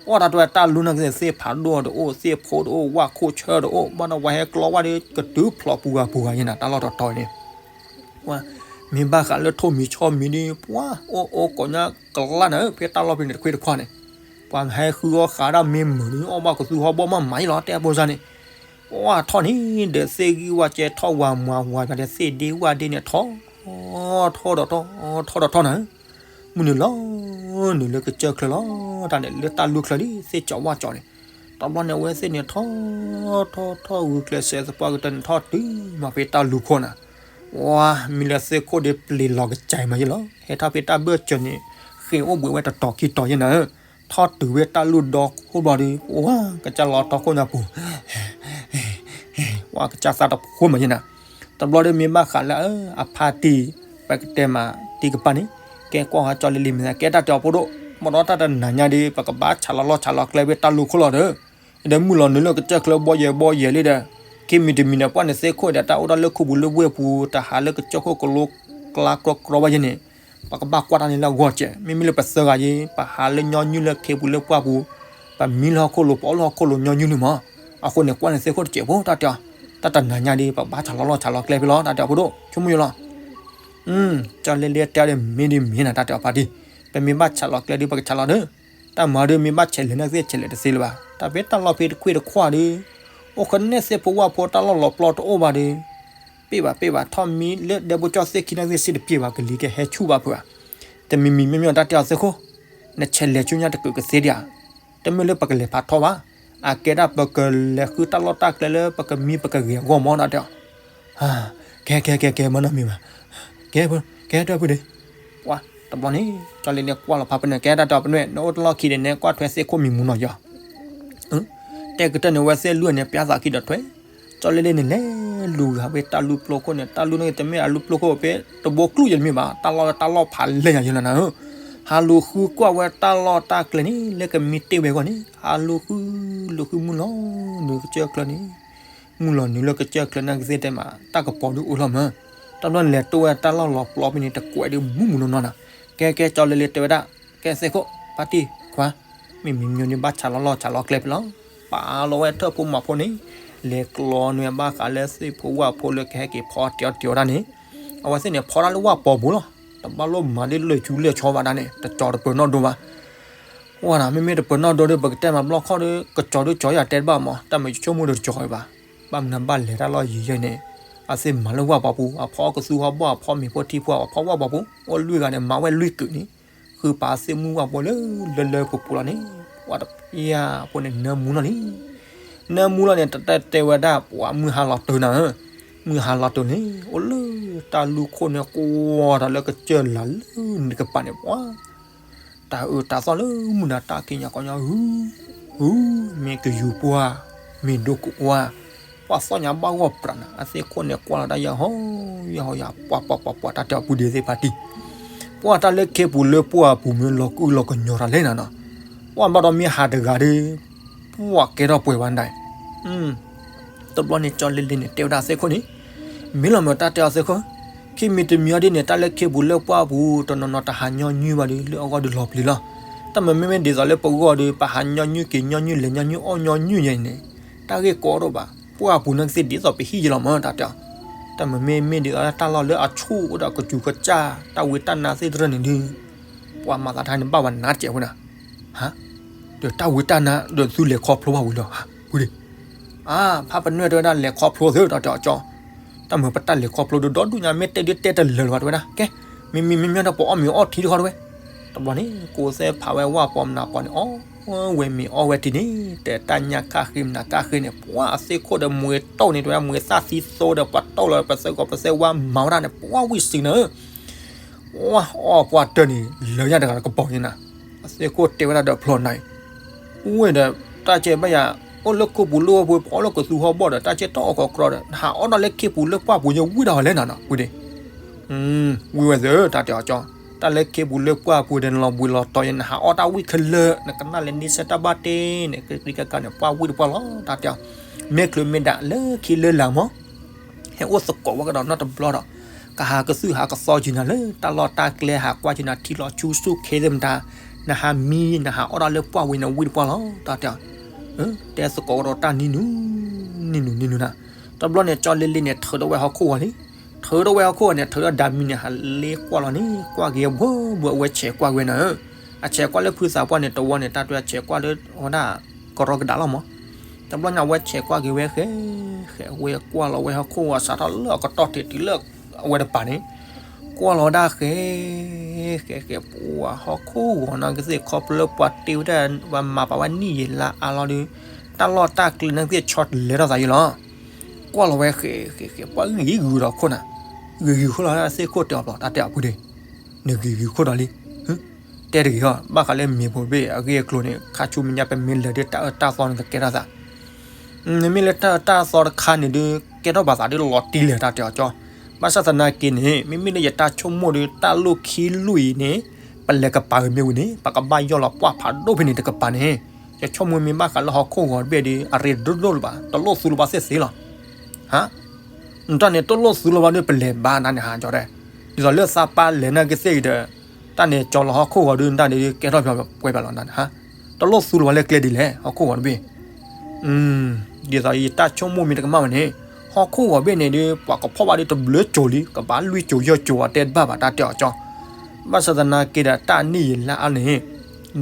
အီၣ်တၢ်တဝဲတၢ်လူၤန့ၣ်က့ၤ သ့ၣ်ဖးဒိၣ်တအိၣ် သ့ၣ်ဖိတအိၣ် ဝၣ်ခိၣ်ဆၢတအိၣ် ဘၣ်ဒီးဝဲဟဲကျီဝဲဒီး ကတုၤဖျိးပူၤဂၤပူၤဂၤယဲနၤ တၢ်လီၢ်တတီၤန့ၣ်, မ့ၢ်ဘၣ်ဃးလၢထိၣ်မံၤဆီမံၤဒီး ပှၤအိၣ်အိၣ်ကိးညါကလၢ်နၤဧၢ ဖဲတၢ်လီၢ်ဖဲန့ၣ်တခွ့တခွါန့ၣ်, ပှၤဟဲဃုအီၣ်ဃာ်ဒၣ်မ့ၢ်မုာ်ဒီး အီၣ်ဘၣ်ကသူဟီၣ်ဘီၣ်မးမးယလီၤ တဲအဖိစၢ်န့ၣ်, ပှၤထီၣ်န့ၣ် ဒီးသ့ၣ်ဂံၢ်ဝၣ်ကဲထီၣ်ဝၤမွၤဝၤပျးဒီးသ့ၣ်ဒ့ဝၣ်ဒ့န့ၣ်ထီၣ်, ထီၣ်ဒီးထီၣ်, ထီၣ်ဒီးထီၣ်နၤဧၢ မုၢ်နုာ်လီၤနုာ်လၢကစၢၢ်ချၢလီၤ တၢ်န့ၣ် လၢတၢ်လူၤချၢဒ်သ့ၣ်ကၠီဝၣ်ကၠီန့ၣ်, တဘျီန့ၣ် အဝဲသ့ၣ်န့ၣ်ထီၣ်, ထီၣ်ထီၣ်ဂုာ်ကျဲးစၢးသပှၢ်ကတၢၢ်န့ၣ် ထီၣ်တုၤမးဖဲတၢ်လူၤခိၣ်နၤ, ဝါမ့ၢ်လၢသ့ၣ်ခိၣ်ဒီးပျံၤလီၤကစၢ်မးယလီၤ ဟဲထီၣ်ဖဲတၢ်ဘၢၣ်စၢၤန့ၣ်, ဃ့ၢ်အိၣ်ဘှံးဝဲတတီၤခံတီၤယဲနၤဧၢ, ထီၣ်တုၤဝဲတၢ်လူၤဒီခိၣ်ဘျီဒီး ဝါကစၢ်လီၤထီၣ်ခိၣ်ညါပူၤ ဝါကစၢ်သးတဖိမးယဲနၤ, တဘျီဒီးမ့ၢ်ဘၣ်ဃးလၢအဖါတံၢ်, ပကတဲမးတံၢ်ကပၤန့ၣ်, ကဲကွၢ်ဃီကၠီလ့လ့မ့ၢ်သး ကဲတၢ်တဲအီၤဖိဒိၣ်, မ့ၢ်ဒီးတၢ်တနၤညါဒီး ပကဘၣ်ဆးလီၤလီၢ်ဆးလီၤကျဲဖဲတၢ်လူၤခိၣ်လီၤဒီး, ဒီးမုၢ်လီၤနုာ်လၢကစၢၢ်ချၢဘီယဲၢ်ဘီယဲၢ်လံဒီး, ခံမံၤတမံၤန့ၣ် ပှၢ်န့ၣ်သ့ၣ်ခိၣ်ဒီး တၢ်အိၣ်ဒၣ်လၢခိၣ်ပူၤလၢဝ့ၢ်ပူၤ တဟးလၢကစၢၢ်ခိၣ်ကလိကျါကြီကြီဘၣ်ယဲန့ၣ် ပကဘၣ်ကွၢ်တၢ်န့ၣ်လၢအဂီၢ်စဲး, မ့မ့ၢ်လၢပသၢဂၤယဲ ပဟးလၢညီနုၢ်လၢခ့ပူၤလၢပှၢ်ပူၤ, ပမံလၢဟီၣ်ခိၣ်လိၤ ပအီၣ်လၢဟီၣ်ခိၣ်လိၤညီနုၢ်လံမး, အဃိန့ၣ် ကွၢ်န့ၣ်သ့ၣ်ခိၣ်တစဲးဖိ တၢ်တဲအီၤ, တၢ်တနၤညါဒီး ပကဘၣ်ဆးလီၤလီၢ်ဆးလီၤကျဲဖဲလီၤ တၢ်တဲအီၤဖိဒိၣ် ဆိကမိၣ်ယလီၤ ကၠီလ့လ့တဲဒီးမ့ၢ်ဒ်မ့ၢ်နၤ တၢ်တဲအီၤဖါတံၢ်, ပမ့ၢ်ဘၣ်ဆးလီၤကျဲဒီး ပကဆးလီၤဒီး, တၢ်မၤဒီးမ့ၢ်ဘၣ်ဆဲးလဲၤန့ၣ်သ့ၣ် ဆဲးလဲၤတသ့လၢၤဘၣ်, တၢ်ဖဲတၢ်လီၢ်ဖဲတခွ့တခွါဒီး, အိၣ်ဃနဲၣ်သ့ၣ်ဖိဝၣ်ဖိတၢ်လီၢ်လီၤပျီတအိၣ်ဘၣ်ဒီး, ပ့ၢ်ဘၣ်ပ့ၢ်ဘၣ် ထီၣ်မံလၢဒဲဘိကၠီသ့ၣ်ခံန့ၣ်သ့ၣ် စ့တပျ့ၤဘၣ် ကလံၤကဟဲဆူၣ်ဘၣ်ဖုးဧါ, တမံၤမံၤမ့မ့ၢ်တၢ်တဲအီၤသ့ၣ်ခိၣ်, နဆဲးလဲၤဆူညါတကုာ်ကသ့ဒံးဧါ, တမ့ၢ်လၢပကလဲၤဖးထီဘၣ်, အကဲဒၣ်ပကလဲၤဃုတၢ်လီၢ်တၢ်ကျဲလၢပကမံပကဂဲၤအဂီၢ်မး တၢ်တဲအီၤ ကဲကဲကဲကဲ မၤနီတမံၤဘၣ်, ကဲ ကဲတၢ်ဖုဒ့, ပှၤတဘျီန့ၣ် ကၠီလ့လ့ကွၢ်လီၤဖးဖဲန့ၣ် ကဲတၢ်တဲအီၤဖဲန့ၣ် နအိၣ်တလီၢ်ခံဒီးန့ၣ် ကွၢ်ထွဲသ့ၣ်ခိၣ်မံၤမူနီၤယီၤ, တဲကတၢၢ်န့ၣ် ဝဲသ့ၣ်လွံၢ်န့ၣ် ပျၢ်သးခံဒီးထွဲ, ကၠီလ့လ့န့ၣ် လဲၤလူၤဂာ်ဖဲတၢ်လူၤပျိခိၣ်န့ၣ် တၢ်လူၤန့ၣ်တမ့ၢ်အလူၤပျိခိၣ်ဖဲတဘိကျူၣ်ယဲၢ်တမ့ၢ်ဘၣ် တၢ်လီၢ်လၢတၢ်လီၢ်ဖးလဲၢ်ညါယဲၢ်လီၤနၤဧၢ, ဟးလူၤဃုကွၢ်ဝဲတၢ်လီၢ်တၢ်ကျဲန့ၣ် လၢကမံတ့ၢ်ဝဲအဂီၢ်န့ၣ် ဟးလူၤဃု လူၤဃုမုၢ်လီၤနုာ်ကစၢၢ်ချၢန့ၣ် မုၢ်လီၤနုာ်လၢကစၢၢ်ချၢန့ၣ်ကသ့တဲမး တၢ်ကပီၤဒုးအိၣ်လီၤမး, တဘျီန့ၣ်လဲၤတိၢ်ဝဲတၢ်လီၢ်လီၤပျီဖဲန့ၣ် တကွဲးဒုးမူမူနီၢ်နီၢ်နၤ, ကဲကဲ ကၠီလ့လ့တဲဝဲဒၣ်, ကဲသ့ၣ်ခိၣ် ဖါတံၢ်ခွါ, မ့မ့ၢ်မညီန့ၣ် ဘၣ်ဆးလီၤလီၢ်ဆးလီၤကျဲဖဲလီၤ, ပာ်လီၤဝဲထၢၣ်ဖိမၤဖိန့ၣ်, လဲၤကျီနွံဘၣ်ဃးလၢသ့ၣ်ဖိဝၣ်ဖိလၢကဟဲက့ၤဖီတံၢ်အီၣ်တံၢ်အီဒၣ်န့ၣ်, အဝဲသ့ၣ်န့ၣ် ဖီတၢ်လၢဝၣ်ပီၤပူၤလီၤ, တဘၣ်လိၣ်မၤဒ်လၢာ်ဆူလၢာ်ဆီဘၣ်ဒၣ်န့ၣ် တကၠီၤတပၢၤနီၣ်ဒိဘၣ် ဝဲဒၣ် မ့မ့ၢ်တပၢၤနီၣ်ဒိဒီး ပကတဲမၤဘျီၣ်ခီၣ်ဒီး ကကၠီၤဒုးကၠီၤယၤတဲတဘၣ်မး တၢ်မၤဆိကမိၣ်ဒီးတကၠီၤဘၣ်, ဘၣ်မနုၤဘၣ်လဲၤတၢ်လီၢ်ယံၤယဲန့ၣ်, အသ့ၣ်မၤလၢဝၣ်ပီၤပူၤ အဖီကသူဟီၣ်ဘီၣ် အဖီမ့ၤဖိထံဖိ အဖီဝၣ်ပီၤပူၤ အိၣ်လွံၢ်ဂၤန့ၣ် မၤဝဲလွံၢ်ကုာ်န့ၣ်, ဃုပာ်သ့ၣ်မုၢ်ဝၣ်ဖိလၢလၢလၢပူၤပူၤလီၤန့ၣ်, ပှၤတပျၢ်ဖိန့ၣ် နၢမူလီၤလံ နၢမူလီၤန့ၣ် တတဲတဲဝဲဒၣ် ပှၤမုၢ်ဟါလီၤတၢနၤဧၢ, မုၢ်ဟါလီၤတိၢ်န့ၣ် အိၣ်လၢတၢ်လူၢ်ခိၣ်န့ၣ် ကွၢ်တၢ်လၢကစၢၢ်လၤလၢန့ၣ်တကပၤန့ၣ် ပှၤ တၢ်အၢတၢ်သီၣ်လၢမုၢ်နၤတၢ်က့ညါကီညါ ဟု ဟု မ့ၢ်ကယူၤပှၢ် မ့ၢ်ဒိၣ်ကအိၣ်ဧါ, ပှၤသီၣ်ညါဘၣ်ဂီၢ်ပြးနၤ အသ့ၣ်ခိၣ်န့ၣ် ကွၢ်လီၤတၢ်ယၤဟီ ယၤဟီယၤ ပှၤပှၤပှၤပှၤ တၢ်တဲအီၤပုၢ်ဒ့သ့ၣ်ဖးတံၢ်, ပှၤတၢ်လၢခ့ပူၤလၢပှၢ်ပူၤမ့ၢ်လီၤကူလီၤကညီၤတၢ်လဲၣ်နၤနီၤ, ပှၤဘၣ်ဒီးမ့ၢ်ဟးတဂၤဒီး ပှၤကဲထီၣ်ပှဲၤဘၣ်ဒၣ် တဘျီန့ၣ် ကၠီလ့လ့န့ၣ် တဲဝဲဒၣ်သ့ၣ်ခိၣ်န့ၣ်, မ့ၢ်လီၤမ့ၢ်တၢ်တဲအီၤသ့ၣ်ခိၣ်, ခံမံၤတမံၤအီၤဒ်န့ၣ် တၢ်လၢခ့ပူၤလၢပှၢ်ပူၤ တနီၤနီၤတဟးညီနုၢ်ဘၣ်ဒီး လၢအဂီၢ်ဒီးလီၤပျံၤလီၤ. တၢ်မ့မ့ၢ်ဒ်သိးလၢပဂီၢ်ဒီး ပဟးညီနုၢ်က့ၤညီနုၢ်လဲၤညီနုၢ်အီၣ်ညီနုၢ်ယဲန့ၣ် တၢ်ဂ့ၢ်ကီဒိၣ်ဘၣ်. ပှၢ်ပူၤန့ၣ်ကသ့ၣ်ဒ်သိးပဟံၣ်ယဲလီၤမ့ၢ်တၢ်တဲအီၤ, တၢ်မ့မ့ၢ်မ့ၢ်ဒ်သိးလၢတၢ်လီၢ်လၢအဆူၣ်အိၣ်ဒီးကစူၤကစၢ် တၢ်ဝံတၢ်နါသ့ၣ်တဖၣ်န့ၣ်ဒီး ပှၤမၤသးတၢ်န့ၣ်ဘၣ်ဝဲနါတစဲးဝဲနၤ ဒီးတၢ်ဝံတၢ်နါဒီးသုလဲၤခီဖျိဘၣ်ဝံၤလီၤ ဝံၤဒံး, အါ ဖးပနွဲၣ်တဲဝဲဒၣ်လဲၤခီဖျိသ့တၢ်တဲအီၤကၠီ, တၢ်မ့ၢ်ပတၢ်လဲၤခီဖျိဒီးဒီဒူၣ်ညါ မ့ၢ်တဲဒုးတဲတလၢာ်လၢၤဘၣ်တဲဝဲဒၣ် ကဲ, မ့မ့ၢ်မ့မ့ၢ်ဒီးပအီၣ်မ့ၤအီထံတခီတဲဝဲ, တဘျီန့ၣ် ကိးသဲဖးဝဲဝၣ်ပီမနၤပီန့ၣ် အီၣ်ဝဲမ့ၤအီၣ်ဝဲထံန့ၣ် တဲတၢ်ညါခါဃ့မနၤခါဃ့န့ၣ် ပှၤအသ့ၣ်ခိၣ်ဒီးမှ့ၤတီၢ်န့ၣ်တဲဝဲ မှ့ၤသၣ်သံသိဒီးပှၤတီၢ်လီၤပသၢဂီၤပသၢဝါမၤဝဲဒၣ်န့ၣ် ပှၤဝံၣ်စံးနၤ ပှၤအီၣ်ပှၤတၢၢ်န့ၣ် လၢယၤတဂၤတကပီၤန့ၣ်နၤ, အသ့ၣ်ခိၣ်တဲဝဲဒၣ်ဒီးဖျီနၤအံၤ, ဝဲဒီး တၢ်ကဲဘၣ်ယၤ အိၣ်လၢခိပူၤလၢဝဲပူၤ ပှၤအိၣ်လၢကသူဟီၣ်ဘီၣ်ဒီး တၢ်ကဲထီၣ်အီၣ်ကီးကြီဒီး နဟးအီၣ်ဒၣ်လၢခ့ပူၤလၢပှၢ်ပူၤယဝံၣ်ဒီးလဲၣ်နၤနီၤ ဝံၤဒံး, ဝံၣ်ဝဲသ့တၢ်တဲအီၤကၠီ, တၢ်လၢခ့ပူၤလၢပှၢ်ပူၤဒီးနလီၤဘှံးလီၤတီၤယဲ နဟးအီၣ်တၢ်ဝံၣ်ခဲလၢာ် နကနၣ်လဲၤန့ၢ်ဆဲးတၢ်ဘၣ်တ့န့ၣ် ကရံကကါန့ၣ် ပှၢ်ဝံၣ်တပှၢ်လီၤ တၢ်တဲအီၤ, မ့ၢ်ချုးမ့ၢ်ဒၣ်လၢခံလၢလာ်မး ဟဲအိၣ်သကိးဝဲကဒီးနီတဘျီဒီး ကဟးကသုၣ်ဟးကသီက့ၤနၤလၢ တၢ်လီၢ်တၢ်ကျဲ ဟးကွၢ်က့ၤနၤထံလီၤဆူဆူၣ်ခ့သ့ၣ်မတၤ, နဟးမံ နဟးအီၣ်ဒၣ်လၢပှၢ်ဝံၤန့ၣ်ဝံၣ်တပှၢ်လီၤ တၢ်တဲအီၤ, တဲသကိးကဒီးတၢ်နံၤနုၤ နံၤနုၤနံၤနုၤနၤ, တဘျီန့ၣ် ကၠီလ့လ့န့ၣ် ထုးထီၣ်ဝဲဟီၣ်ခိၣ်ဂီၤလံ, ထုးထီၣ်ဝဲဟီၣ်ခိၣ်ဂီၤန့ၣ် ထုးထီၣ်ဒၣ်မံန့ၣ် ဟးလ့ကွၢ်လီၤန့ၣ် ကွၢ်က့ၤဘှီဘှီအဝဲဆဲးကွၢ်က့ၤဝဲနၤဧၢ, အဆဲးကွၢ်လၢဖုသးပှၢ်န့ၣ် တဝီန့ၣ် တၢ်တဲအဆဲးကွၢ်လၢအဝဲဒၣ် ကရီကဒါလီၤမး, တဘျီန့ၣ် အဝဲဆဲးကွၢ်က့ၤဝဲဃဲ ဃဲဝဲကွၢ်လီၤဝဲဟီၣ်ခိၣ်ဂီၤစးထီၣ်လၢအကတီၢ်ထံးတုၤလၢအဝဲတပၤန့ၣ်, ကွၢ်လီၤဝဲဒၣ်ဃဲ ဃဲဃဲ ပှၤဟီၣ်ခိၣ်ဂီၤန့ၣ်ကသ့ၣ်ခီဖျိလၢပှၤတ့ဝဲဒၣ် ပှၤမၤပာ်ဝဲနံၣ်ယံာ်လါအါလီၤဒီး တၢ်လီၢ်တၢ်ကျဲန့ၣ်ကသ့ၣ်ဆီတလဲထီၣ်သးယံာ်လီၤ, ကွၢ်လီၤဝဲဃဲ ဃဲဃဲ ပှၤဂံၤဂုၤဒီးခိၣ်နၤ, ဂံၤဂုၤခိၣ်လီၤ အသ့ၣ်ခိၣ်တဲအီၤဘျီ တၢ်တဲအီၤပုၢ်ဒ့ နဂံၤဂုၤခိၣ်ဒီးလံ တဲတဂ့ၤဟီ ဘၣ်ဃးလၢမ့ၢ်ဖိဘ့ၣ်အဂ့ၢ်အကျိၤန့ၣ် ခါဆူမဲာ်ညါပမ့ၢ်လဲၤဒီးတၢ်အၢတၢ်သီန့ၣ်ကကဲထီၣ်သး, မ့မ့ၢ်လၢတၢ်အၢတၢ်သီတခါန့ၣ်ဒီး ကဲထီၣ်ဘၣ်သးဒီးလီၤတံၢ်လၢာ်တၢ်တဲအီၤကၠီ, ဘၣ်ဆၣ်သနာ်က့န့ၣ် မ့မ့ၢ်လၢယတၢ်ဆိကမိၣ်ဒီး တၢ်လိၣ်ခံလိၣ်အံၤန့ၣ် ပလဲၤကပၤဂ့ၤမ့ၢ်ဝံၤန့ၣ် ပကဘၣ်ယီၢ်လီၤပှၢ်ဖးဒိၣ်ဖဲန့ၣ်တကပၤန့ၣ်, ယဆိကမိၣ်မ့ၢ်ဘၣ်ဃးလၢဟီၣ်ခိၣ်ဂီၤတဘ့ၣ်ဒီး အရ့ဒိၣ်ဒိၣ်လၢၤဘၣ် တလိၣ်သူလၢၤဘၣ်သ့ၣ်သ့ၣ်လီၤ, ဟါ နတၢ်န့ၣ်တလိၣ်သူလၢၤဘၣ်ဒီး ပလဲၤဘၣ်နၤန့ၣ်ဟါကၠီတဲ, ဒ်သိးလၢသးပၢ်လဲၤနာ်က့သ့ၣ်အံၤဒီး တၢ်န့ၣ်ကၠီလီၤဟီၣ်ခိၣ်ဂီၤဒီး နတၢ်န့ၣ်ကဲထီၣ်ပှဲၤဘၣ်လီၤနၤန့ၣ်ဟါ, တလိၣ်သူလၢၤဘၣ်လၢကျဲဒ်လဲၣ် ဟီၣ်ခိၣ်ဂီၤတဘ့ၣ်, ဒ်သိးယတၢ်ဆိကမိၣ်မ့ၢ်တကမၣ်ဘၣ်န့ၣ်, ဟီၣ်ခိၣ်ဂီၤဘ့ၣ်န့ၣ်ဒီး ပှၤကဖီၣ်ဘၣ်ဒီးတဘျုးကၠိၤလံ ကဘၣ်လွံၢ်ကၠိၤယဲၢ်ကၠိၤအတဲတဘၣ်ဘၣ်တၢ်တဲအီၤကၠီ, ဘၣ်ဆၣ်သနာ်က့ဒီးတၢ်နံၣ်ယံာ်လါအါလီၤန့ၣ်,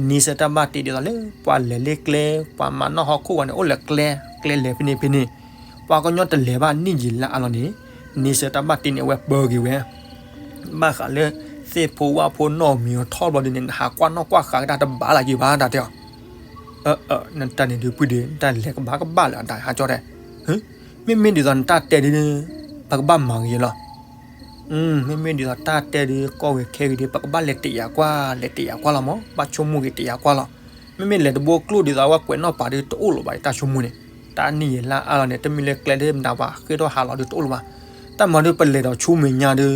န့ဆၢၣ်တၢ်ဘၣ်တ့ဒ်သိးလၢ ပှၤလဲၤလၢကျဲ ပှၤမၤနီၣ်ဟီၣ်ခိၣ်ဂီၤန့ၣ် အိၣ်လၢကျဲ ကျဲလဲၤဖဲန့ၣ်ဖဲန့ၣ်, ပှၤကညီတလဲၤဘၣ်နံၣ်ယံာ်လါအါလီၤန့ၣ်, န့ဆၢၣ်တၢ်ဘၣ်တ့န့ၣ် အဝဲပၢက့ၤဝဲ, ဘၣ်ဃးလၢ သ့ၣ်ဖိဝၣ်ဖိနီၢ်မံၤအထီၣ်ဘျီဒ်န့ၣ် နဟးကွၢ်နီၣ်ကွၢ်ဃာ်ကဒါတဘၣ်လၢၤက့ၤဘၣ်တၢ်တဲအီၤ, နတၢ်န့ၣ်ဒုးပုၢ်ဒ့ နတၢ်လဲၤကဘၣ်ကဘၣ်လၢၤအတၢ်ဟါကၠီတဲ, မ့မ့ၢ်ဒ်သိးနတၢ်တဲဒုး ပကဘၣ်မၤဂ့ၤလီၤ မ့မ့ၢ်ဒ်သိးတၢ်တဲဒုးကီၢ်ဂ့ၤခဲဂ့ၤဒီး ပကဘၣ်လဲၤတယာ်ကွၢ် လဲၤတယာ်ကွၢ်လီၤမး ဘၣ်ဆိကမိၣ်ဂ့ၤတယာ်ကွၢ်လီၤ, မ့မ့ၢ်လဲၤတဘိကျိၣ်ဒ်သိးအဝဲကွဲးနီၣ်ပာ်ဒီးတအိၣ်လၢၤဘၣ် ယတၢ်ဆိကမိၣ်န့ၣ်, တၢ်နံၣ်ယံာ်လါအါလီၤန့ၣ် တမ့ၢ်လၢကျဲဒ်မနုၤပှၤဃ့ထီၣ်ဟးလီၤဒီး တအိၣ်လၢၤဘၣ်, တၢ်မၤဒီးပလဲၤဒီးဆူမဲာ်ညါဒီး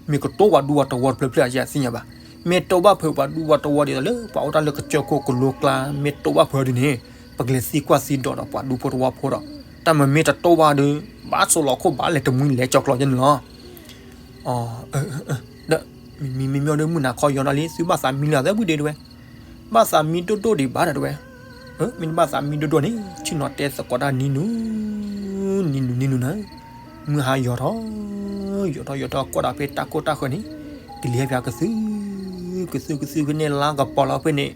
မ့ၢ်ကတိၤပှၤဒူပှၤတဝီတဖျၢၣ်ဖျၢၣ်အယဲၢ်သ့ၣ်ညါဘၣ်, မ့ၢ်တိၤဘၣ်ဖုးပှၤဒူပှၤတဝီဒ်သိးလၢပှၤအိၣ်တၢ်လၢကစၢၢ်ခိၣ်ကလိကျါ မ့ၢ်တိၤဘၣ်ဖုးဒ်န့ၣ် ပကလဲၤသံကွၢ်သံဒိးဒီးပှၤဒူဖိတဝီဖိဒီး, တၢ်မၤမ့ၢ်တတိၤဘၣ်ဒီး ဘၣ်ဆိးလီၤခိၣ်ဘၣ်လဲၤတမှံလဲၤကၠီကျီယဲန့ၣ်လီၤ ဒီး မံမံမံမံဒီးမုၢ်နၤခီယီၤနီၤလံ သုဘၣ်သးမံလၢအသဲဝံၤဒ့တဲဝဲ, ဘၣ်သးမံဒိၣ်ဒိၣ်ဒံးဘၣ်ဒီးတဲဝဲ, မ့ၢ်တဘၣ်သးမံဒိၣ်ဒိၣ်န့ၣ် ဆ့ၣ်နီၤတဲသကိးတၢ်နံၤနုၤ, နံၤနုၤနံၤနုၤနၤ, မုၢ်ဟါယီၤထီၣ်, ယီၤထီၣ်ယီၤထီၣ်ကွၢ်ဒီးဖဲတၢ်ခိၣ်တၢ်ဃၢၤန့ၣ်, ကလံၤဟဲပၠးကသု, ကသုကသုဖဲန့ၣ်လါကပီၤလီၤဖဲန့ၣ်,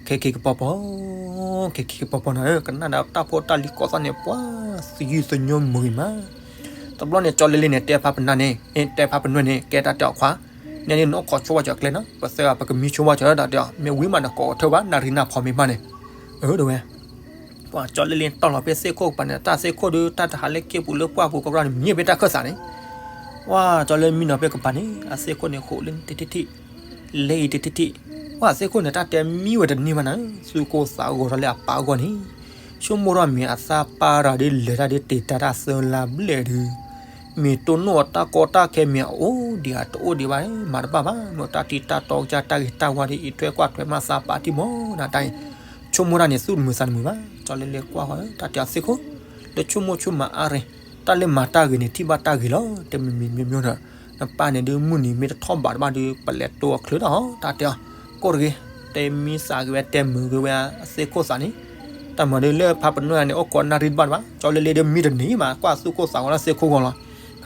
ခဲက့ၤကပီၤပီၤ, ခဲက့ၤကပီၤပီၤနၤဧၢ ကနၣ်ဒီးတၢ်ဖိတၢ်လံၤကိးသီၣ်န့ၣ် ပှၤသယုၢ်သညိမုာ်ဂ့ၤမး, တဘျီန့ၣ် ကၠီလ့လ့န့ၣ် တဲဖးပနၢ်န့ၣ်, တဲဖးပနွဲၣ်န့ၣ် ကဲတၢ်တဲအီၤခွါ, နဲန့ၣ်နအိၣ်ခိးဆိဝဲစၢၤကျဲနီၤ ပသၢဂၤပကမံဆိဝဲစၢၤတၢ်တဲအီၤ မ့ၢ်ဝံၤမးနကိးကထၢဘၣ် နၣ်ရံၣ်နၢ်ဖီမ့ၢ်မးန့ၣ်, အၢ တဲဝဲ, ပှၤကၠီလ့လ့တီၢ်လီၤဖဲသ့ၣ်ခိၣ်ကပၤန့ၣ် တၢ်သ့ၣ်ခိၣ်ဒုး တၢ်တဟးလၢက့ၢ်ပူၤလၢပှၢ်ပူၤကရီန့ၣ် မံဖဲတၢ်ခၢၣ်သးန့ၣ်, ပှၤကၠီလ့မံနီၤဖဲကပၤန့ၣ် အသ့ၣ်ခိၣ်န့ၣ် ဃိးလၢတထံၣ်ထံၣ်, လဲၤအံၤတထံၣ်ထံၣ်, ပှၤသ့ၣ်ခိၣ်န့ၣ် တၢ်တဲမံဝဲတန့ၢ်ဘၣ်နၤ, သူၣ်ကိၢ်သးဂီၤထီၣ်လၢအပၢ်အဂီၢ်န့ၣ်, ဆိကမိၣ်ထီၣ်မ့ၢ်အသးပၢ်တၢ်ဒုး လဲၤတၢ်ဒုးတ့ၢ်တၢ်တၢ်သၢလါဘျဲၣ်ဒုး မ့ၢ်တိၢ်နီၣ်အတၢ်ကီတၢ်ခဲမ့ၢ်အအိၣ်ဒံးဧါတအိၣ်ဒံးဘၣ် မၤတဘၣ်ဘၣ်, မ့ၢ်တၢ်ထံၣ်တၢ်တီကစၢ်တၢ်ဂ့ၤတၢ်ဝါဒ်အံၤ ထွဲကွၢ်ထွဲမၤသးပာ်တံၢ်မီၢ်နၤတၢ်အံၤ, ဆိကမိၣ်တၢ်န့ၣ် သူၣ်တမုာ်သးတမုာ်ဘၣ်, ကၠီလ့လ့ကွၢ်ဃီ တၢ်တဲအီၤသ့ၣ်ခိၣ်, လၢဆိကမိၣ်ဆိကမးအါရ့ၣ်, တၢ်လၢမၤတၢ်ဂ့ၤန့ၣ် ထံၣ်ဘၣ်တၢ်ဂ့ၤလီၤ, တမံၤမံၤမံၤမံၤဒီး နပၢ်န့ၣ်ဒုးမုၢ်နံၤမ့ၢ်တထီၣ်ဘးတဘၣ်ဒုး ပလဲၤတိၢ်အီၤချုးတၢ်ဟီ တၢ်တဲအီၤ, ကိၣ်တဂ့ၤ, တဲမံသးက့ၤဝဲတဲမုာ်က့ၤဝဲအသ့ၣ်ခိၣ်သးန့ၣ်, တၢ်မၤဒုးလၢဖါပနွဲၢ်န့ၣ် အိၣ်ခိးနၣ်ရံၣ်တဘၣ်တဘၣ်, ကၠီလ့လ့ဒုးမံတန့ၢ်ဘၣ် ကွၢ်သူၣ်ကိၢ်သးဂီၤလၢသ့ၣ်ခိၣ်ဂီၤလီၤ,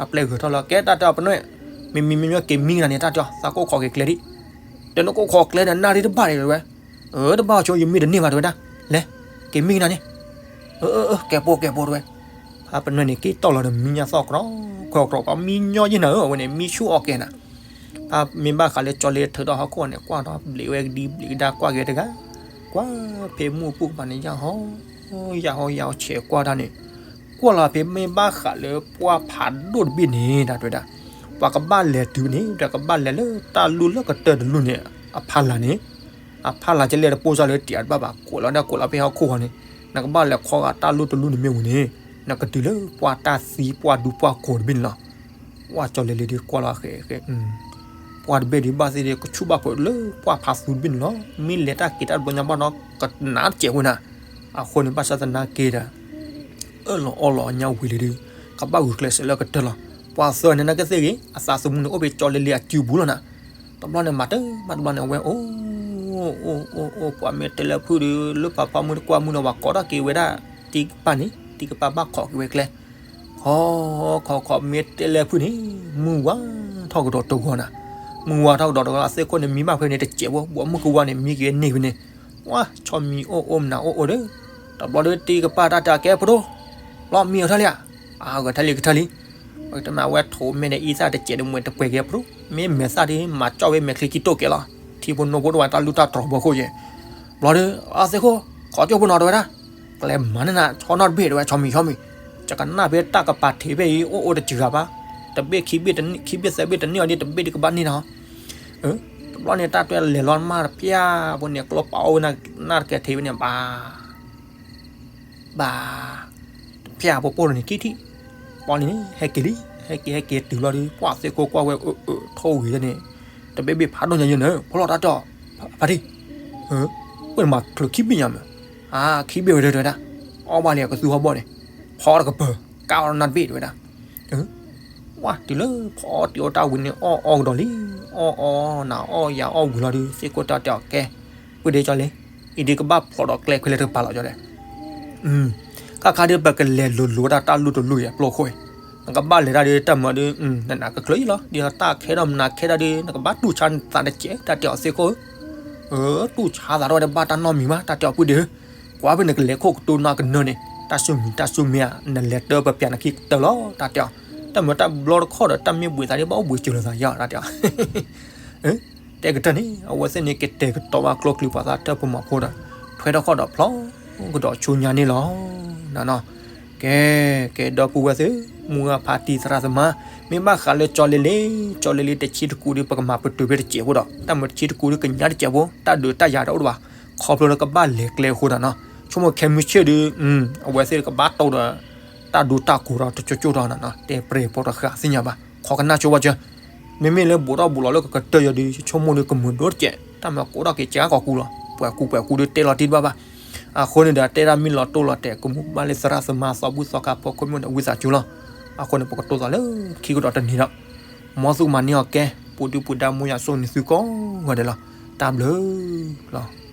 အပျဲၢ်ဂဲၤထီၣ်လီၤ ကဲတၢ်တဲအီၤပနွဲၢ်, မ့မံၤမ့မံၤက့ၤမံကနၤန့ၣ် တၢ်တဲအီၤ သးကိၣ်ခိးက့ၤကျဲဒံး, တဲနကိၣ်ခိးကျဲဒီးနၣ်ရံၣ်တဘၣ်ဒံးဝဲ, အၢ တဘၣ်ဆိယမံတန့ၢ်ဘၣ်တဲဝဲဒၣ်, လဲၤ, က့ၤမံကနၤန့ၣ်, အၢ အၢ ကဲပိာ်ကဲပိာ်တဲဝဲ, ဖါပနွဲၢ်န့ၣ် က့ၤတီၢ်လီၤဒီးမံညါသီၣ်ကြီ, ကြီကြီ ပှၤမံညီယဲၢ်နၤဧၢ အဝဲန့ၣ် မံဆူၣ်အီၣ်ကဲနၤ ဖါမ့ၢ်ဘၣ်ဃးလၢကၠီလ့ထၢထီၣ်ဟီၣ်ခိၣ်န့ၣ် ကွၢ်ထီၣ်ဘျံးဝဲကဒံဘျံးကဒါကွၢ်က့ၤတဂၤ, ကွၢ်ဖဲမုၢ်ပူၤကပၤန့ၣ် ယၢ်ဟီ, ယၢ်ဟီယၢ်ဟီဆဲးကွၢ်တၢ်န့ၣ်, ကွၢ်လီၤဖဲမ့ၢ်ဘၣ်ဃးလၢပှၢ်ဖးဒိၣ်တဘ့ၣ်န့ၣ် တၢ်တဲဝဲဒၣ်, ပှၤကဘၣ်လဲၤတုၤန့ၣ် ဒီးကဘၣ်လဲၤလၢတၢ်လူၢ်လၢကတၢၢ်တလူၢ်န့ၣ် အဖီလာ်န့ၣ်, အဖီလာ်ကလဲၣ်တပိၢ်စၢ်လၢတံာ်အတဘၣ်ဘၣ် ကိးလီၤဒၣ်ကိးလီၤဖဲဟီၣ်ခိၣ်ဃီန့ၣ်, နကဘၣ်လဲၤခီဂာ်တၢ်လူၢ်တလူၢ်န့ၣ်မ့ၢ်ဝံၤန့ၣ်, နကတုၤလၢပှၢ်တၢ်သံပှၢ်ဒူပှၢ်ကိာ်တဘ့ၣ်န့ၣ်လီၤ. ပှၢ်ကၠီလ့လ့ဒုးကွၢ်လီၤဃဲးဃဲး, ပှၢ်တဘ့ၣ်ဒုးဘၣ်သ့ၣ်ဒုး ကဆူၣ်ဘၣ်ဖုးလၢပှၢ်ဖးသူတဘ့ၣ်န့ၣ်လီၤ. မ့ၢ်လဲၤတၢ်က့ၤတၢ်တဘျီညါဘၣ်ဒီး ကနၣ်တစဲးဝဲနၤ, အဃိန့ၣ် ဘၣ်ဆၣ်သနာ်က့ဒီး အၢၣ်လီၤအီလီၤအညါဝံၤလံဒုး ကဘၣ်ဂုာ်ကျဲးစၢးလၢကတၢၢ်လီၤ. ပှၤသၢန့ၣ်နာ်က့သ့ၣ်ဂ့ၤ အသးသမူန့ၣ်အိၣ်ဖဲကၠီလ့လ့အစုပူၤလီၤနၤ. တဘျီန့ၣ် မၤတၢ်မၤတဘျီန့ၣ် အဝဲအိၣ် အိၣ် အိၣ် အိၣ် အိၣ် ပှၤမ့ၢ်တဲလၢဖုၣ်ဒီး လၢဖးဖီမုၢ်တကွၢ်မုၢ်ဒီး ပှၤကိးထီၣ်က့ၤဝဲဒၣ် တံကပၤန့ၣ် တံကပၤဘၣ်ခိးက့ၤဝဲကျဲ ခီ ခီ ခီ မ့ၢ်တဲလၢဖုၣ်န့ၣ် မုၢ်ဝါထီၣ်ကဒီးတဂီၤနၤ. မုၢ်ဝါထီၣ်ကဒီးတဂီၤ အသ့ၣ်ခိၣ်န့ၣ် မံဘၣ်ဖဲန့ၣ်တစဲးဖိ ဘီမုၢ်ကဝါန့ၣ် မံက့ၤဝဲန့ၢ်ဖဲန့ၣ် ဝါ ဆီမံၤအိၣ်အိၣ်မနုၤအိၣ်အိၣ်ဒီး တဘျီဒီးတံကပၤတၢ်တဲအီၤကဲဖိဒိၣ် လီၤမံအီၤထၢၣ်လံဧါ. အဂဲၤထၢၣ်လံကထၢၣ်လံ. ပကတမၤဝဲထိးမဲာ်ဒီးအံသၣ်တစဲးဒီးမ့ၢ်တပှဲၤက့ၤဖိဒိၣ် မ့ၢ်မဲာ်သၣ်ဒီး မၤကၠီၣ်ဝဲမဲာ်ချံကံတိၢ်ကဲလီၤ. ထံဖိနိဖိတဝဲတၢ်လူၢ်တၢ်တြီၤဘီခိၣ်က့ၤ ဘျီဒီး အသ့ၣ်ခိၣ် ခီကၠိဖိနီၤတဝဲဒၣ် ကျဲမၤန့ၢ်နၤ ဆီနီတဘ့ၣ်တဝဲ ဆီမံၤဆီမံၤ ယကနၣ်ဖဲတၢ်ကပၤထံးဖဲအံၤ အိၣ်အိၣ်တစှၤဘၣ် တဘ့ၣ်ခံဘ့ၣ် ခံဘ့ၣ်သၢဘ့ၣ်တန့ၢ်အီၤဒ် တဘ့ၣ်ဒ်ကဘၣ်န့ၢ်နၤ. တဘျီန့ၣ် တၢ်တွဲလဲၤလီၤမၢ်တဖၠၣ်ဖိန့ၣ် ကျီပာ်အီၣ်ဝဲနၢ်တကဲထံးဖဲန့ၣ် ဘၣ် ဘၣ် တဖၠၣ်ဖိပိၢ်လီၤန့ၣ် ကံထံၣ် ပီန့ၣ် ဟဲက့ၤလံ ဟဲက့ၤ ဟဲက့ၤတုၤလီၤဒီး ပှၤသ့ၣ်ခိၣ်ကွၢ်ဝဲ အၢ အၢ ထိၣ်ဂ့ၤန့ၣ် တဘ့ၣ်ဘ့ၣ်ဖးဒိၣ်ညါယဲၢ်န့ၣ် ဖီလီၤတၢ်တီၢ် ဖါတံၢ် ဝဲမၤချုးခံဘ့ၣ်ညါမး အါ ခံဘ့ၣ်ဝဲဒၣ်တဝဲဒၣ် အီၣ်ဘၣ်လံအကသူဟီၣ်ဘီၣ်န့ၣ် ဖီတကပၤ ကၢ်အီၤနၢ်တဘ့ၣ်တဝဲဒၣ် ဝါ တုၤလၢဖီအီၣ်တ့ၢ်အီၣ်တၢ်ဝံၤန့ၣ် အီၣ်အီကဒီးလံ အီၣ်အီ နၤအီၣ်ယၤအီၣ်ဝံၤလီၤဒီး သ့ၣ်ခိၣ်တၢ်တဲအီၤကဲ ပုၢ်ဒ့ကၠီလ့ အံၤဒ်ကဘၣ်ဖျိးဒီးကျဲခွဲးလၢတကပၤလီၤကၠီဒဲး ခါခါဒ်ပကလဲၤလိၤလိၤဝဲဒၣ်တၢ်လူၢ်တလူၢ်အံၤအပျီခိၣ်အံၤ နကဘၣ်လဲၤတၢ်ဒ်တၢ်မၤဒ် နနးကကျၢၤအံၤလီၤ ဒ်သိးတၢ်ခဲထီၣ်မနၤခဲထီၣ်ဒ် နကဘၣ်တူၢ်ဆါနသးတစဲး တၢ်တဲအီၤသ့ၣ်ခိၣ်ဧၢ တူၢ်ဆါသးထီၣ်ဝဲဒၣ်ဘၣ်တၢ်နီတမံၤဘၣ် တၢ်တဲအီၤပုၢ်ဒ့ဧၢ ကွၢ်ဖဲနကလဲၤခိၣ်ကတိၤနၤကနၢၤန့ၣ် တၢ်ဆူၣ်မံၤတၢ်ဆူၣ်မံၤဧါ နလဲၤတၢ်ပပျၢၤနခံကတၢၢ်လီၤ တၢ်တဲအီၤ တၢ်မၤတၢ်ဘျီတခီၣ်ဒီး တၢ်မ့ၢ်ဘှံးသးဒ်ဘၣ်အိၣ်ဘှံးစၢၤလိာ်သးယါ တၢ်တဲအီၤ တဲကတၢၢ်န့ၣ် အဝဲသ့ၣ်န့ၣ် ကတဲာ်ကတီၤဘၣ်ကျိချံပှၤသးတၢ်ဖိမၤဖိဒီး ထွဲထီၣ်ခီၣ်ဒီးဖျီကဒီးဆူညါန့ၣ်လီၤ. နနီၤ ကဲ ကဲဒီပုၢ်ဝဲၢ်သ့ၣ် မုၢ်ဂၤဖါတံၢ်သရၣ်သမါ မ့ၢ်ဘၣ်ဃးလၢကၠီလ့လ့ ကၠီလ့လ့တဆံတကူဒ် ပကမၤပတုာ်ဖဲတစဲးဖိဒီး တၢ်မၤတဆံတကူဒ် ကညးတစဲးဖိ တၢ်ဒုးတၢ်ယၤတအိၣ်ဒံးဘၣ် ခီဖျိလၢကဘၣ်လဲၤကျဲအဃိဒီးနီၤ ဆိကမိၣ်ခဲမုၢ်ဆ့ၣ်ဒီး အဝဲသ့ၣ်ကဘၣ်တိၢ်ဒီး တၢ်ဒိတၢ်ကိးဒီးတကၠိကၠိဒီးနီၤ တဲပြဲၤပိာ်တဃာ်သ့ၣ်ညါဘၣ် ခီကနၣ်ကၠိဝဲကၠၢ မ့မ့ၢ်လၢဘူးထီၣ်ဘူးလီၤလၢကကတၢၢ်ယၤဒီး ဆိကမိၣ်ဒီးကမုာ်ဒိၣ်တစဲး တၢ်မၤကိးထီၣ်က့ၤကါကီၢ်ကူလီၤ ပှဲၤကူပှဲၤကူဒ်တဲလီၤတံၢ်တဘၣ်ဘၣ် အဃိန့ၣ်ဒီး တဲဒၣ်မ့ၢ်လီၤတိၢ်လီၤတဲာ် ကမူၣ်ဘၣ်လၢသရၣ်သမါသီဘူၣ်သီခါဖိခိၣ်မုၣ်ဒီးဝံသးစူၤလီၤ အဃိန့ၣ် ပကတိၤသးလၢခံကဒီးတနံၤဒီး မ်သုကမၤန့ၢ်အီၤကဲ ပူၤဒုပူၤဒါမူယၤစိၤန့ၣ်သုကိးဂၤဒဲးလီၤ တၢ်ဘျုးလီၤ.